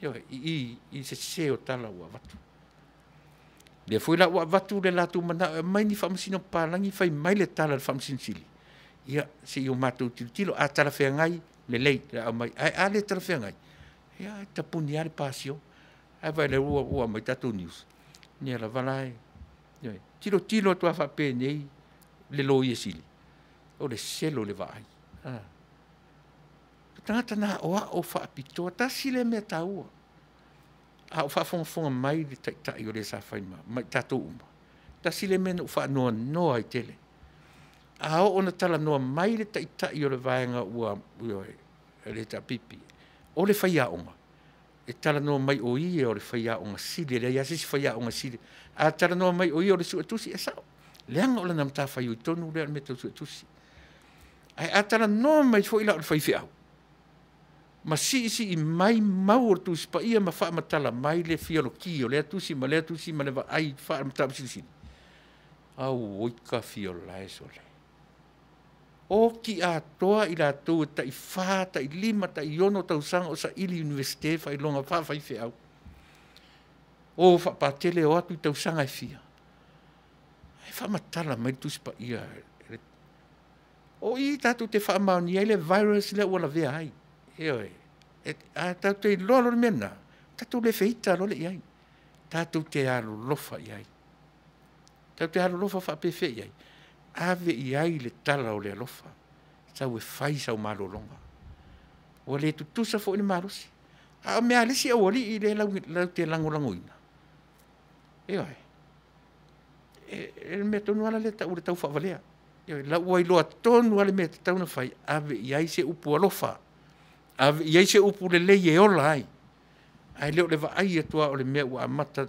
ioe, i i i le sese o tala ua avatu. O lea foi la ua avatu le latou manao e aumai ni faamasino papalagi fai mai le tala a le Faamasino Sili, ia se i o matou tilotilo, a talafeagai, lelei o le a aumai, ae a le talafeagai, ia e tapuni lava le pasio. Ae vaai o lea ua aumai tatou news, ia lava la e, ioe, tilotilo atu lava faapenei le Loia Sili, o le selo i le vaai. O tagata na aoao faapitoa, tasi lea mea taua, a o faafogafoga mai le Taitai o le sa fai ma i tatou uma, tasi lea mea na ou faanoanoa ai tele, a oo ina talanoa mai le Taitai o le Vaega ua, ioe, le HRPP, o le faiaoga, e talanoa mai o ia o le faiaoga sili e leai lava se isi faiaoga e sili. A talanoa mai o ia o le suetusi, e sao, leaga o lana matafaioi tonu lea o le mea tau suetusi. Ae a talanoa mai foi la o le faifeau, ma siisii mai mau o le Tusi Paia ma faamatala mai le feologi o lea tusi ma lea tusi ma le vaai faa-Mataupu Silisili, auoi tafiolae sole. Oti atoa i latou e tai 4, tai 5, tai 6 tausaga o saili i le Iunivesite faailoga faafaifeau, o faapatele, o atu i tausaga e fia, ae faamatala mai le Tusi Paia. O i tatou te faamaonia ai le virus lea ua lavea ai. Ioe. A tatou te iloa loa le mea lena, tatou le feita loa lea i ai, tatou te alolofa i ai. Tatou te alolofa faapefea i ai? Ave i ai le tala o le alofa, sau e fai sau malologa. Ua le tutusa foi le malosi. A o mea a le isi aualii lea latou te lagolagoina, ioe, e le mea tonu lava lea e tau o le taufaavalea. Ioe, o la ua iloa tonu lava le mea e tatau ona fai, ave i ai se upu alofa, ave i ai se upu lelei e ola ai, ae le o le vaai atu lava o le mea ua amata,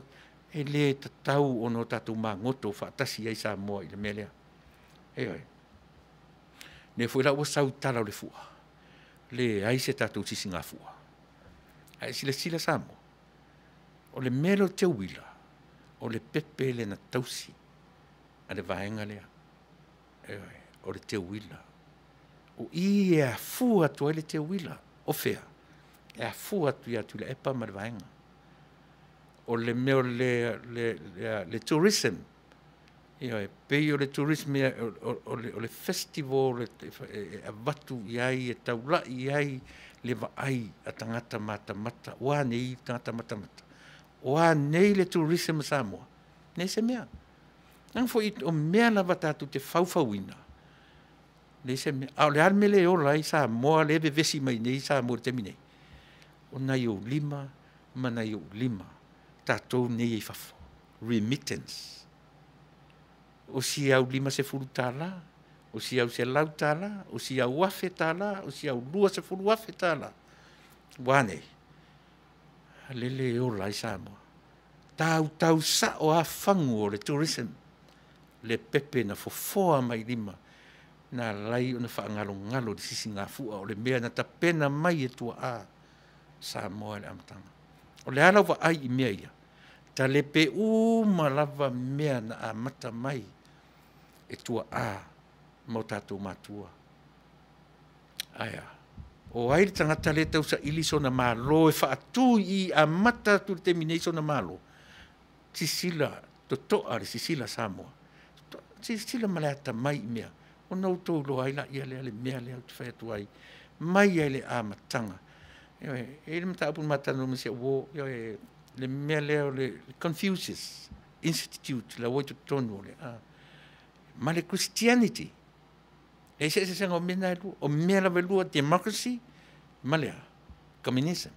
e le tatau ona o tatou magoto faatasi ai Samoa i le mea lea. Ioe. O lea foi la ua sau i tala o le fua, leai se tatou sisigafua. Ae silasila Samoa, o le mea lea o le teuila, o le pepe lea na tausi a le vaega lea. Ioe, o le teuila. O i e afua atu ai le teuila. O fea? E afua atu ia Tuilaepa ma le vaega. O le mea o le tourism, ioe, pei o le tourism o le festival e avatu i ai, e taulai i ai le vaai a tagata matamata. Ua a nei tagata matamata? Ua a nei le tourism a Samoa? Leai se mea. Leaga foi o mea lava tatou te faufauina, leai se mea. A o le a le mea lea e ola ai Samoa lea e vevesi mai nei Samoa i le taimi nei? O nai ou lima ma nai ou lima, tatou nei e i fafo, remittance. O si au $50, o si au $100, o si au $1,000, o si au $20,000. Ua a nei? Lele e ola ai Samoa. Tautau sao lava fagu o le tourism, le pepe na fofoa mai lima, na ala ai ona faagalogalo i le sisigafua, o le mea na tapena mai e tuaa Samoa i le amataga. O le a lau vaai i mea ia? Talepe uma lava mea na amata mai e tuaa ma o tatou matua. Ae a? O ai le tagata lea e tausaili sona Malo e faatu i i, amata atu i le taimi nei sona Malo? Sisila totoa le sisila Samoa. Silasila ma le atamai i mea ona outou iloa ai laia lea le mea lea ou te fai atu ai mai ai le amataga. Ioe, e i ai le mataupu na ma talanoa ma si au uo, ioe, le mea lea o le Confucius Institute la ua i totonu o le a ma le Christianity. E leai se eseesega o mea na e lua. O mea lava e lua, democracy ma le a? Communism.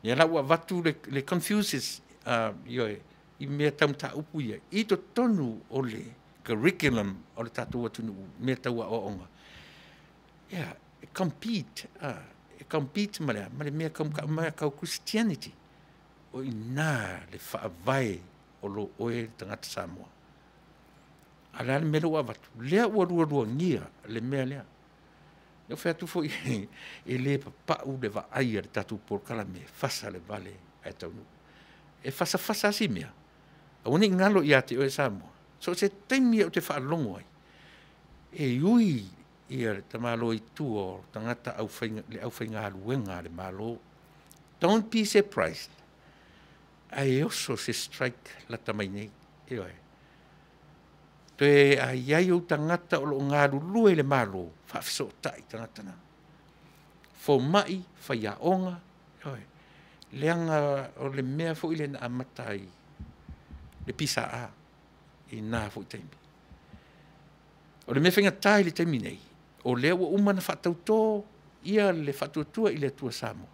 Ia la ua avatu le Confucius, ioe, i mea tau mataupu ia i totonu o le curriculum o le tatou atunuu, mea tau aoaoga. Ia, e compete, e compete ma le a? Ma le mea tau Christianity. O i ina le faavae o lo oe le tagata Samoa. A o le a le mea lea ua avatu? Lea ua lualuagia le mea lea. Lea ua fai atu foi e le papau le vaai a le tatou polokalame, fasa le vale ae taunuu. E fasafasa lava si mea, aua ne i galo ia te oe Samoa. So o se taimi ou te faalogo ai, e ui ia le tamaloa i tua o tagata le aufaigaluega a le Malo. Don't be surprised, ae oso se strike lata mai nei. Ioe. Toe a i ai ou tagata o lo o galulue i le Malo, faafesootai tagata na. Fomai, faiaoga, ioe. Leaga o le mea foi lea na amata ai le PSA i na foi taimi. O le mea faigata i le taimi nei, o lea ua uma ona faatauto ia le Faatuatua i le Atua Samoa,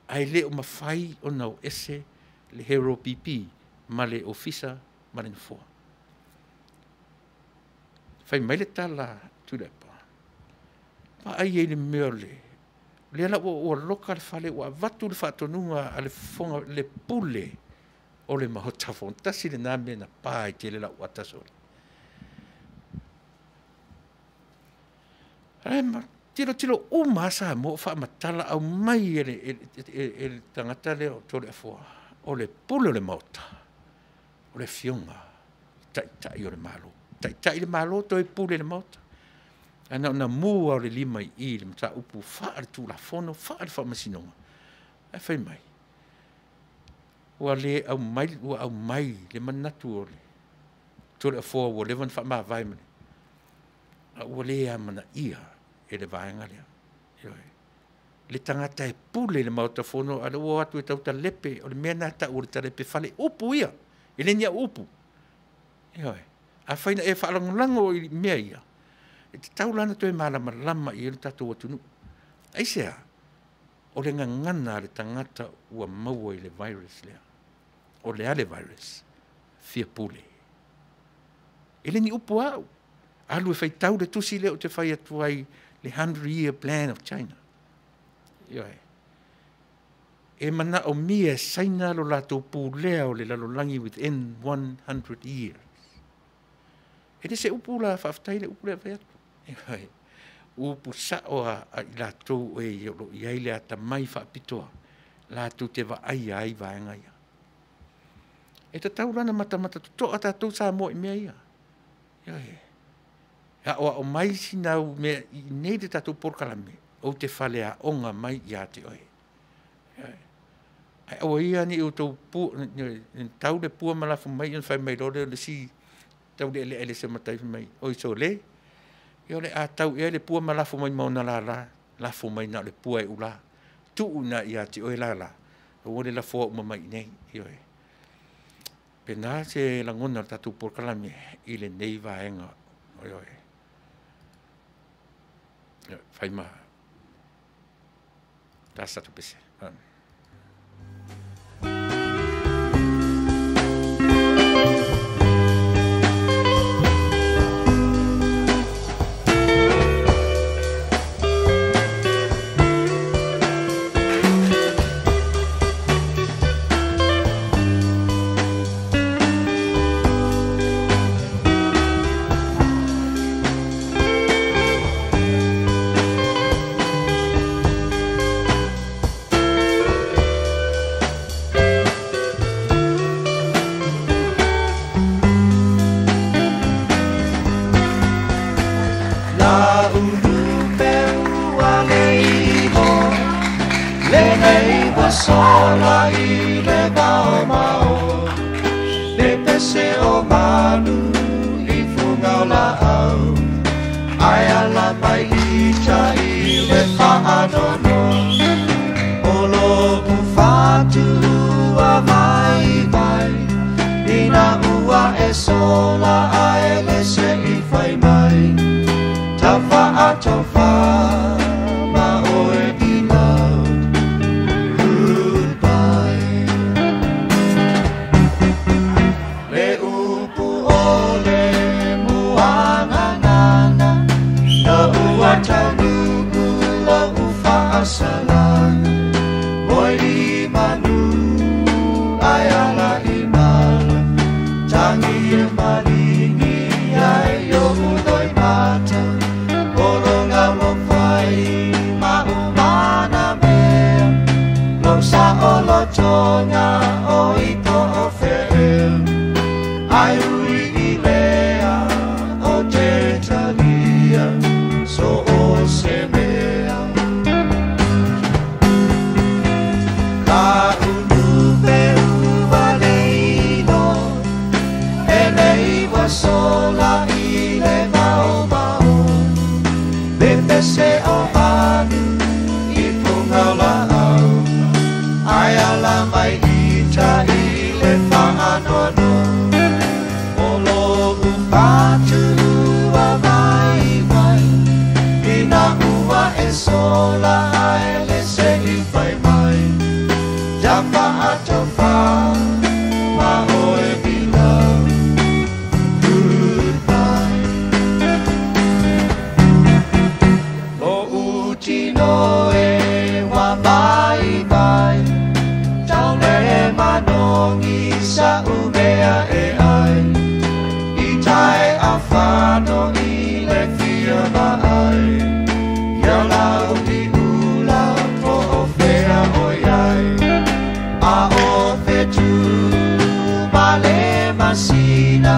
ae le o mafai ona o ese le Hero PP ma le Ofisa ma le Nofoa. Fai mai le tala a Tuilaepa, vaai ai i le mea o le lea la ua loka le fale, ua avatu le faatonuga a le fofoga, le pule o le Maota Fono. Tasi lena mea na pa ai tele lau ata sole. Ae ma tilotilo uma lava Samoa o faamatala aumai e le tagata lea o Toleafoa, o le pule o le Maota, o le Afioga i le Taitai o le Malo. Taitai le Malo, toe pule le Maota. Ae na ona mu lava o le lima i i i le mataupu faale-Tulafono, faale-Faamasinoga, ae fai mai, ua le aumai, ua aumai le manatu o le Toleafoa ua leva ona faamavae ma le, a ua le amanaia e le vaega lea. Ioe. Le tagata e pule i le Maota Fono, a o lea ua o atu e tau talepe, o le mea lena e tau o le talepe fale upu ia, e le ni au upu. Ioe. Afai na e faalagolago i mea ia, e tatau la ona toe malamalama i ai lo tatou atunuu. Aisea? O le gagana a le tagata ua maua i le virus lea. O le a le virus? Fia pule. E le ni upu a au. Alu e faitau le tusi lea ou te fai atu ai, le 100 year plan of China. Ioe. E manaomia e Saina lo latou pulea o le lalolagi within 100 years. E le se upu la faafetai le upu lea e fai atu. Ioe. Upu sao a i latou e o lo o i ai le atamai faapitoa latou te vaaia ai vaega ia. E tatau la ona matamata totoa tatou Samoa i mea ia. Ioe. E aoao mai sina au mea i inei le tatou polokalame, ou te faleaoga mai ia te oe. Ioe. Ae aua ia ne i outou pu, tau le pua ma lafo mai ona fai mai loa lea o le isi taulealea i le sematai fai mai, oi sole, ia o le a tau ea le pua ma lafo mai ma ona lala, lafo mai na o le pua e ula, tuu ina ia te oe lala, aua le lafoa uma mai i inei. Ioe. Pena se lagona o le tatou polokalame i lenei vaega. Ioe. Fai ma tasa tu pese. ala mai ita i le whaanono O loku whātua vai vai Ina ua e sola ae le se i whai mai Ta whaatofa ma oe beloved. Goodbye. Le upu o le muanga nana Na ua taunuku lo uwhaasalanga Moi i manu ai ala i mala Tangi e maringi ai o unoi mata Oronga lo whai ma umana mea Lo sa o lo tonga o i to o whea Ai ui i lea o te talia So o se mea Ka unu pe uva leino E nei wa sola i le vao vao Pepe se o manu i punga la au Ai ala mai ita i le whaanoano O loku whātua vai vai Ina ua e sola ae le se i whai mai Ta whaatofa ma oe beloved. Goodbye. Lo utino e wa vai vai Tau le manongi sa umea e ai I tae a whano i le fia ma ai Ia lau i ula po o whea oi ai A o whetu ma le masina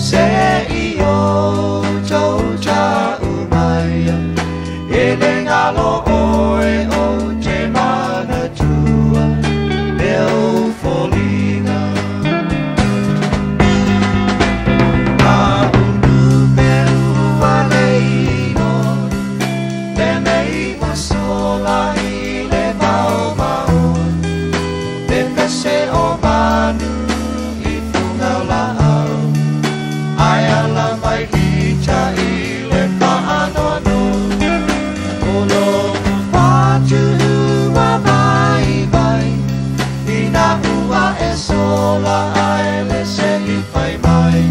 Se i o tau ta umaia E le ngalo oe o te manatua Leo folinga Ka unu pe ua leino Le mei wa sola i le vao vao Pepe se o manu i funga la au Ai ala mai ita i le whaanoano O loku whātua vai vai Ina ua e sola ae le se i whai mai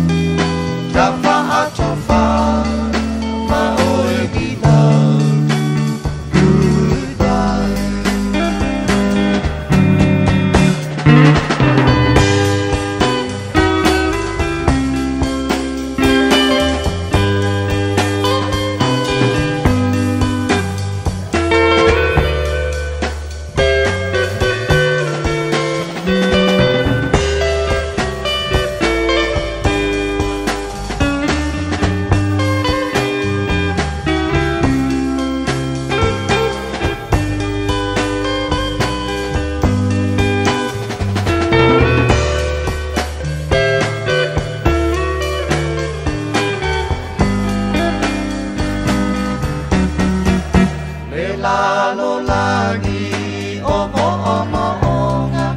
Ta whaatofa ma oe beloved. Goodbye. Le lalo lagi o mo o mo onga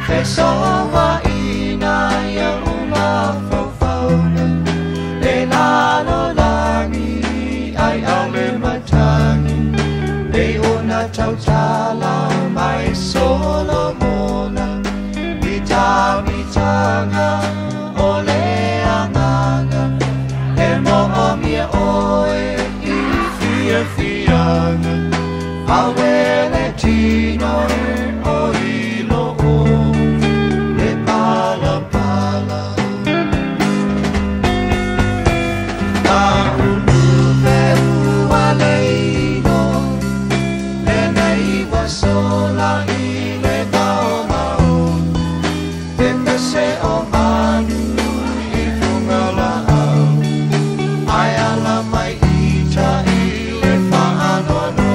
Fesoa ina ia ula faufauna Le lalo lagi ai ale matangi Le ona tautala mai Solomona I tamitanga o le anganga E mo o mia oe i fia fianga Awele tino o ilo o le pala pala Ka unu pe ua leino Le nei wa sola i le vao mao Pepe se o manu i funga la au Ai ala mai ita i le whaanoano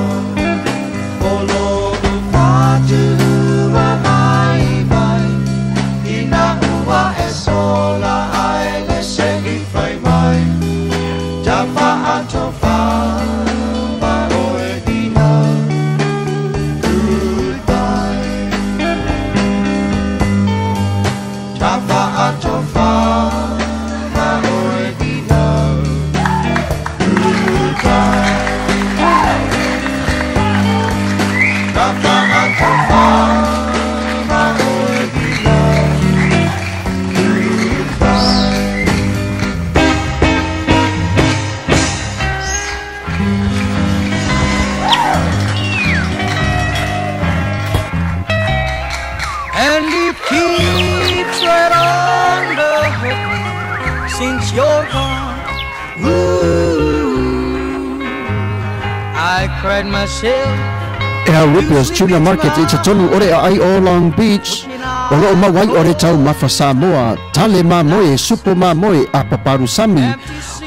I cried myself. Al Rupio's Junior Market i te tonu ore a ai o Long Beach. O loo mawai o re tau mafa Samoa, tale mā moe, supo mā moe, apa parusami,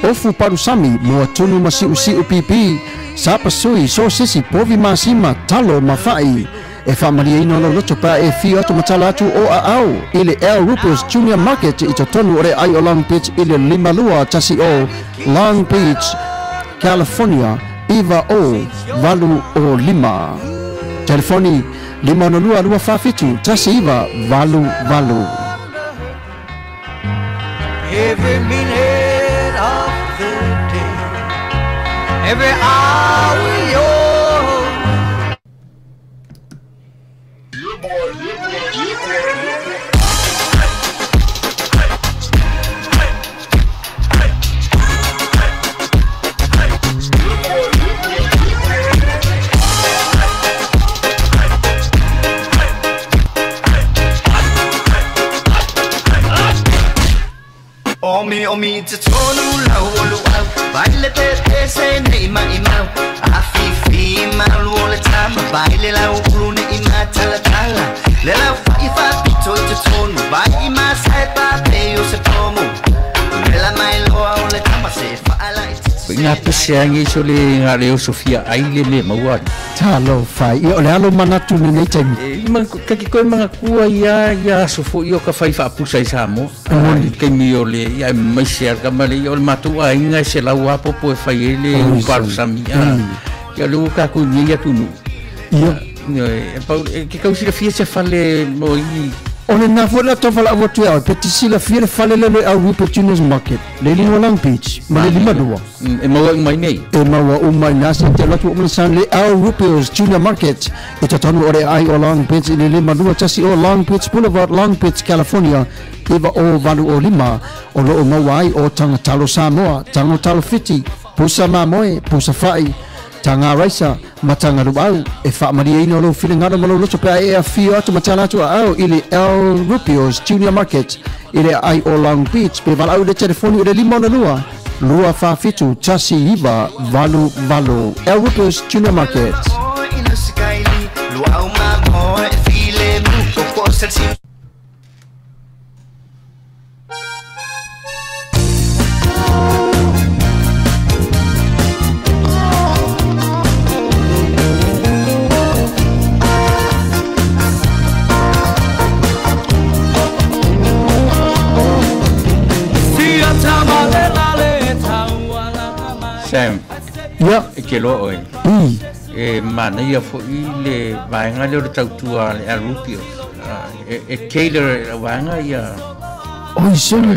ofu parusami, moa tunu ma siu siu pipi, sapa sui, so sisi, povi masima, talo mawhai. E whaamaria ina lo loto pa e whio atu matala atu o a au i le Al Rupio's Junior Market i te tonu ore ai o Long Beach i le 52 tasi o Long Beach, California, iwa o valu o lima. Telefoni 502 247 19 88. Every minute of the day, every hour you're. O mi te tonu lau o luau Baile te te se nei mai mau A fi fi malu o le tama Baile lau ulu nei ma tala tala Le lau fai fa pito i te tonu Vai i ma sai pa pe o se pomu Le la mai loa o le tama se whaala i te tse. Ngā pese angi so le ngā leo Sofia ai le le maua. Talo fai, o le alo manatu ni nei taimi. Kaki koe mga kua ia ia sofo i o ka whai whaapusa i Samoa. Kei mi o le ia maise ar ka male i o le matua inga se lau apopo e whai e le uparusami. Ia le uka ku ni ia tunu. Ia. Ke kausira fia se fale mo i. O le nā fua la tōwhala awa tui au, pe te sila fia le fale lele au Rupert Junior's Market, le lima Long Beach, ma le lima lua. E maua umai nei. E maua umai nā se te latu umana san le au Rupert Junior Market, e tatanu ore ai o Long Beach i le lima lua tasi o Long Beach Boulevard, Long Beach, California, iwa o valu o lima, o loo maua ai o Tangatalo Samoa, Tangatalo Fiti, Pusa Mamoe, Pusa Fai, Tanga Raisa, Matanga Ruau, e whaamaria ina lo whiringaro malo loto pea e a whio atu matala atu a au i le Al Rupio's Junior Market i le ai o Long Beach pe walau le telefoni i le 52 247 19 88 Al Rupio's Junior Market. Sam, ia. E ke loa oe. E mana ia fo i le vaenga leo le tautua le Al Rupio. E cater le vaenga ia. Oi, Sam.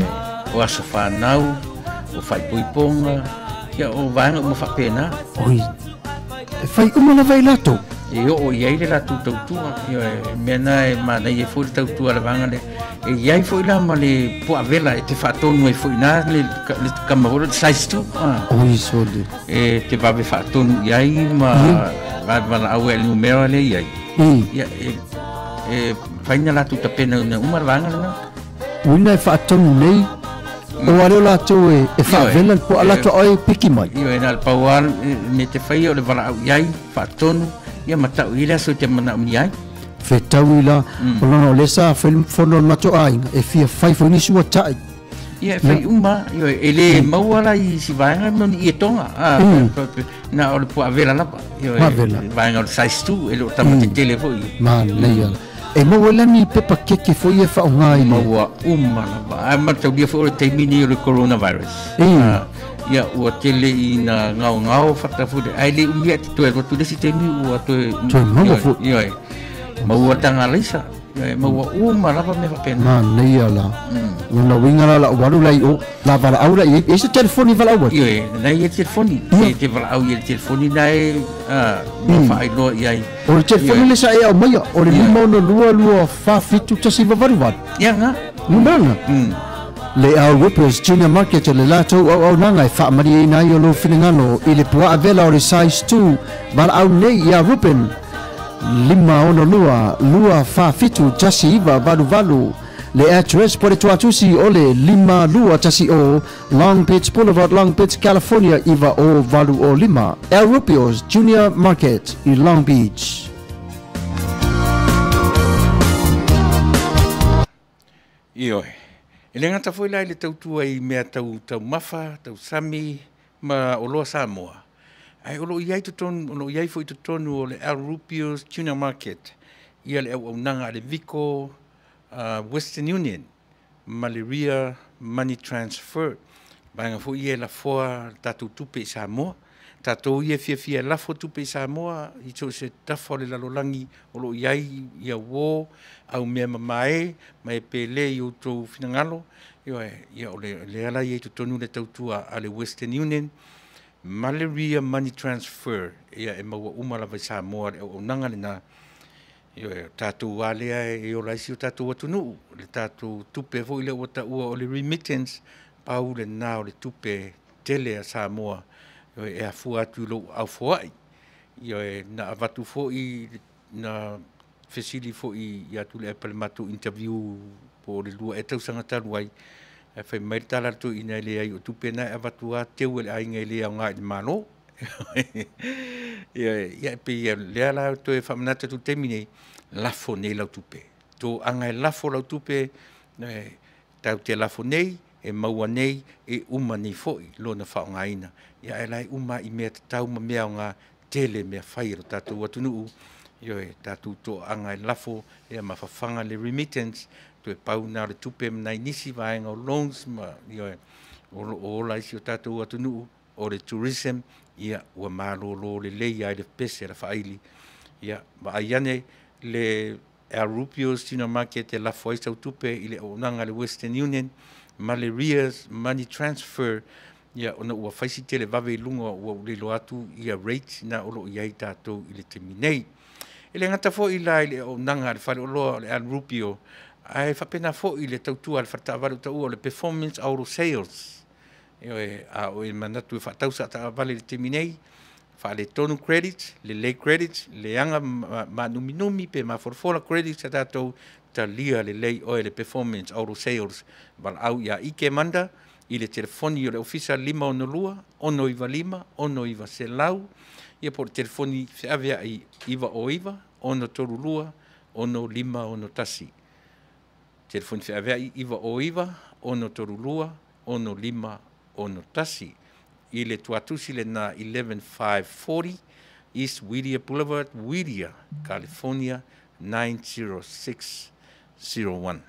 O aso whanau, o whaipoiponga, ia o vaenga uma whapena. Oi, e whai uma na vai lato. E o iai le latu tautua, e mea na e mana ia fo le tautua le vaenga le. E iai fo i la ma le puavela e te whaatonu e fo i nā le kamahoro, le size 2. Oi, sole. E te wawe whaatonu iai ma wala au e numera le iai. Ia, e whaina latu tapena una uma le vaenga lena. Uina e whaatonu nei, o areo lātou e whaavela po a lātou ai piki mai. Io e nā le pauā me te whai o le wala au iai, whaatonu, ia matau i le aso te mana umi ai. Whetau i la, o lona o lesa whono mato ainga, e fia whai whaini sua tai. Ia, whai uma, e le maua la i si vaenga no ni i e tonga. Nā o le pua avela lapa. Vaenga o le size 2, e le o tamate tele foi. Ma, leia. E maua lani pepa keke foi e whaonga i le. Maua uma lapa. Ai matau lia foi o le teimini o le coronavirus. Ia ua tele i na ngao ngao whata fure. Ai le umia te toe rotu lesi teimi ua toe. Toe maua foi. Ia, maua tanga leisa. Maua uma lapa me whapena. Ma neia la. Lona winga la la waru lai o. La wala au la i. E se telefoni wala au. Ia, nei e telefoni. E te wala au i le telefoni nei. Ma whaailoa i ai. O le telefoni le sa e au maia. O le 5 2 2 4 7 1 9 8. Ia ngā. Numera. Le Al Rupio's Junior Market le lātou au au nanga e whaamaria ina i o lo whiringano i le pua avela o le size 2 wala au nei ia Rupen 5 6 2 2 4 7 1 9 8 8 Le address po le tuatusi o le 5210 Long Beach Boulevard, Long Beach, California 90805. El Rubio's Junior Market i Long Beach. Ioe. E le gata foi la i le tautua i mea tau taumafa, tausami ma oloa Samoa. Ae o lo o i ai totonu, o lo o i ai foi totonu o le El Rubio's Junior Market ia le auaunaga a le Vico Western Union ma le Ria Money Transfer. Vaega foi ia e lafoa le tatou tupe i Samoa. Tatou ia e fiafia e lafo tupe i Samoa i so o se tafa o le lalolagi o lo o i ai ia uo, au mea mamae ma e pele i outou finagalo. Ioe, ia o lea la e i ai totonu le tautua a le Western Union ma le Ria Money Transfer, ia e maua uma lava i Samoa le auaunaga lena. Ioe, o tatou lava lea e ola ai si o tatou atunuu, le tatou tupe foi lea ua taua o le remittance, pau lena o le tupe tele a Samoa e afua atu i lou aufoai. Ioe, na avatu foi, na fesili foi ia Tuilaepa i le matou interview po o le 2 ea tausaga talu ai, ae fai mai le tala a le toeaina, e leai o tupe na e avatu lava teu e le aiga e le aoga i le Malo. Ioe, ia e pei o lea la toe faamanatu atu i le taimi nei, lafo nei lau tupe. Toaga e lafo lau tupe, tatou te lafo nei, e maua nei, e uma nei foi lona faaaogaina. Ia ae la e uma i mea tatau ma mea aoga tele mea fai a lo tatou atunuu. Ioe, tatou toaga e lafo ia ma fafaga le remittance, toe pau na o le tupe ma nai nisi vaega o loans ma ioe, o lo o ola ai si o tatou atunuu. O le tourism, ia ua malolo lelei lava i le pese a le faaili. Ia vaai ane le El Rubio's Junior Market e lafo ai sau tupe i le auaunaga a le Western Union ma le Ria's Money Transfer, ia ona ua fai si televave i luga ua ou le iloa atu ia rate na o lo o i ai tatou i le taimi nei. E le gata foi la i le auaunaga a le faleoloa o le El Rubio, ae faapena foi le tautua a le faletaavale ua taua o le Performance Auto Sales. Ioe, a o e manatu e faatau sau taavale i le taimi nei, faaletonu credit, lelei credit, leaga maanuminumi pe mafolafola credit a tatou, talia lelei oe le Performance Auto Sales. Valaau ia Ike Manda i le telefoni o le ofisa 562 695 6900, ia po o le telefoni feaveai 909 632 6561. Telefoni feaveai 909 632 6561. I le tuatusi lena 11540 East Whittier Boulevard, Whittier, California 90601.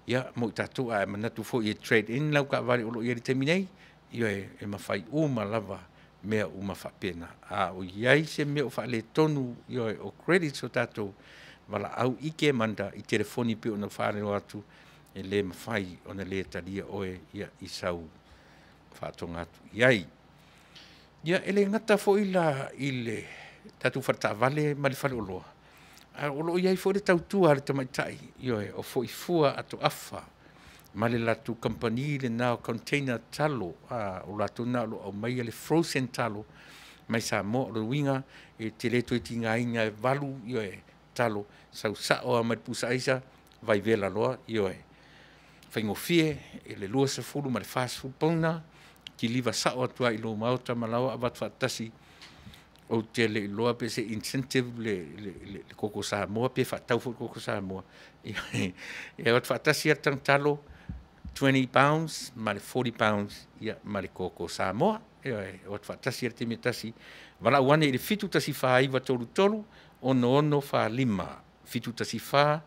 Ia, mo i tatou a e manatu foi e trade in lau taavale o lo o i ai i le taimi nei, ia e mafai uma lava mea uma faapena. A o i ai se mea o faaletonu, ia o credits o tatou, valaau i ke manda i telefoni pe ona faaleo atu, e le mafai ona le talia oe ia i sau faatoga atu i ai. Ia, e le gata foi la i le tatou faletaavale ma le faleoloa, a o lo o i ai foi le tautua a le tamaitai, ioe, o Foifua Atoafa ma le latou kamupani lena o container talo, o latou na o lo o aumaia le frozen talo mai Samoa. O le uiga e te le toe tigaina e valu, ioe, talo, sau sao lava mai le pusa aisa, vaivela loa, ioe. Faigofie e le 20 ma le 40 pauna, kiliva sao atu ai i lou maota ma laua avatu faatasi. Ou te le iloa pe se incentive le koko Samoa pe faatau foi le koko Samoa. Ia avatu faatasi a talo 20 pounds ma le 40 pounds ia ma le koko Samoa. Ia avatu faatasi a le taimi e tasi. Valaau ane i le 714 933 6645,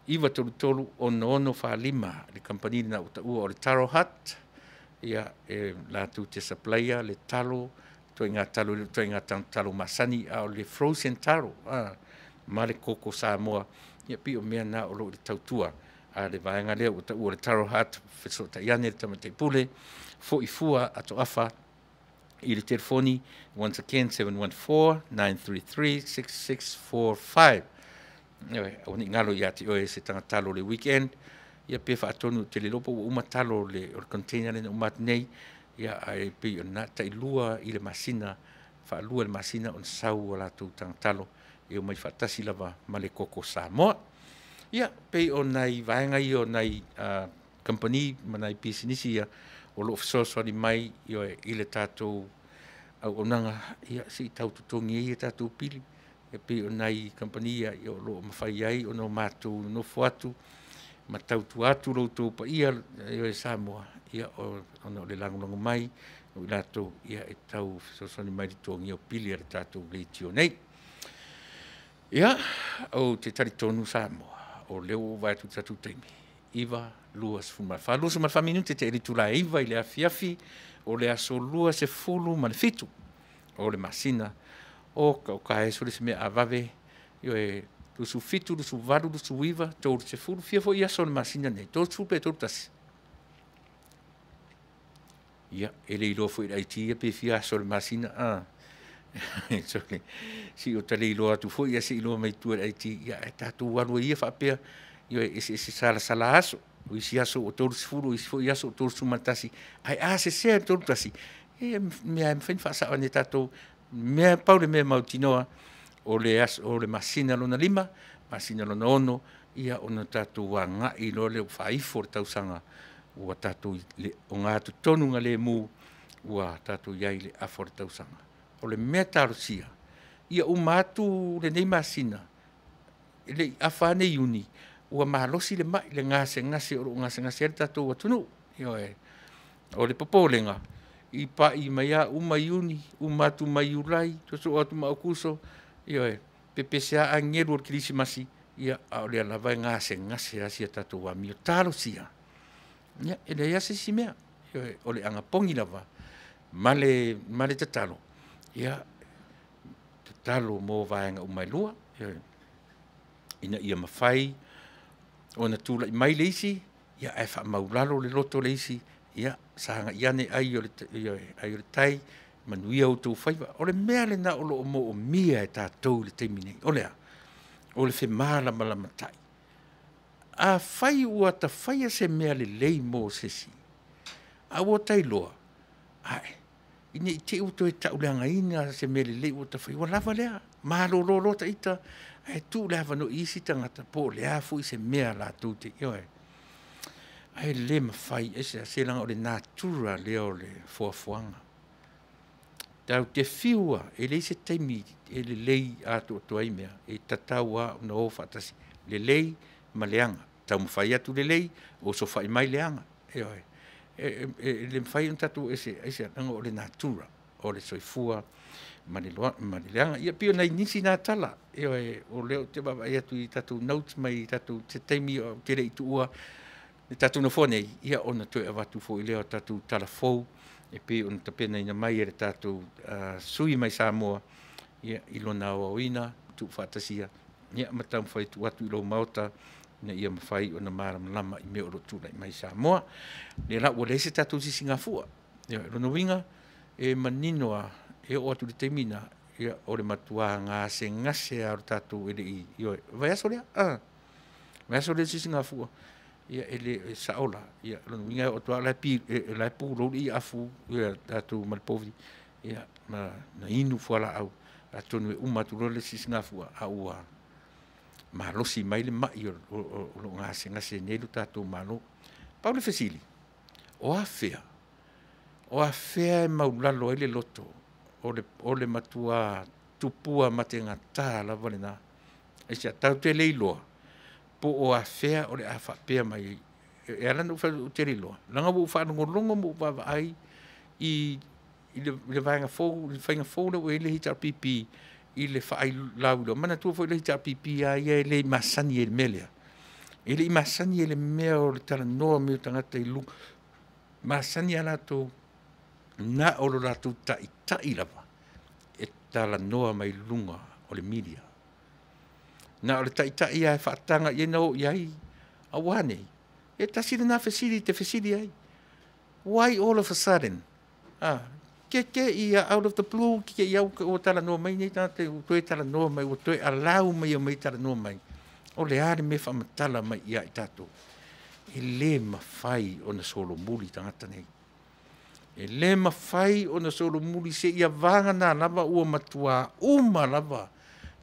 714 933 6645. Le kamupani lena ua taua o le Taro Hut, ia e latou te supplya le talo, ituaiga talo, le ituaiga talo masani, a o le frozen taro ma le koko Samoa. Ia pei o mea na o lo o i le tautua a le vaega lea ua taua o le Taro Hut. Fesootai ane le tamaitai pule Foifua Atoafa i le telefoni, once again 714 933 6645. Ioe, aua ne i galo ia te oe se tagatalo o le weekend, ia pe faatonu te le iloa po ua uma talo o le container lea na uma atu nei, ia ae pei o lena tailua i le masina, faalua i le masina ona sau o latou tagatalo e omai faatasi lava ma le koko Samoa. Ia, pei o nai vaega ia o nai kamupani ma nai pisinisi ia o loo fesoasoani mai i le tatou auaunaga ia sei tau totogi ai a tatou pili. E pei o nai kamupani ia o loo mafai ai ona matou nonofo atu ma tautua atu lo outou paia e Samoa, ia ona o le lagolago mai o i latou ia e tau fesoasoani mai i le totogia o pili a le tatou leitio nei. Ia, ou te talitonu Samoa, o lea ua ou vaai atu i le tatou taimi, 9:24, 24 minute tea i le itula e 9 i le afiafi o le aso 27 o le masina o Okaeso le isi mea a vave, ioe, 27, 28, 29, 30, fia foi aso o le masina lenei? 30 pe 31? Ia, e le iloa foi e le IT ia pe fia aso o le masina. Si o ta le iloa atu foi, ia se iloa mai tua e le IT, ia ae tatou alu ai ia faapea, ioe, eseese salasala aso. O isi aso ua 30, o isi foi aso ua 31, ae a sesea i le 31, ia mea lava e mafai ona faasao ane e tatou. Mea pau le mea mautinoa, o le aso, o le masina lona 5, masina lona 6, ia ona tatou agai loa lea ua faaifo le tausaga, ua tatou ogatotonugalemu, ua tatou i ai i le afa o le tausaga. O le mea talosia, ia uma atu lenei masina, e le i afa ane Iuni, ua malosi le mai, le gasegase o lo o gasegase ai le tatou atunuu. Ioe. O le popolega, i pa'i mai lava uma Iuni, uma atu ma Iulai, sosoo atu ma Aokuso, ioe, pepese lava agelu o le Kerisimasi, ia a o lea lava e gasegase lava si a tatou amio. Talosia, ia e leai lava se isi mea, ioe, o le anapogi lava ma le tatalo, ia tatalo mo vaega uma e lua, ioe, ina ia mafai ona tulai mai le isi, ia ae faamaulalo le loto o le isi, ia sagai ane ai o le, ioe, ai o le tai, manuia outou faiva. O le mea lena o lo o moomia e tatou i le taimi nei, o le a? O le femalamalamatai. Afai ua ta faia se mea lelei mo se isi, a ua ta iloa, ae, ina ne i te i ua toe tauleagaina se mea lelei ua ta faia, ua lava lea. Malolo loa ita, ae tuu le avanoa i isi tagata po o le a foi se mea latou te, ioe. Ae le mafai, aisea? Se leaga o le natura lea o le foafoaga. Tatou te fiu lava, e leai se taimi e lelei atoatoa ai mea, e tatau lava ona o faatasi, lelei ma leaga. Taumafai atu lelei, osofai mai leaga. Ioe. E le mafai ona tatou o ese, aisea? Leaga o le natura o le soifua ma le leaga. Ia pei o nai nisi na tala, ioe, o lea ou te vaavaai atu i tatou notes mai tatou se taimi ou te le i tuua le tatou nofoa nei, ia ona toe avatu foi lea o tatou tala fou e pei ona tapenaina mai e le tatou sui mai Samoa, ia, i lona aoaoina tuufaatasia, ia ma taumafai tuu atu i lou maota ina ia mafai ona malamalama i mea o lo o tulai mai i Samoa. Lea la ua leai se tatou sisigafua. Ia, lona uiga, e manino lava, e oo atu i le taimi lena, ia, o le matua gasegase lava o le tatou e le i, ioe, vaiaso lea, vaiaso lea le sisigafua, ia, e le e sao la, ia, lona uiga e oo atu lava o la e pulou le iafu, ia, tatou ma le povi, ia, ma inu fualaau, atonu e uma atu loa le sisigafua, a ua malosi mai le mai o lo o gasegase nei lo tatou Malo. Pau le fesili, o afea e maulalo ai le loto o le matua tupua mategata lava lena. Aisea, tatou te le iloa po o afea o le a faapea mai ai. E ala ona ou fai atu ou te le iloa, leaga ua ou faalogologo ma ou vaavaai i le vaega fou, le faiga fou lea ua i ai le HRPP i le faailau. Manatua foi le HRPP lava ia e le i masani ai i le mea lea. E le i masani ai i le mea o le talanoa mai o tagata i luga. Masani lava latou na o lo latou taitai lava e talanoa mai luga o le media. Na o le taitai lava e faataga i ai na o i ai, aua nei, e tasi lena fesili te fesili ai. Why all of a sudden? Ke ia out of the blue, ke ia ua talanoa mai nei tagata, ua toe talanoa mai, ua toe allow mai e mai talanoa mai. O le a le mea faamatala mai ia i tatou. E le mafai ona solomuli tagata nei. E le mafai ona solomuli se ia vaga na lava ua matua uma lava.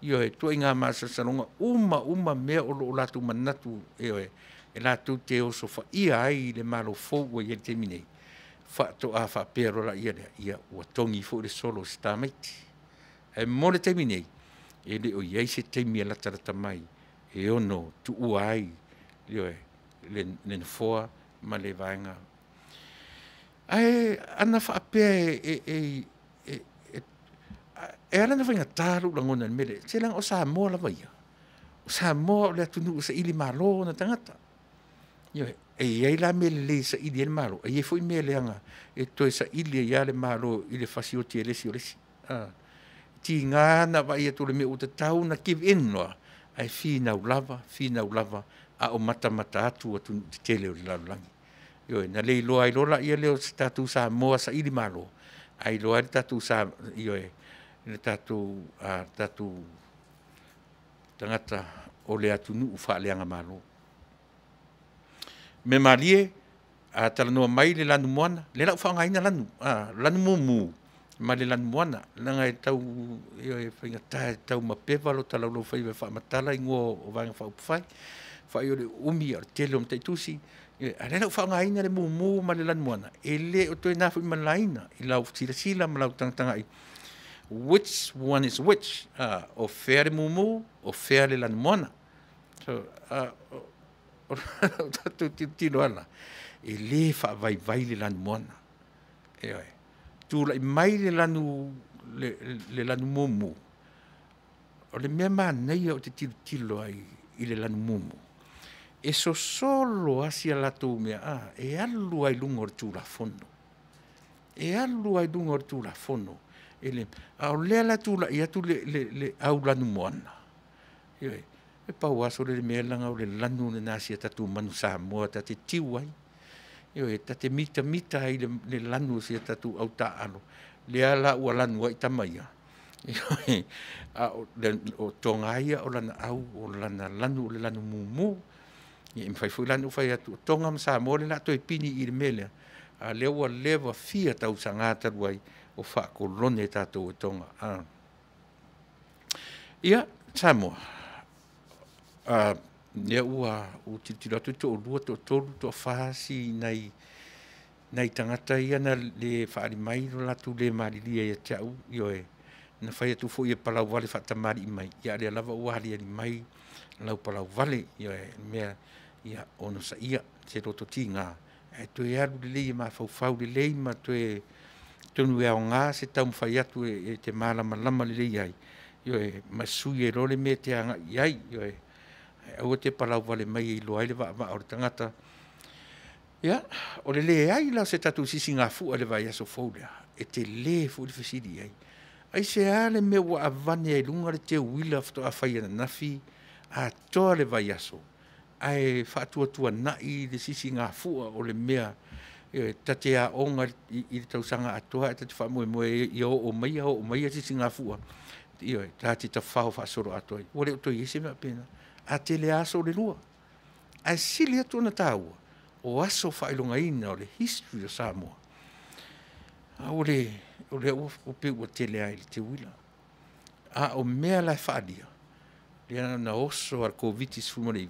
Ioe, tuaiga masalosaloga uma uma mea o loo latou manatu, ioe, e latou te osofaia ai le Malo fou ua i ai i le taimi nei, faatoa faapea loa laia lea, ia ua togi foi le solo a si tamaiti. Ae mo le taimi nei, e le o i ai se taimi e latalata mai e ono tuua ai, ioe, le nofoa ma le vaega. Ae ana faapea e ala ona faigata lou lagona i le mea lea, se leaga o Samoa lava ia, o Samoa o le atunuu e sailimalo ona tagata. Ioe, e i ai la mea lelei e saili ai le Malo, e i ai foi mea leaga e toe saili ai lava le Malo i le fasioti e le isi o le isi. Tiga ona vaai atu o le mea ua tatau ona give in loa, ae finau lava, finau lava, a o matamata atu atunuu tetele o le lalolagi. Ioe, na le iloa ai loa lea o se tatou Samoa sailimalo, ae iloa ai le tatou ioe, le tatou tagata o le atunuu faaleaga malo. Mea malie, a talanoa mai le lanumoana, lea o le a ou faaaogaina lanu, lanu mumu ma le lanumoana, leaga e tau, ioe, e faigata e taumapeva lota laulaufaiva e faamatala igoa o Vaega Faaupufai, fai o le umi a o le tele o mataitusi, a o lea o le a ou faaaogaina le mumu ma le lanumoana, e le o toe na foi ma le laina i lau silasila ma lau tagatagai, which one is which? O fea le mumu, o fea le lanumoana? So, o lau tatou tilotilo lava la, e le faavaivai le lanumoana. Ioe. Tulai mai le lanu, le lanu mumu, o le mea manaia ou te tilotilo ai i le lanu mumu, e sosolo lava si a latou mea, e alu lava i luga o le Tulafono. E alu lava i luga o le Tulafono. A o lea la e tulai atu le au lanumoana, ioe, e pau lava sole le mea leaga o le lanu lena a si a tatou manu Samoa ta te tiu ai, ioe, ta te mitamita ai i le lanu o si a tatou au taaalo, lea la ua lanu ai tama ia, ioe, a o Toga lava ia o lana au, o lana lanu o le lanu mumu. Ia e mafai foi la ona ou fai atu o Toga ma Samoa lea o le a toe pini i le mea lea, a o lea ua leva fia tausaga talu ai o faakolone tatou e Toga. Ia, Samoa, lea ua ou tilotilo atu e toalua, toatolu, toafa si nai tagata ia na le faaali mai lo latou le malilie ia te au, ioe, na fai atu foi e palauvale faatamalii mai, a o lea lava ua aliali mai lau palauvale, ioe, mea ia onosaia se loto tiga, ae toe alu lelei e mafaufau lelei ma toe atonu e aoga se taumafai atu e te malamalama lelei ai, ioe, ma sui ai loa le mea e te agai i ai, ioe, aua te palauvale mai e iloa ai le vaavaa o le tagata. Ia, o le leai la o se tatou sisigafua i le vaiaso fou lea, e tele foi le fesili i ai. Aisea le mea ua avane ai i luga le teuila faatoa fai ananafi atoa le vaiaso, ae faatuatuanai le sisigafua o le mea ta te aoga i le tausaga atoa, ae ta te faamoemoe ia oo mai sisigafua, ioe, ta te tafao faasoloatoa ai. Ua le o toe i ai se mea faapena. A tele lava aso o le lua. Ae sili atu ona taua, o aso faailogaina o le history o Samoa. A o lea ua pei ua tele lava i le teuila. A o mea la e faaalia, lea na oso lava i le Koviti-19,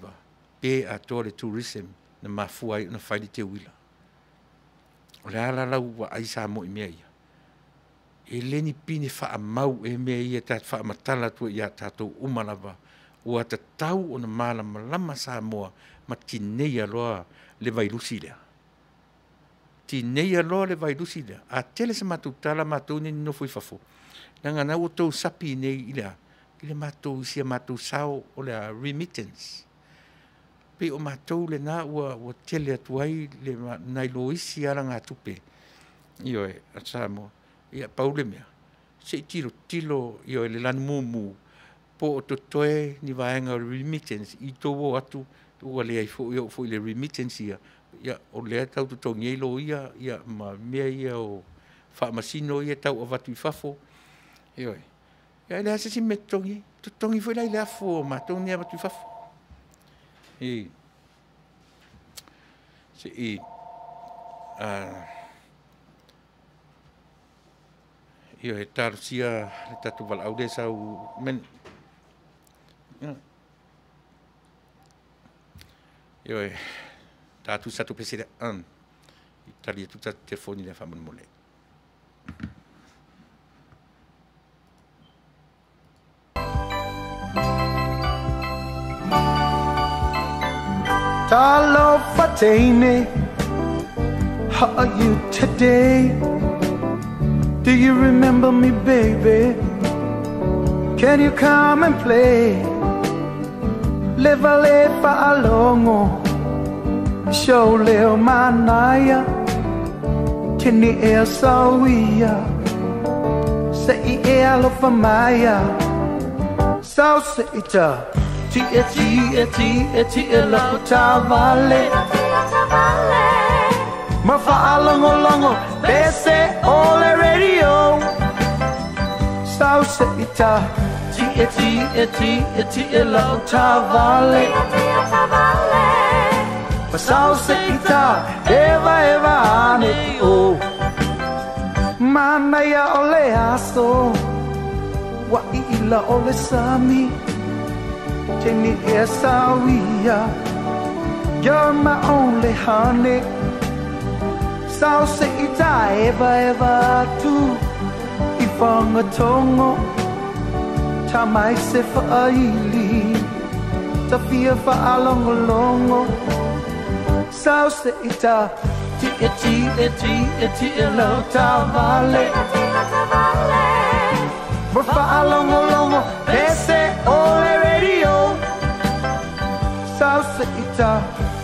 pe atoa le tourism na mafua ai ona fai le teuila. O le a la lau vaai Samoa i mea ia? E le ni pine faamau ea mea ia ta te faamatala atu ai ia tatou uma lava, ua tatau ona malamalama Samoa ma tineia loa le vailusi lea. Tineia loa le vailusi lea. A tele se matou tala matou nei nonofo i fafo, leaga na ua outou sapi nei i le a? I le matou, si a matou sao o le a? Remittance. Pei o matou lena ua tele atu ai le nai lo isi alagatupe, ioe, a Samoa. Ia pau le mea, se i tilotilo, ioe, le lanu mumu po o totoe ni vaega o le remittance i tou o atu ua leai foi, oo foi i le remittance ia, ia o lea e tau totogi ai loia ia ma mea ia o faamasino ia e tau avatu i fafo, ioe. Ia e leai se isi mea e totogi ai. Totogi foi la i le afu o matou nei e avatu i fafo. Se i ioe, talosia le tatou valaau lea e sau. Ioe, tātou sa tu pese le Italia tu ta telefoni le faamolemole. Talofa teine, how are you today? Do you remember me, baby? Can you come and play? Leva le fa'alogo, show leo manaia, tini ea sauia, se i ea alofa maia, sau se ita. Ti e ti e ti e ti e lau tavale, ma fa'alogologo pese o le radio. Sau se ita. Ti e ti e ti e ti e lau tavale, ma sau se ita. Eva eva ane o manaia o le aso, wa i ila o le sami. Tini e sauia, you're my only honey. Sau se ita eva eva tu, i whangatongo, ta mai se whaaili, ta fia whaalongolongo. Sau se ita, ti e ti e ti e ti e lau tavale, ma whaalongolongo, pese o le radio. Sau se ita,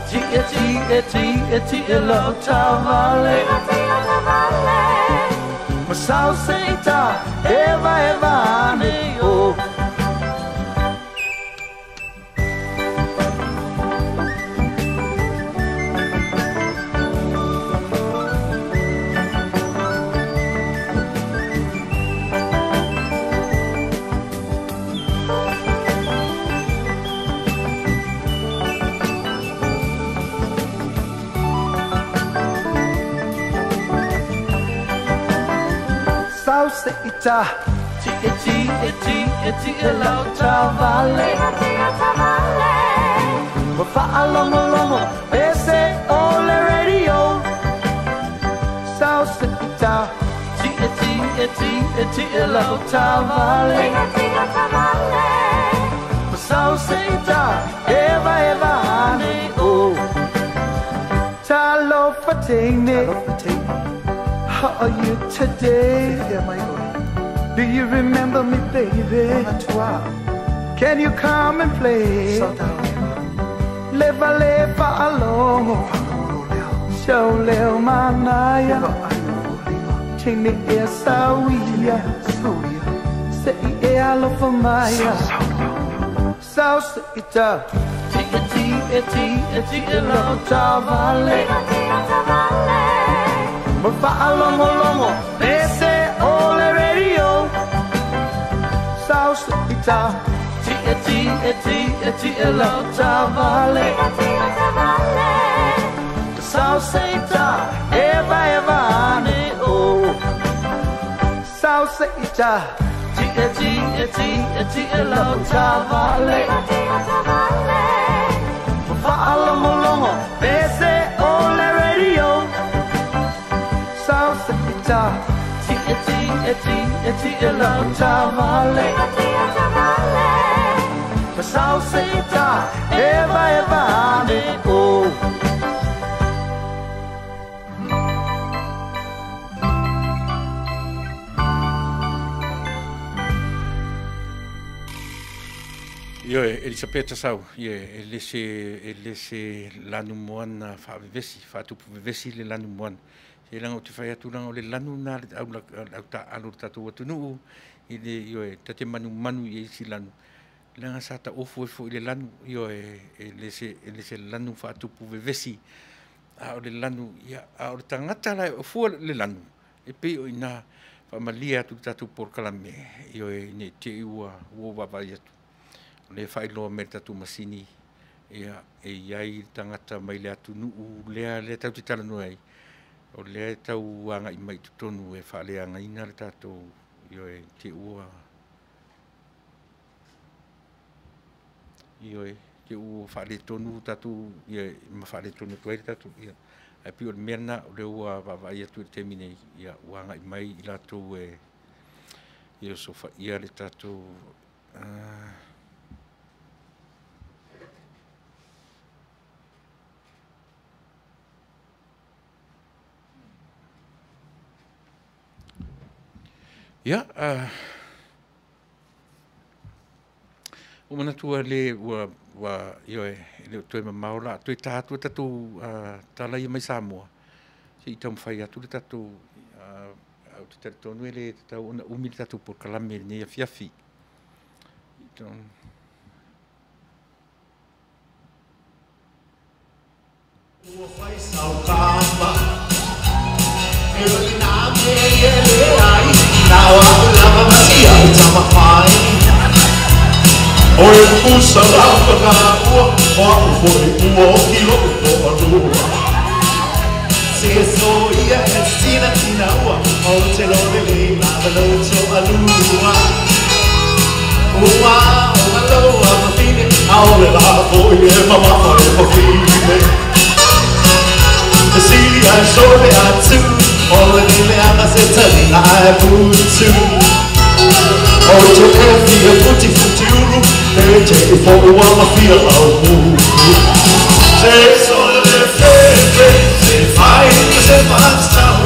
ti e ti e ti e ti e lau tavale, ma sau se ita, eva eva ane o. Sau se ita, ti e ti e ti e ti e lau tavale, ma fa'alogologo pese o le radio. Sau se ita, ti e ti e ti e ti e lau tavale, ma sau se ita, eva eva ane o. Talofa teine, how are you today? Do you remember me, baby? Can you come and play? Leva leva alogo, show leo manaia, tini e sauia, se i e alofa maia, sau se ita, ti e ti e ti e ti e lau tavale, ma fa'alogologo pese o le radio. Sau se ita, ti e ti e ti e ti e lau tavale, sau se ita, eva eva ane o. Sau se ita, ti e ti e ti e ti e lau tavale, ma fa'alogologo pese o le radio. Sau se ita, ti e ti e ti e ti e lau tavale, ma sau se ita, eva eva ane o. Ioe, Elisapeta Sau, ie, e lese lanu moana whaavevesi, whaatupu vevesi le lanu moana. Se langa o te whai atu langa o le lanu nā le au ta alo tātou atunuu, i le, ioe, tate manu manu i isi lanu. Langa sa ta ofu e fo i le lanu, ioe, e lese lanu whaatupu vevesi. A o le lanu, ia, a o le tangata lai o fua le lanu. E pei o ina whaamalia atu tātou porkalame, ioe, ne te ua, ua wawai atu. Le whailoa me tatu masini, ia, e iai tangata mai le atu nuu, lea, lea tau te talanoa ai. O lea tau anga i mai tutonu e whaaleanga ina le tātou, ioe, te ua. Ioe, te ua faaletonu tatou ia ma faaletonu atu ai le tatou ia. Ae pei o le mea lena o lea ua vaavaai atu i le taimi nei, ia ua agai mai i latou e ia osofaia le tatou Ia, ua manatu ua le ua ua ioe, e le o toe mamao la toe ta atu e tatou tala ia mai Samoa se i taumafai atu le tatou ou te talitonu e le tatau ona umi le tatou polokalame i lenei afiafi. Ua fai sau kapa E oi nā mea i e le ai Na o au lava ma si au tamawhai O e pusa lava ka ua O au foi ua o ki lou toalua Se so ia e tina tina ua O te lore le lava lo toalua Ua o aloa mafine Aole la foi e mamafa e mafine Te sili ai sole atu O le lile ana se tali ai putu O te e fia futi futi ulu Te te i fo ua ma fia au muku Se sole le fefe Se fai te se whatstau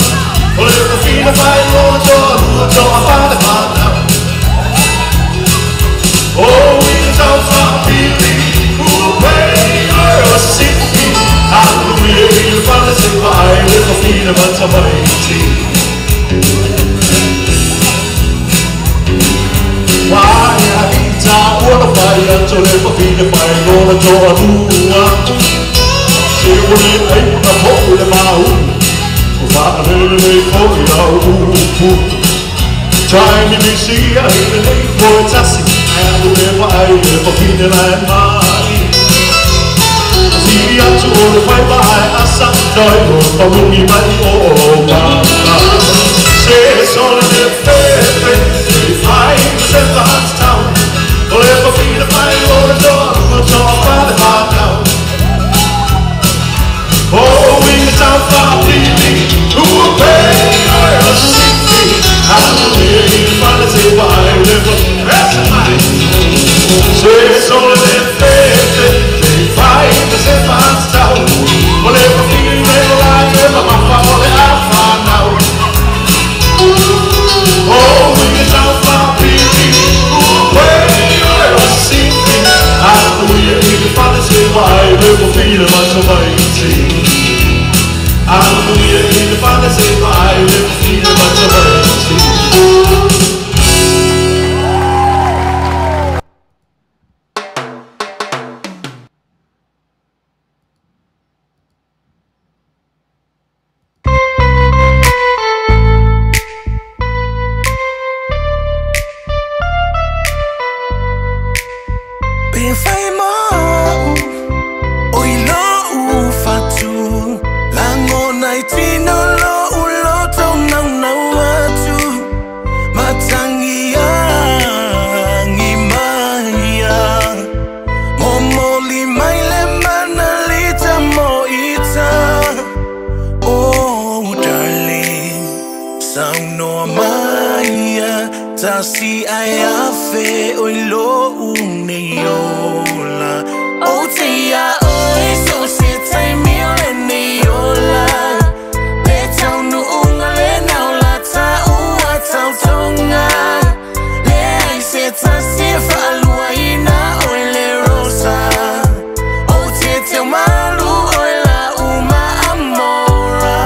O le fina fai loa toa lua toa whane whanau O i tau whapili Upe o sipi Aluia i le fale se vaai le fafine matamaiti Waia i tā ua na whai atu le fafine whai lona toa lua Se ua le ai puna po le mau O whaalele nei po i lau upu Taimi misi a i le nei po e tasi Alu e vaai le fafine lai mai Si atu o le whai vaai asa Noi o pamungi mai o o maka Se sole le fefe Se fai se whatstau O le fafine whai lona toa lua toa whale whanau O i tau whapili Ua pe oi o sipi Aluia i le fale se vaai le fafine Se sole le fefe Se fai se whatstau O le fafine lai e mamafa o le a whanau O i tau whapili Ua pe oi o sipi Aluia i le fale se vaai le fafine matamaiti Aluia i le fale se vaai le fafine matamaiti Pe fai mo o i lo u fatu Langona i tino lo u loto nau nau atu Matangi angi maia Momoli mai le manalita mo ita Oh darling Saunoa maia Tasi ai afe o i lo u nei ola O te ia oi so se taimi o le nei ola Le tau nuunga le nau la ta ua tau tonga Le ai se tasi whaalua ina oi le rosa O te teo malu oi la uma amora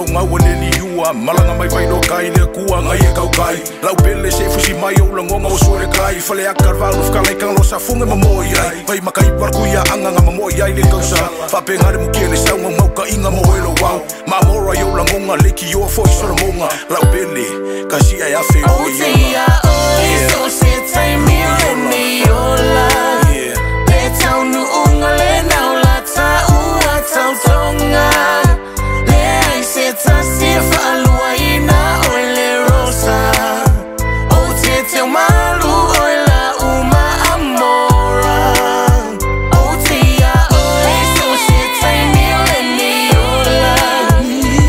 ngau ngau le liua malanga mai vai lo kai le kua ngai e kau kai lau pele se fusi mai o langonga o suere kai fale akarva lo fkala kan lo safunga mo ai vai makai parku ya anga nga mo ai le kausa fa penga le mukele sa ngau ngau ka inga mo elo wau ma mora yo langonga le ki yo fo isolomonga lau pele kasi ai afe o ia so se taimi le ni ola le taunu unga le naula ta ua tautonga le ai se tasi faalua ina oi le rosa o te teo malu oi la uma amora o te ia oi so se taimi le ni ola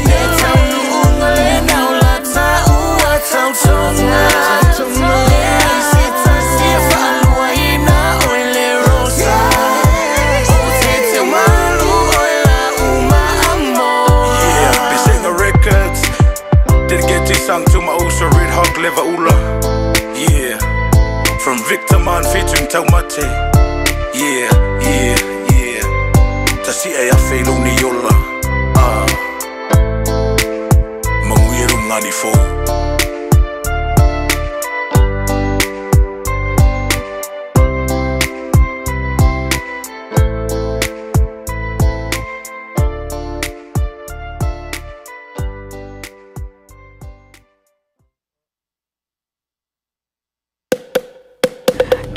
le taunu unga le naula ta ua tautonga le ai se tasi faalua ina oi le rosa o te teo malu oi la uma amora. Yeah, Bisinga Records. Dedicate this song to my Usa Red Hawk Lever Ula. Yeah, from Victor Man featuring Taumate. Yeah, yeah, yeah. Tasi e afe lo ni ola. Ah, Manguieru ngani fo.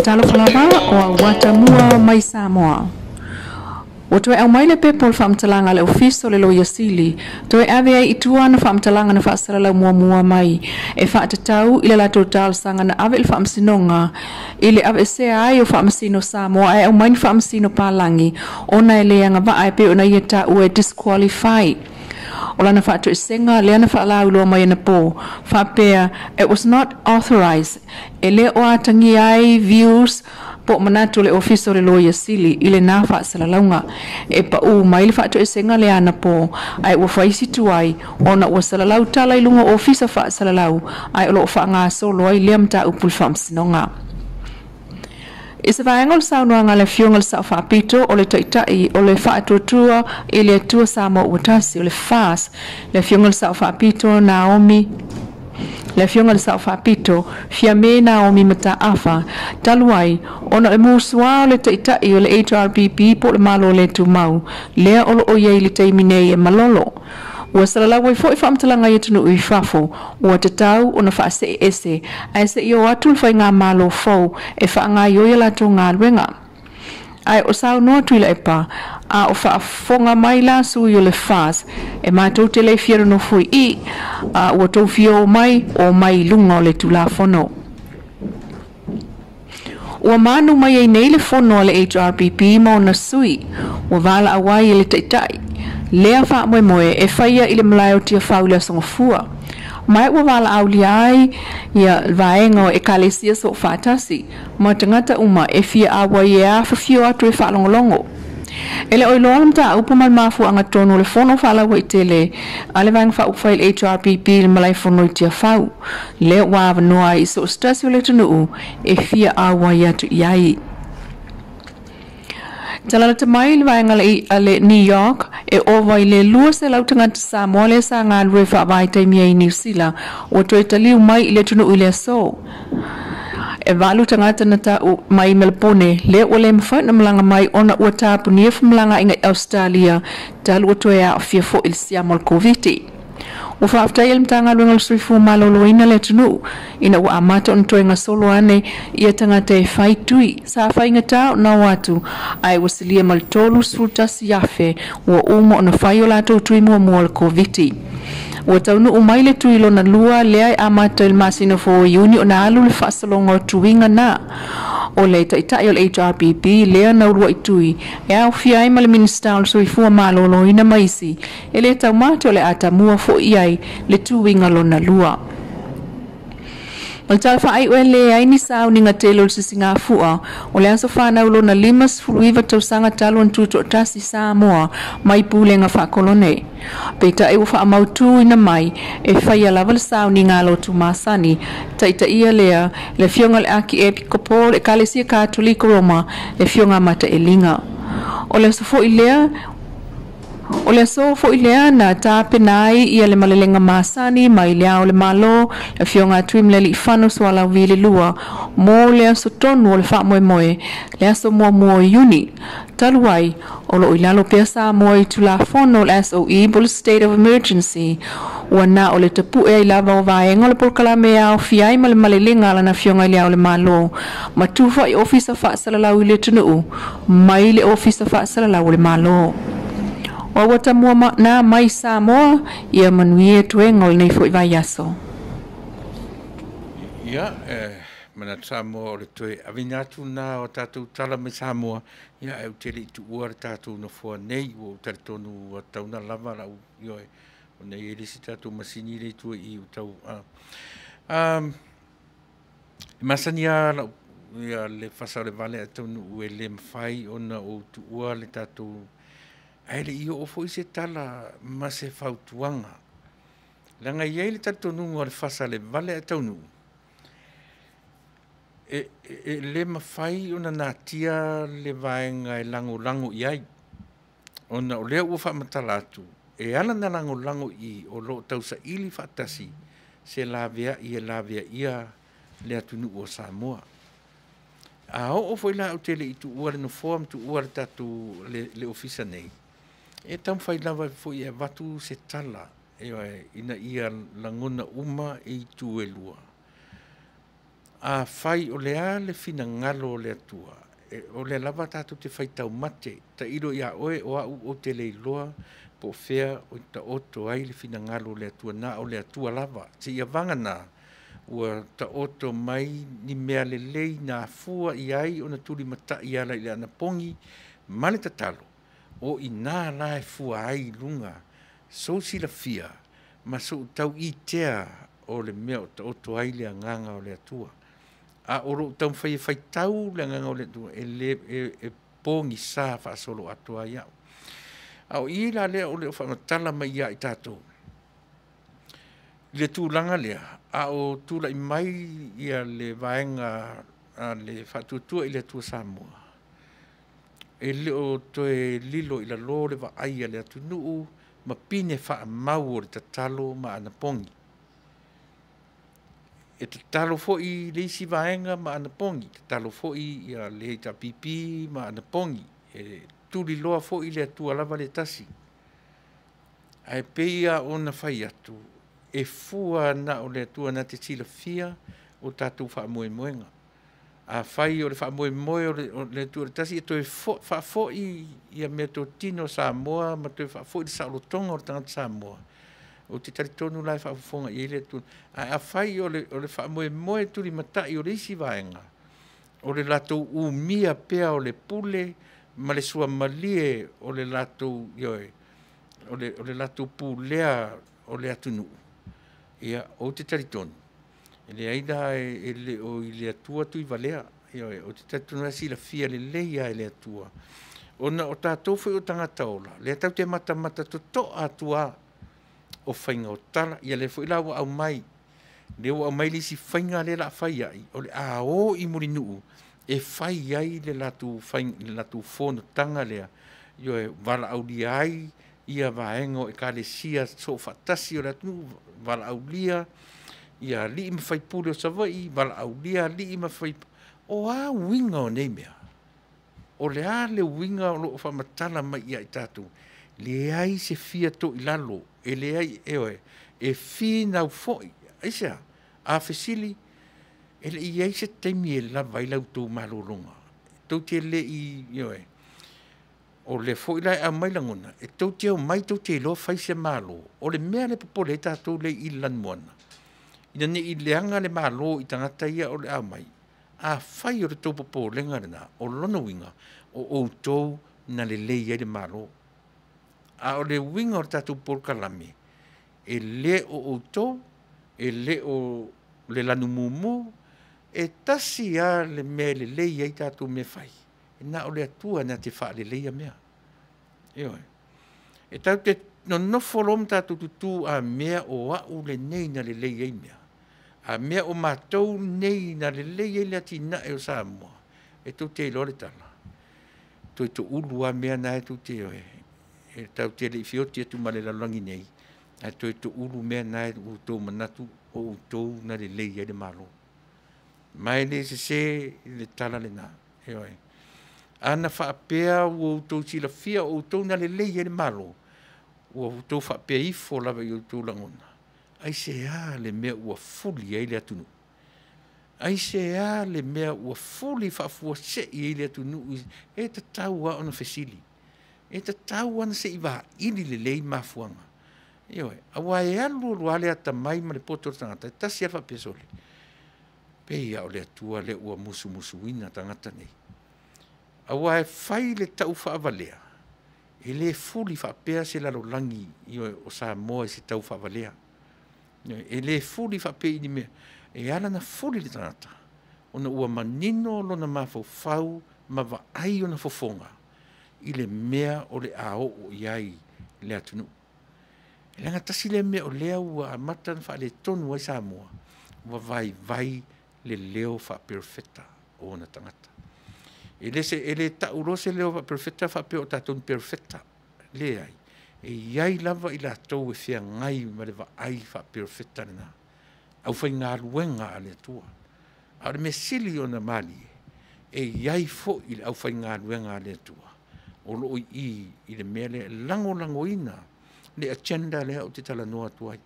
Talofa lava o Auatamua mai Samoa. Ua toe aumai le pepa o le faamatalaga a le Ofisa o le Loia Sili, toe ave ai i tua na faamatalaga na faasalalau muamua mai e faatatau i le latou talosaga na ave i le faamasinoga i le aveesea ai o faamasino Samoa ae aumai ni faamasino palagi ona e le agavaa e pei ona ia taua e disqualify. O lana faatoesega lea na faalauiloa mai ana pō faapea it was not authorized e le o atagia ai views po manatu le Ofisa o le Loia Sili i lena faasalalauga e paū mai le faatoesega lea ana pō ae ua faisi tuai ona ua salalau tala i luga o ofisa faasalalau ae o loo faagasolo ai lea mataupu i le faamasinoga. I se vaega o le saunoaga a le afioga le Sao Faapito o le Taitai o le Faatuatua i le Atua Samoa ua tasi o le FAS, le afioga le Sao Faapito Naomi le afioga le Sao Faapito Fiame Naomi Mataafa talu ai ona o le musuā o le Taitai o le HRPP po o le Malo le Tumau lea o loo iai le taimi nei e malolo. Ua salalau ai fo'i faamatalaga i atunuu i fafo ua tatau ona faasee ese ae se'i o atu le faigamalo fou e faagaioi a latou galuega. Ae o saunoa Tuilaepa a o faafofoga mai la sui o le FAS e matou te le fia nonofo i a ua tou fia o mai o mai i luga o le Tulafono. Ua manu mai ai nei le fono a le HRPP ma ona sui ua valaau ai e le Taitai lea faamoemoe e faia i le malae o Tiafau i le aso gafua. Mai ua valaaulia ai ia vaega o ekalesia so faatasi ma tagata uma e fia auai e afafio atu e faalogologo. E le o iloa le mataupu ma le mafuaaga tonu o le fono faalauaitele a le vaega faaupufai i le HRPP i le malae fono i Tiafau lea ua avanoa ai i so o se tasi o le atunuu e fia auai atu i ai. Talalata mai le vaega a le New York e ova i le 200 tagata Samoa lea sa galulue faavaitaimi ai i Niu Sila ua toe taliu mai i le atunuu i le aso. E 8 tagata na ta'u mai Melbourne lea ua le mafai ona malaga mai ona ua tapunia femalagaiga i Australia talu ua toe aafia fo'i i le siama o le Koviti. Ua faafetai ai le Matagaluega o le Soifua Maloloina le atunuu ina ua amata ona toe gasolo ane ia tagata e fai tui sa faigatā ona o atu ae ua silia ma le 31,000 ua uma ona fai o latou tui muamua o le Koviti. Ua taunuu mai le tui lona lua lea e amata i le masina fou o Iuni ona alu le faasologa o tuiga na o le Taitai o le HRPP lea na uluai tui e aofia ai ma le Minisita o le Soifua Maloloina ma isi e le taumate o le atamua fo'i ai le tuiga lona lua. O le tala faai'u e leai ni sauniga tele o le sisigafua o le aso fanau lona 59 tausaga talu ona tutoatasi Samoa mai pulega faakolone. Peitai ua faamautuina mai e faia lava le sauniga a lotu masani taitaia lea le afioga le Akiepikopo o le Ekalesia Katoliko Roma le afioga Mataeliga. O le aso fo'i lea O le aso fo'i lea na tapena ai ia le malelega masani mai le Ao o le Malo, le Afioga a Tuimalealiifano Sualauvi II, mo le aso tonu o le faamoemoe, le aso 1 o Iuni. Talu ai, o loo i lalo pea Samoa i Tulafono o le SOE po le State of Emergency, ua na o le tapu'e ai lava o vaega o le polokalame e aofia ai ma le malelega a lana Afioga i le Ao o le Malo ma tufa'i ofisa faasalalau i le atunuu mai le Ofisa Faasalalau o le Malo. O ua tamua na mai Samoa ia manuia toega o lenei fo'i vaiaso. Ia, e manatu Samoa o le toe aveina atu na o tatou tala mai Samoa, ia e ou te le i tuua le tatou nofoa nei, ua ou talitonu ua tauna lava lau ioe, o nei e le isi tatou masini le itu i u tau. E masani a lau ia le fasa o le vale a taunuu e le mafai ona ou tuua le tatou ae le i oo foi se tala ma se fautuaga. Leaga e i ai le talitonuga o le fasa le vale a taunuu, e le mafai ona natia le vaega e lagolago i ai, ona o lea ua faamatala atu, e ala ona lagolago i o loo tausaili faatasi se laveai e laveaia le atunuu o Samoa. A oo foi la ou te le i tuua le nofoa ma tuua le tatou le ofisa nei, e taumafai lava foi e avatu se tala ina ia lagona uma i itu e lua. Afai o le a le finagalo o le Atua, o lea lava tatou te faitau mate, tailo ia oe o au ou te le iloa po o fea o taoto ai le finagalo o le Atua, na o le Atua lava. Seia vagana ua taoto mai ni mea lelei na afua i ai ona tulimatai ala i le anapogi ma le tatalo, o i nā la e fua ai i luga sou silafia ma sou tauitea o le mea o taoto ai le agaga o le Atua. A o lou taumafai e faitau le agaga o le Atua, e le e pogisa faasoloatoa ai au. A o i la lea o le o faamatala mai ia i tatou i le tulaga lea, a o tula'i mai ia le vaega a le Faatuatua i le Atua Samoa, e le o toe lilo i lalo le vaai a le atunuu ma pine faamau o le tatalo ma anapogi. E tatalo foi le isi vaega ma anapogi, tatalo foi ia le HRPP ma anapogi, e tuliloa foi le Atua lava le tasi. Ae pei lava ona fai atu, e fua na o le Atua na te silafia o tatou faamoemoega. Afai o le faamoemoe o le Atua le tasi e toe faafoi ia meatotino a Samoa ma toe faafoi le saolotoga o le tagata Samoa, ou te talitonu la e faafofoga i ai le Atua. Ae afai o le faamoemoe tulimatai o le isi vaega, o le latou umia pea o le pule ma le suamalie o le latou ioe, o le latou pulea o le atunuu, ia ou te talitonu, e leai la e le o i le Atua tuivalea. Ioe, ou te talitonu e silafia lelei lava e le Atua. Ona o tatou foi o tagata ola, lea tatou te matamata totoa atu lava o faiga o tala, ia lea foi la ua aumai, lea ua aumai le isi faiga lea o le a fai ai, o le a o i Mulinuu e fai ai le latou fonotaga lea, ioe, valaaulia ai ia vaega o ekalesia soofaatasi o le atunuu, valaaulia ia alii ma faipule o Savaii, valaaulia alii ma faipule. O a uiga o nei mea? O le a le uiga o loo faamatala mai ia i tatou? Leai se fia toilalo, e leai, ioe, e finau foi. Aisea? A fesili, e le i ai se taimi e lava ai la outou malologa? Tou te le i, ioe, o lea foi la e aumai lagona, e tou te omai tou te iloa fai se Malo. O le mea lea e popole ai tatou lea i le lanumoana, ina ne i leaga le Malo i tagata ia o le a omai. Afai o le tou popolega lena, o lona uiga, o outou na lelei ai le Malo. A o le uiga o le tatou polokalame, e le o outou, e le o le lanumumu, e tasi lava le mea e lelei ai tatou mea fai, e na o le Atua na te faaleleia mea. Ioe. E tatou te nonofo loa ma tatou tutu a mea o au lenei na lelei ai mea. A mea o matou nei na lelei ai le atinae o Samoa, e tou te iloa le tala. Toe toulu lava mea na e tou te oe. e tatou te le i feoti atu ma le lalolagi nei, ae toe toulu mea na e ua outou manatu o outou na lelei ai le Malo. Ma e le sesē le tala lenā, ioe. A na faapea ua outou silafia o outou na lelei ai le Malo, ua outou faapea ifo lava i outou lagona, aisea le mea ua fuli ai le atunuu? Aisea le mea ua fuli faafuasei ai le atunuu? E tatau lava ona fesili, e tatau lava ona se i vaili lelei mafuaaga. Ioe, aua e alu alu lava le atamai ma le poto o le tagata, e tasi lava le faapea, “Sole, pei lava o le Atua lea ua musumusuina tagata nei.” Aua e fai le taufaavalea, e le fuli faapea se lalolagi, ioe, o Samoa i se taufaavalea. Ioe, e le fuli faapea i ni mea. E ala ona fuli le tagata, ona ua manino lona mafaufau ma vaai ona fofoga i le mea o le a oo i ai le atunuu. E leaga tasi lea mea o lea ua amata ona faaletonu ai Samoa, ua vaivai le leo faaperofeta o ona tagata. E le, se, e le tau loa se leo faaperofeta faapea o tatou ni perofeta. Leai, e i ai lava i latou e feagai ma le vaai faaperofeta lena, aufaigaluega a le Atua. A o le mea sili ona malie, e i ai foi le aufaigaluega a le Atua o lo o i i i le mea lea e lagolagoina le agenda lea ou te talanoa atu ai.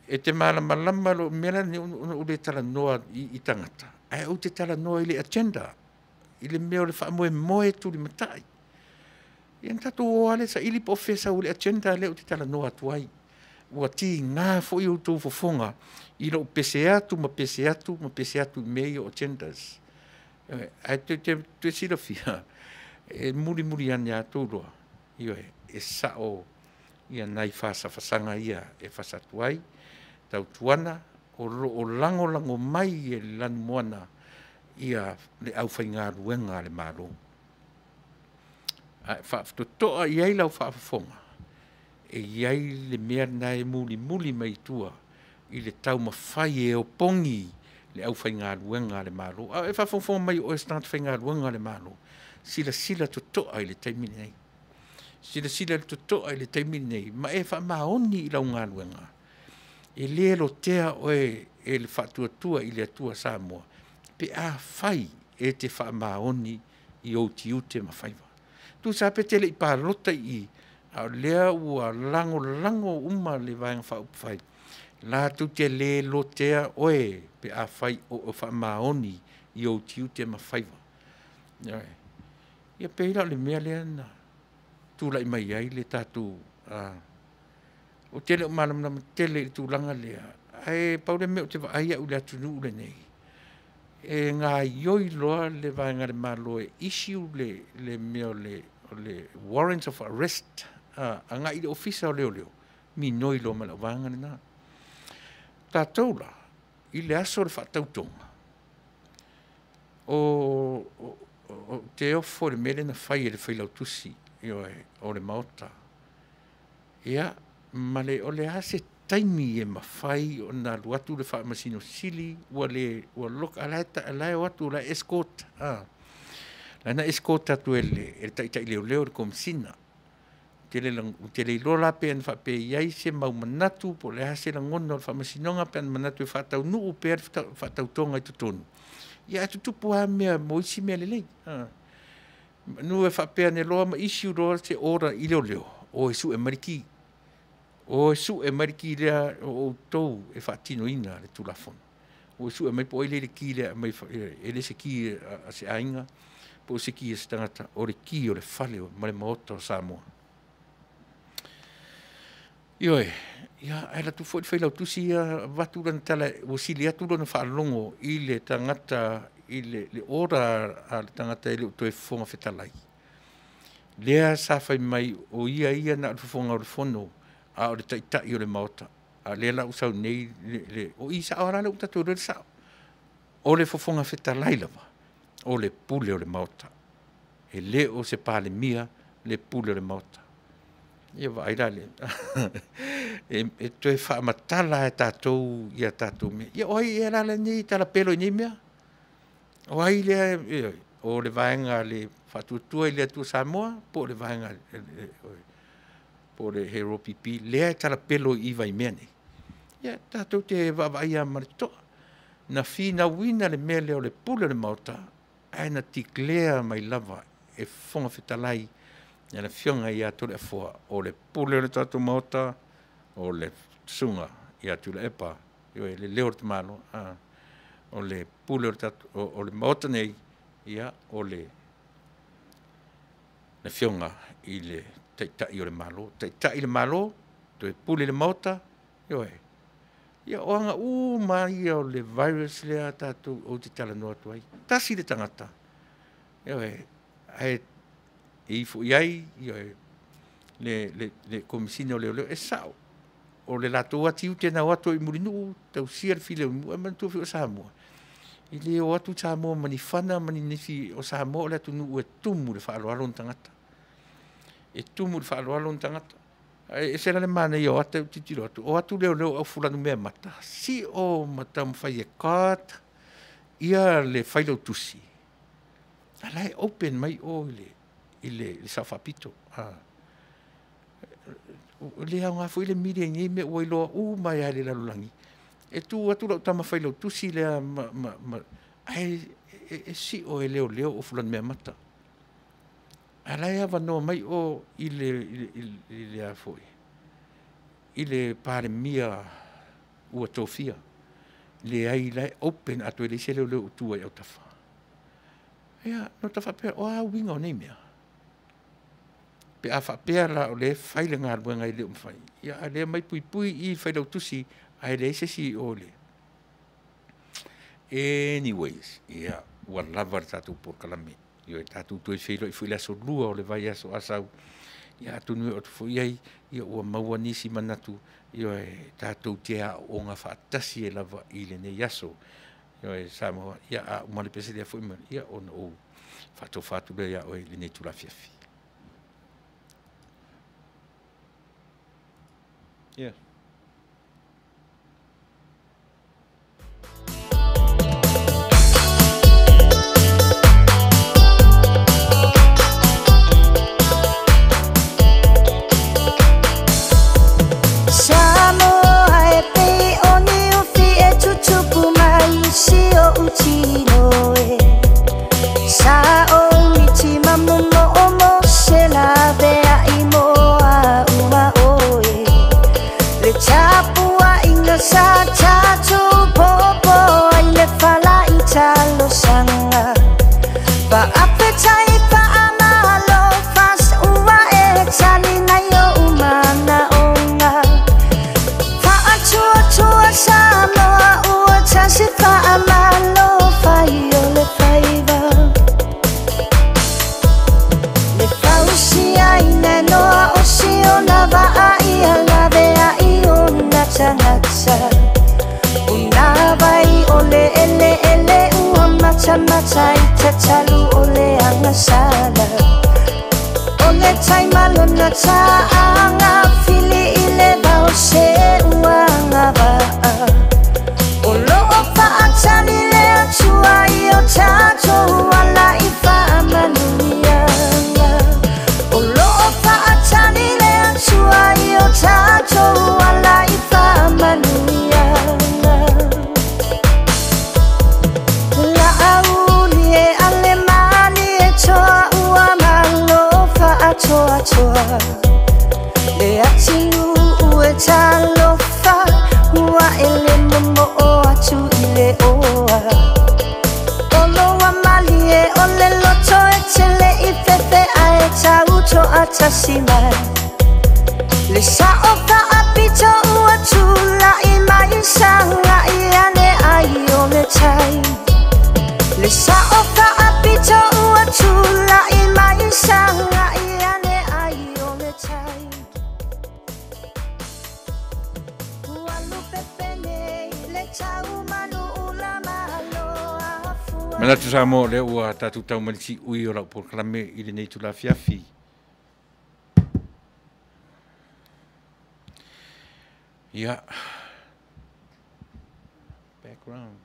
E te malamalama lo mea la lenei ona ou le talanoa i tagata, ae ou te talanoa i le agenda, i le mea o le faamoemoe tulimatai. Ia na tatou o lava lea e saili po o fea e sau ai le agenda lea ou te talanoa atu ai. Ua tiga foi outou fofoga i lou pese atu ma pese atu ma pese atu i mea ia o agendas. Ae toe silafia, e mulimuli ane lava outou iloa, ioe, e sao ia nai fasafasaga ia e fasa atu ai. Tautuana, o lo o lagolago mai e le lanumoana ia le aufaigaluega a le Malo. A e faatotoa i ai lau faafofoga, e i ai le mea lena e mulimuli mai i tua i le taumafai e opogi le aufaigaluega a le Malo. A o e faafogafoga mai o oe o se tagata faigaluega a le Malo, silasila totoa i le taimi lenei. Silasila totoa i le taimi lenei ma e faamaoni i lau galuega. E le lotea oe e le Faatuatua i le Atua Samoa pe afai e te faamaoni i ou tiute ma faiva. Tusa lava pe te le i palota i i, a o lea ua lagolago uma le Vaega Faaupufai, latou te le lotea oe pe afai o oe faamaoni i ou tiute ma faiva. Ioe. Ia pei la o le mea lea na tulai mai ai le tatou ou te le o malamalama tele i le tulaga lea, ae pau le mea ou te vaai au i le atunuu lenei, e gaoioi loa le vaega a le Malo e issue le mea o le warrant of arrest agai i le Ofisa o Leoleo, minoi loa ma le vaega lena. Tatou la, i le aso o le faatautoga, o te ofo i le mea lea na fai e le Failautusi, ioe, o le Maota. Ia, ma le, o le a se taimi e mafai ona alu atu le Faamasino Sili ua le ua loka, a o la e o atu o la e escort, la na escort atu e le taitai leoleo le Komesina. Ou te le iloa la pe ana faapea e i ai se mau manatu po o le a se lagona o le Faamasinoga pe ana manatu e faataunuu pea le faatautoga i totonu. Ia ae tutupu lava mea mo isi mea lelei. Manu e faapea ane loa ma issue loa se order i leoleo, o e sue mai le ki. O e sue mai le ki lea o outou e faatinoina le Tulafono. O e sue mai po o ai lea e i le ki lea e aumai, e le se ki a se aiga po o se ki a se tagata, o le ki o le fale ma le Maota o Samoa. Ioe, ia, ae alu atu foi le Failautusi ia avatu lana tala, ua sili atu lona faalogo i le tagata i le order a le tagata e le o toe Fofoga Fetalai. Lea sa fai mai o ia ia na o le fofoga o le Fono, a o le Taitai o le Maota. A lea la ua sau nei o i sao la lea ua tatou iloa le sao. O le Fofoga Fetalai lava, o le pule o le Maota. E le o se Palemia le pule o le Maota. Ia vaai la le e toe faamatala e tatou ia tatou mea. Ia o ai ea la lenei talapelo i nei mea? O ai lea o le vaega a le Faatuatua i le Atua Samoa po o le vaega po o le HRPP lea e talapelo i Vaimea nei. Ia tatou te vaavaai lava ma le totoa. Na finauina le mea lea o le pule o le Maota, ae na declare mai lava e Fofoga Fetalai le Afioga ia Toleafoa, o le pule o le tatou Maota, o le susuga ia Tuilaepa, ioe, le leo o le tamaloa, o le pule o le tatou, o le Maota nei, ia, o le Afioga i le Taitai o le Malo. Taitai le Malo, toe pule le Maota, ioe. Ia, o aga uma ia o le virus lea tatou ou te talanoa atu ai. Tasi le tagata, ioe, ae e ifo i ai, ioe, le Komesina o Leoleo, e sao. O le latou atiute na o atu i Mulinuu, tausia le filemu, e manatua foi o Samoa. I le o atu Samoa ma ni fana ma ni nisi o Samoa o le atunuu e tumu le faaaloalo o tagata. E tumu le faaaloalo o tagata. E se la le manaia o ata e tilotilo atu. O atu leoleo au fulanu mea mata. Si o mata mawhai e card, ia le whailau tusi. Ala e open mai o i le sao faapito. Le au ngā foi le media nei me ua iloa u mai ai le lalolagi. E tu atu lau tama whailau tusi lea ma ai e si o e leo leo o fulanu mea mata. Ala e awanoa mai o i le a foi. I le palemia ua tofia. Le ai lai open atu e le se leo leo tua i au tafa. Ia, no tafa pea, o a winga o nei mea. Pe a whaapea la o le whai le ngā i le umwhai. Ia, a lea mai pui pui i whai lau tusi, a le se si o le. Anyways, ia, ua lava le tātou porokalame. Ia, e tātou toe whailo i fui le aso lua o le vai aso asau. Ia, atu nui o te fui ai, ia, ua maua nisi manatu, ia, e tātou te a o ngā whaatasi e lava i le nei aso. Ia, e Samoa, ia, a umale pese lea fui mai, ia, ona o whaatou whaatu lea ia oe le nei tulafiafi. Yeah. Samoa e pe o ni ufi e tutupu mai si o utino e. Sa o miti mamumo o mo se la vea i moa ua oe. Le tapua inga sa tatu popo ai le fala i talo sanga. Pa apetai pa amalo fas ua e tali na yo umana onga. Fa atua tua Samoa ua tasi fa amalo fai o le faiva. Le fausia ina noa o si ona vaa ia lavea i ona tangata. Una vai o le ele ele ua mata mata i tatalu o le angasala. O le taimalona taanga fili i le vao se uanga vaa. O loo faatali le atua i o tatou ala i faamanuiaga. O loo faatali le atua i o tatou ala i faamanuiaga. La auli e ale mali e toa ua malo faatoatoa. Le atinu ue talofa ua ele momo o atu i le oa. Oloa mali e ole loto e tele i fefe a e tauto a tasi mai. Le sao faapito ua tula i mai sanga i ane ai o le tai. Le sao faapito ua tula i mai sanga i ane ai o le tai. Ua lupe pene i le tau manu ula malo afua. Manatu Samoa lea ua tatou taumalisi ui o lau porokalame i lenei tulafiafi. Ia, background.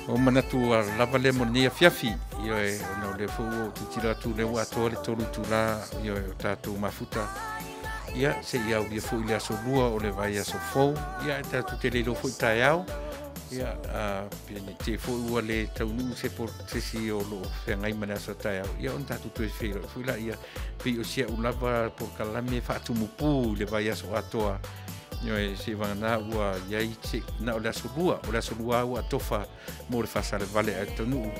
O manatu ua lava lea mo lenei afiafi, ioe, ona o lea foi ua ou tilotilo atu o lea ua atoa le 3 itula, ioe, o tatou mafuta. Ia, se i aulia foi le aso Lua o le vaiaso fou, ia, e tatou te le iloa foi taeao, ia, pe ne i te i foi ua le taunuu se se isi o lo o feagai ma le aso taeao, ia ona tatou toe feiloai foi laia. Pei o si au lava polokalame faatumupu i le vaiaso atoa, ioe, seivagana ua i ai se na o le aso Lua, o le aso Lua ua atofa mo le faasalevale a le taunuu.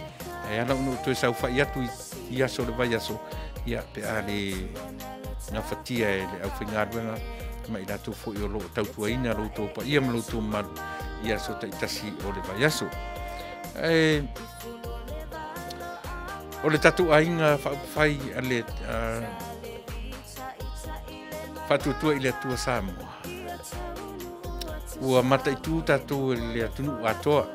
Ae ala ona ou toe saofai atu i aso o le vaiaso, ia pe a le gafatia e le aufaigaluega ma i latou foi o lo o tautuaina lo outou paia ma lo outou mamalu i aso taitasi o le vaiaso. Ae o le tatou aiga faaupufai a le Faatuatua i le Atua Samoa, ua mataitu tatou e le atunuu atoa.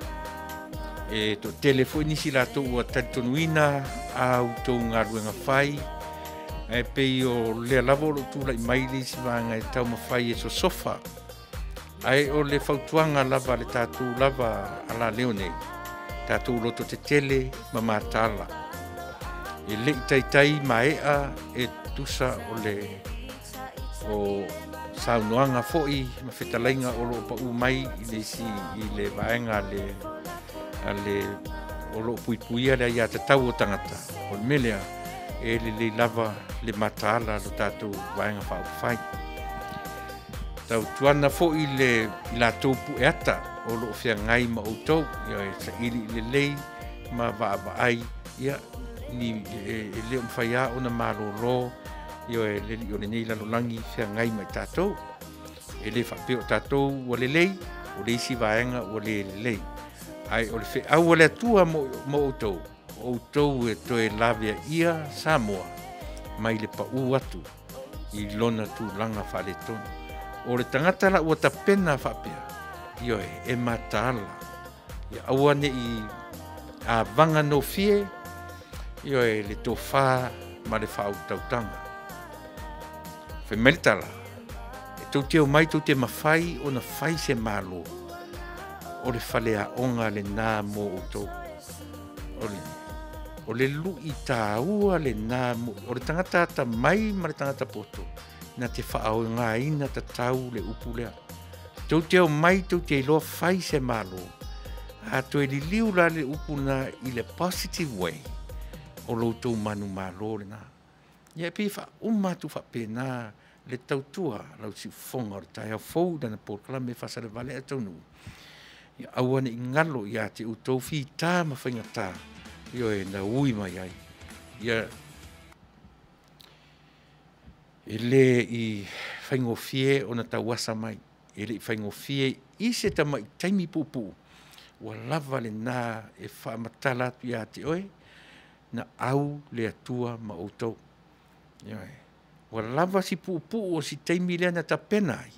E toatele foi nisi latou ua talitonuina a outou galuega fai, ae pei o lea lava o loo tulai mai le isi vaega e taumafai e sosofa. Ae o le fautuaga lava a le tatou lava alaleo nei, tatou loto tetele ma mataala. E le i taitai maea e tusa o le o saunoaga foi ma fetalaiga o lo o paū mai i le isi i le vaega a le o lo o puipuia le aiatatau o tagata. O le mea lea, e lelei lava le mataala lo tatou vaega faaupufai. Tautuana foi le i latou pueata o lo o feagai ma outou, ia e saili lelei ma vaavaai, ia ni e le o mafai lava ona malolo, ioe, le alii o lenei lalolagi feagai ma i tatou. E le faapea o tatou ua lelei, o le isi vaega ua le lelei. Ae o le feau a le Atua mo outou, o outou e toe laveaia Samoa mai le paū atu i lona tulaga faaletonu. O le tagata la ua tapena faapea, ioe, e mataala, ia aua ne i avaga nofie, ioe, le tofa ma le faautautaga. Fai mai le tala, e tou te omai tou te mafai ona fai se Malo, o le faleaoga lena mo outou. O le lui taua lena mo, o le tagata atamai ma le tagata poto, na te faaaogaina tatau le upu lea. Tou te omai tou te iloa fai se Malo, a toe liliu la le upu na i le positive way, o lo outou manumalo lena. Ia e pei e faauma atu faapena le tautua lau siufofoga o le taeao fou i lana polokalame faasalevale ae taunuu. Ia aua ne i galo ia te outou fita ma faigata, ioe, na ui mai ai. Ia e le i faigofie ona tauasa mai, e le i faigofie i se tamai taimi puupuu, ua lava lena e faamatala atu ia te oe, na au le Atua ma outou. Ioe. Ua lava si puupuu o si taimi lea na tapena ai,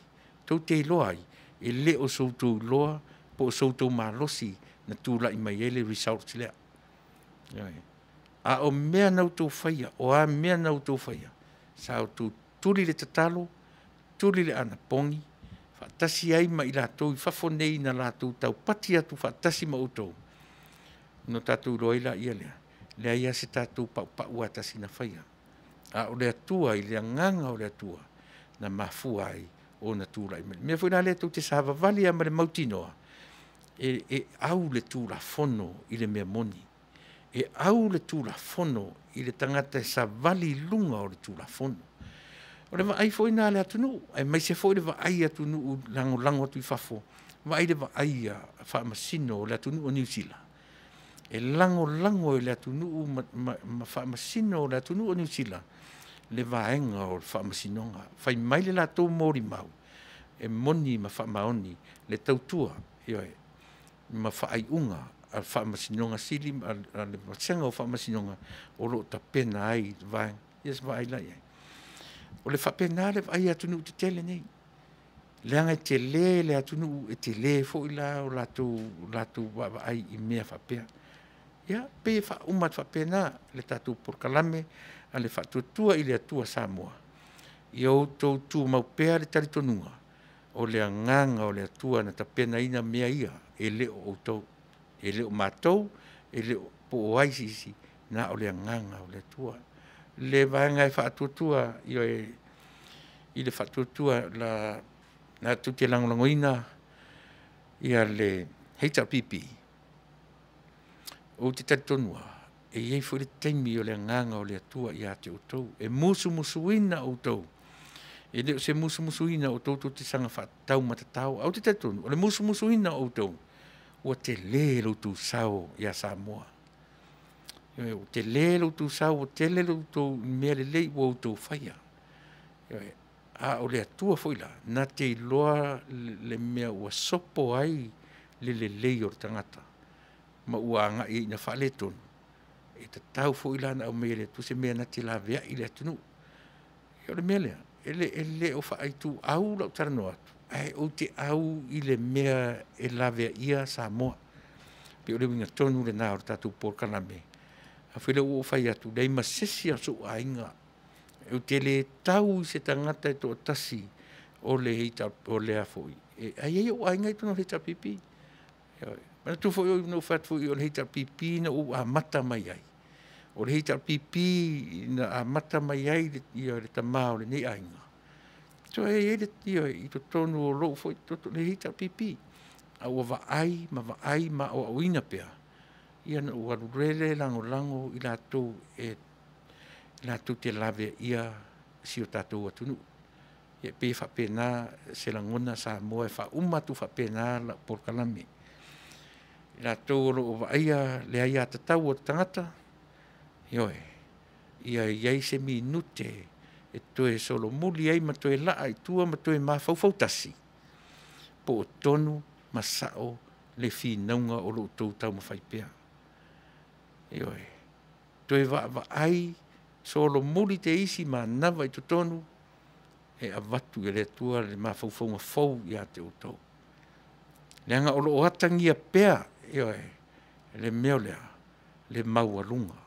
tou te iloa ai, e le o so outou iloa po o so outou malosi na tulai mai ai le results lea. Ioe. A o mea na outou faia, o a mea na outou faia, sa outou tuli le tatalo, tuli le anapogi, faatasi ai ma i latou i fafo nei na latou taupati atu faatasi ma outou, ona tatou iloa ai laia lea, leai lava se tatou paupau atasi na faia. A o le Atua i le agaga o le Atua na mafua ai ona tulai mai. O le mea foi la lea tou te savavali lava ma le mautinoa, e au le Tulafono i le mea moni. E au le Tulafono i le tagata e savali i luga o le Tulafono. O le vaai foi lena a le atunuu, aemaise foi le vaai atunuu lagolago atu i fafo, vaai le vaai a faamasino o le atunuu o Niu Sila. E lagolago e le atunuu ma faamasino o le atunuu o Niu Sila le vaega o le faamasinoga. Fai mai le latou molimau, e moni ma faamaoni le tautua, ioe, ma faaiuga a le Faamasinoga Sili a le Vasega o Faamasinoga o lo o tapena ai le vaega. Ia se vaai la i ai. O le faapena le vaai a atunuu tetele nei. Leaga e tele le atunuu, e tele foi la o latou vaavaai i mea faapea. Ia, pei e faauma atu faapena le tatou polokalame a le Faatuatua i le Atua Samoa. Ia outou tumau pea le talitonuga, o le agaga o le Atua na tapenaina mea ia, e le o outou. E le o matou, e le o po o ai se isi, na o le agaga o le Atua. Le vaega e faatuatua, ioe, i le faatuatua la latou te lagolagoina ia le HRPP, ou te talitonu lava, e i ai foi le taimi o le agaga o le Atua ia te outou, e musumusuina outou. E le o se musumusuina o outou tou te saga faataumatatao, ae ou te talitonu, o le musumusuina o outou, ua tele lo outou sao ia Samoa. Ioe, ua tele lo outou sao, ua tele lo outou mea lelei ua outou faia. Ioe. A o le Atua foi la, na te iloa le mea ua sopo ai le lelei o le tagata ma ua agai ai ina faaletonu, e tatau foi la ona aumai e le Atua se mea na te laveai i le atunuu. O le mea lea, e le o faaituau lau talanoa atu, ae ou te au i le mea e laveaia Samoa. E pei o le uiga tonu lena o le tatou polokalame. Afai lea ua ou fai atu, e leai ma se isi o sou aiga, ou te le tau i se tagata e toatasi o le ae i ai ou aiga i totonu o le HRPP. Manatua foi na ou fai atu foi o le HRPP na ou amata mai ai. O le HRPP na amata mai ai le tama o lenei aiga. So e i ai le i totonu o lou foi toto le HRPP. A ua vaai ma vaai ma aoaoina pea, ia na ou alu lele lagolago i latou e latou te laveaia si o tatou atunuu. E pei e faapena se lagona Samoa e faauma atu faapena lau polokalame. I latou o lo o vaaia le aiatatau a le tagata, ioe, ia i ai se minute e toe solomuli ai ma toe laa i tua ma toe mafaufau tasi, po o tonu ma sao le finauga o lo o outou taumafai pea. Ioe. Toe vaavaai, solomuli te isi manava i totonu e avatu e le Atua le mafaufauga fou ia te outou. Leaga o lo o atagia pea, ioe, le mea lea, le maualuga.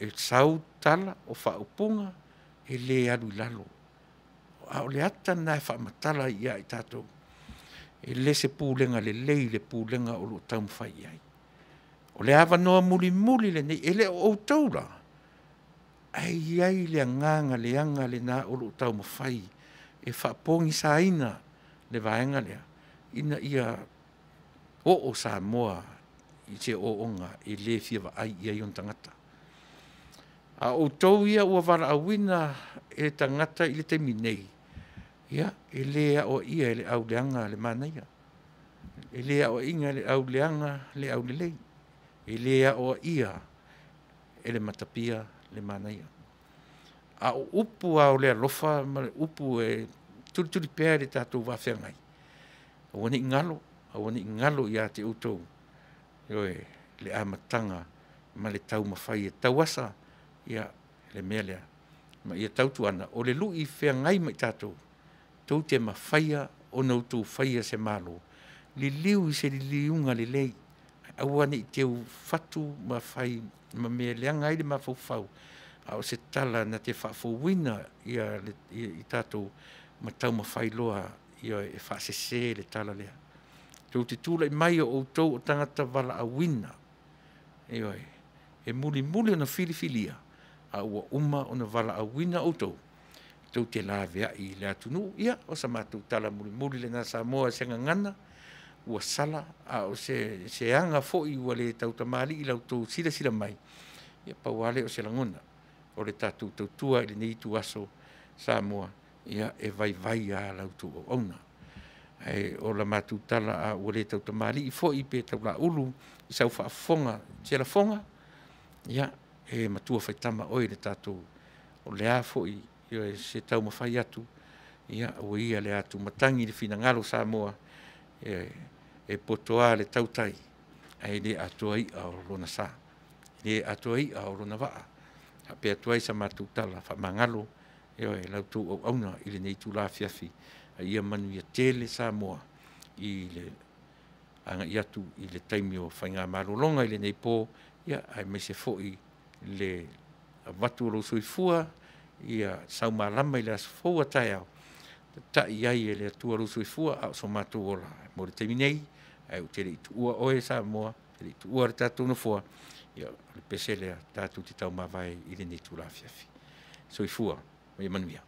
E sau tala, o faaupuga, e le alu i lalo. A o le ata lena e faamatala ai ia i tatou, e le se pulega lelei le pulega o lo o taumafai i ai. O le avanoa mulimuli lenei, e le o outou la, ae i ai le agaga leaga lena o lo o taumafai e faapogisaina le vaega lea, ina ia oo Samoa i se ooooga e le fia vaai i ai ona tagata. A o outou ia ua valaauina e tagata i le taimi nei, ia, e le aoaia e le auleaga le manaia, e le aoaina e le auleaga le aulelei, e le aoaia e le matapia le manaia. A o upu lava o le alofa ma le upu e tulituli pea i le tatou va feagai, aua ne i galo, aua ne i galo ia te outou, ioe, le amataga ma le taumafai e tauasa le mea lea. Ma ia tautuana, o le lui feagai ma i tatou, tou te mafaia ona outou faia se Malo, liliu i se liliuga lelei, aua ne i teufatu ma fai ma mea e leaga ai le mafaufau, a o se tala na te faafouina i tatou ma taumafai loa e faasese le tala lea. Tou te tulai mai o outou o tagata valaauina, ioe, e mulimuli ona filifilia, a ua uma ona valaauina outou, tou te laveai i le atunuu. Ia, o sa matou tala mulimuli lena Samoa i se gagana ua sala, a o se aga foi ua le tautamalii i la outou silasila mai, ia pau lava lea o se lagona, o le tatou tautua i lenei ituaso Samoa, ia e vaivai lava la outou auauna. Ae o la matou tala a ua le tautamalii foi pe taulaulu i sau faafofoga i se lafoga, ia, e matua faitama oe i le tatou, o le a foi se taumafai atu, ia aua ia le atumatagi i le finagalo o Samoa, e poto lava le tautai, ae le atoa i'a o lona sa, e le atoa i'a o lona vaa. E faapea atu ai sa matou tala, faamagalo la outou auauna i lenei itula afiafi, a ia manuia tele Samoa i le agai atu i le taimi o faigamalologa i lenei po, aemaise foi le avatu o lou soifua ia saumalama i le aso fou a taeao, taitai ai e le Atua lou soifua a o so matou ola. Mo le taimi nei, Ae ou te le i tuua oe Samoa, te le i tuua le tatou nofoa, ia, o le pese lea tatou te taumavae i lenei itula afiafi. Soifua ma ia manuia.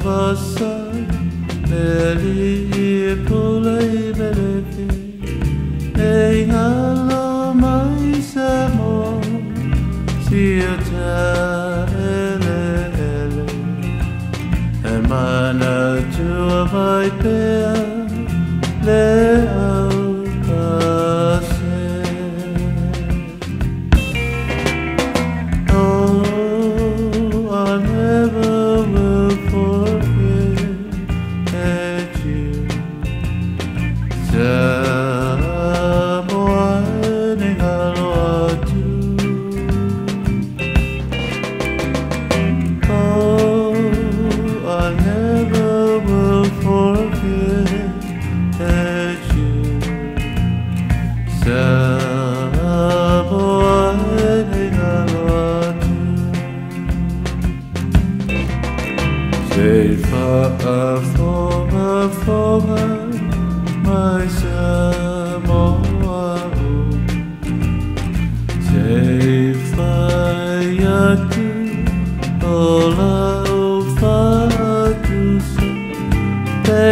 Vasa, le ali e pula i melefi, e ngalo mai Samoa, sia ta ele ele. E mana tua mai pea le au pase. Oh, I never will forget you. Samoa ni ngalo atu. Oh, I never will forget you. Samoa ni ngalo atu. Se fa'afoga foga mai Samoa o. Se fai atu o lau fa'atusa, pe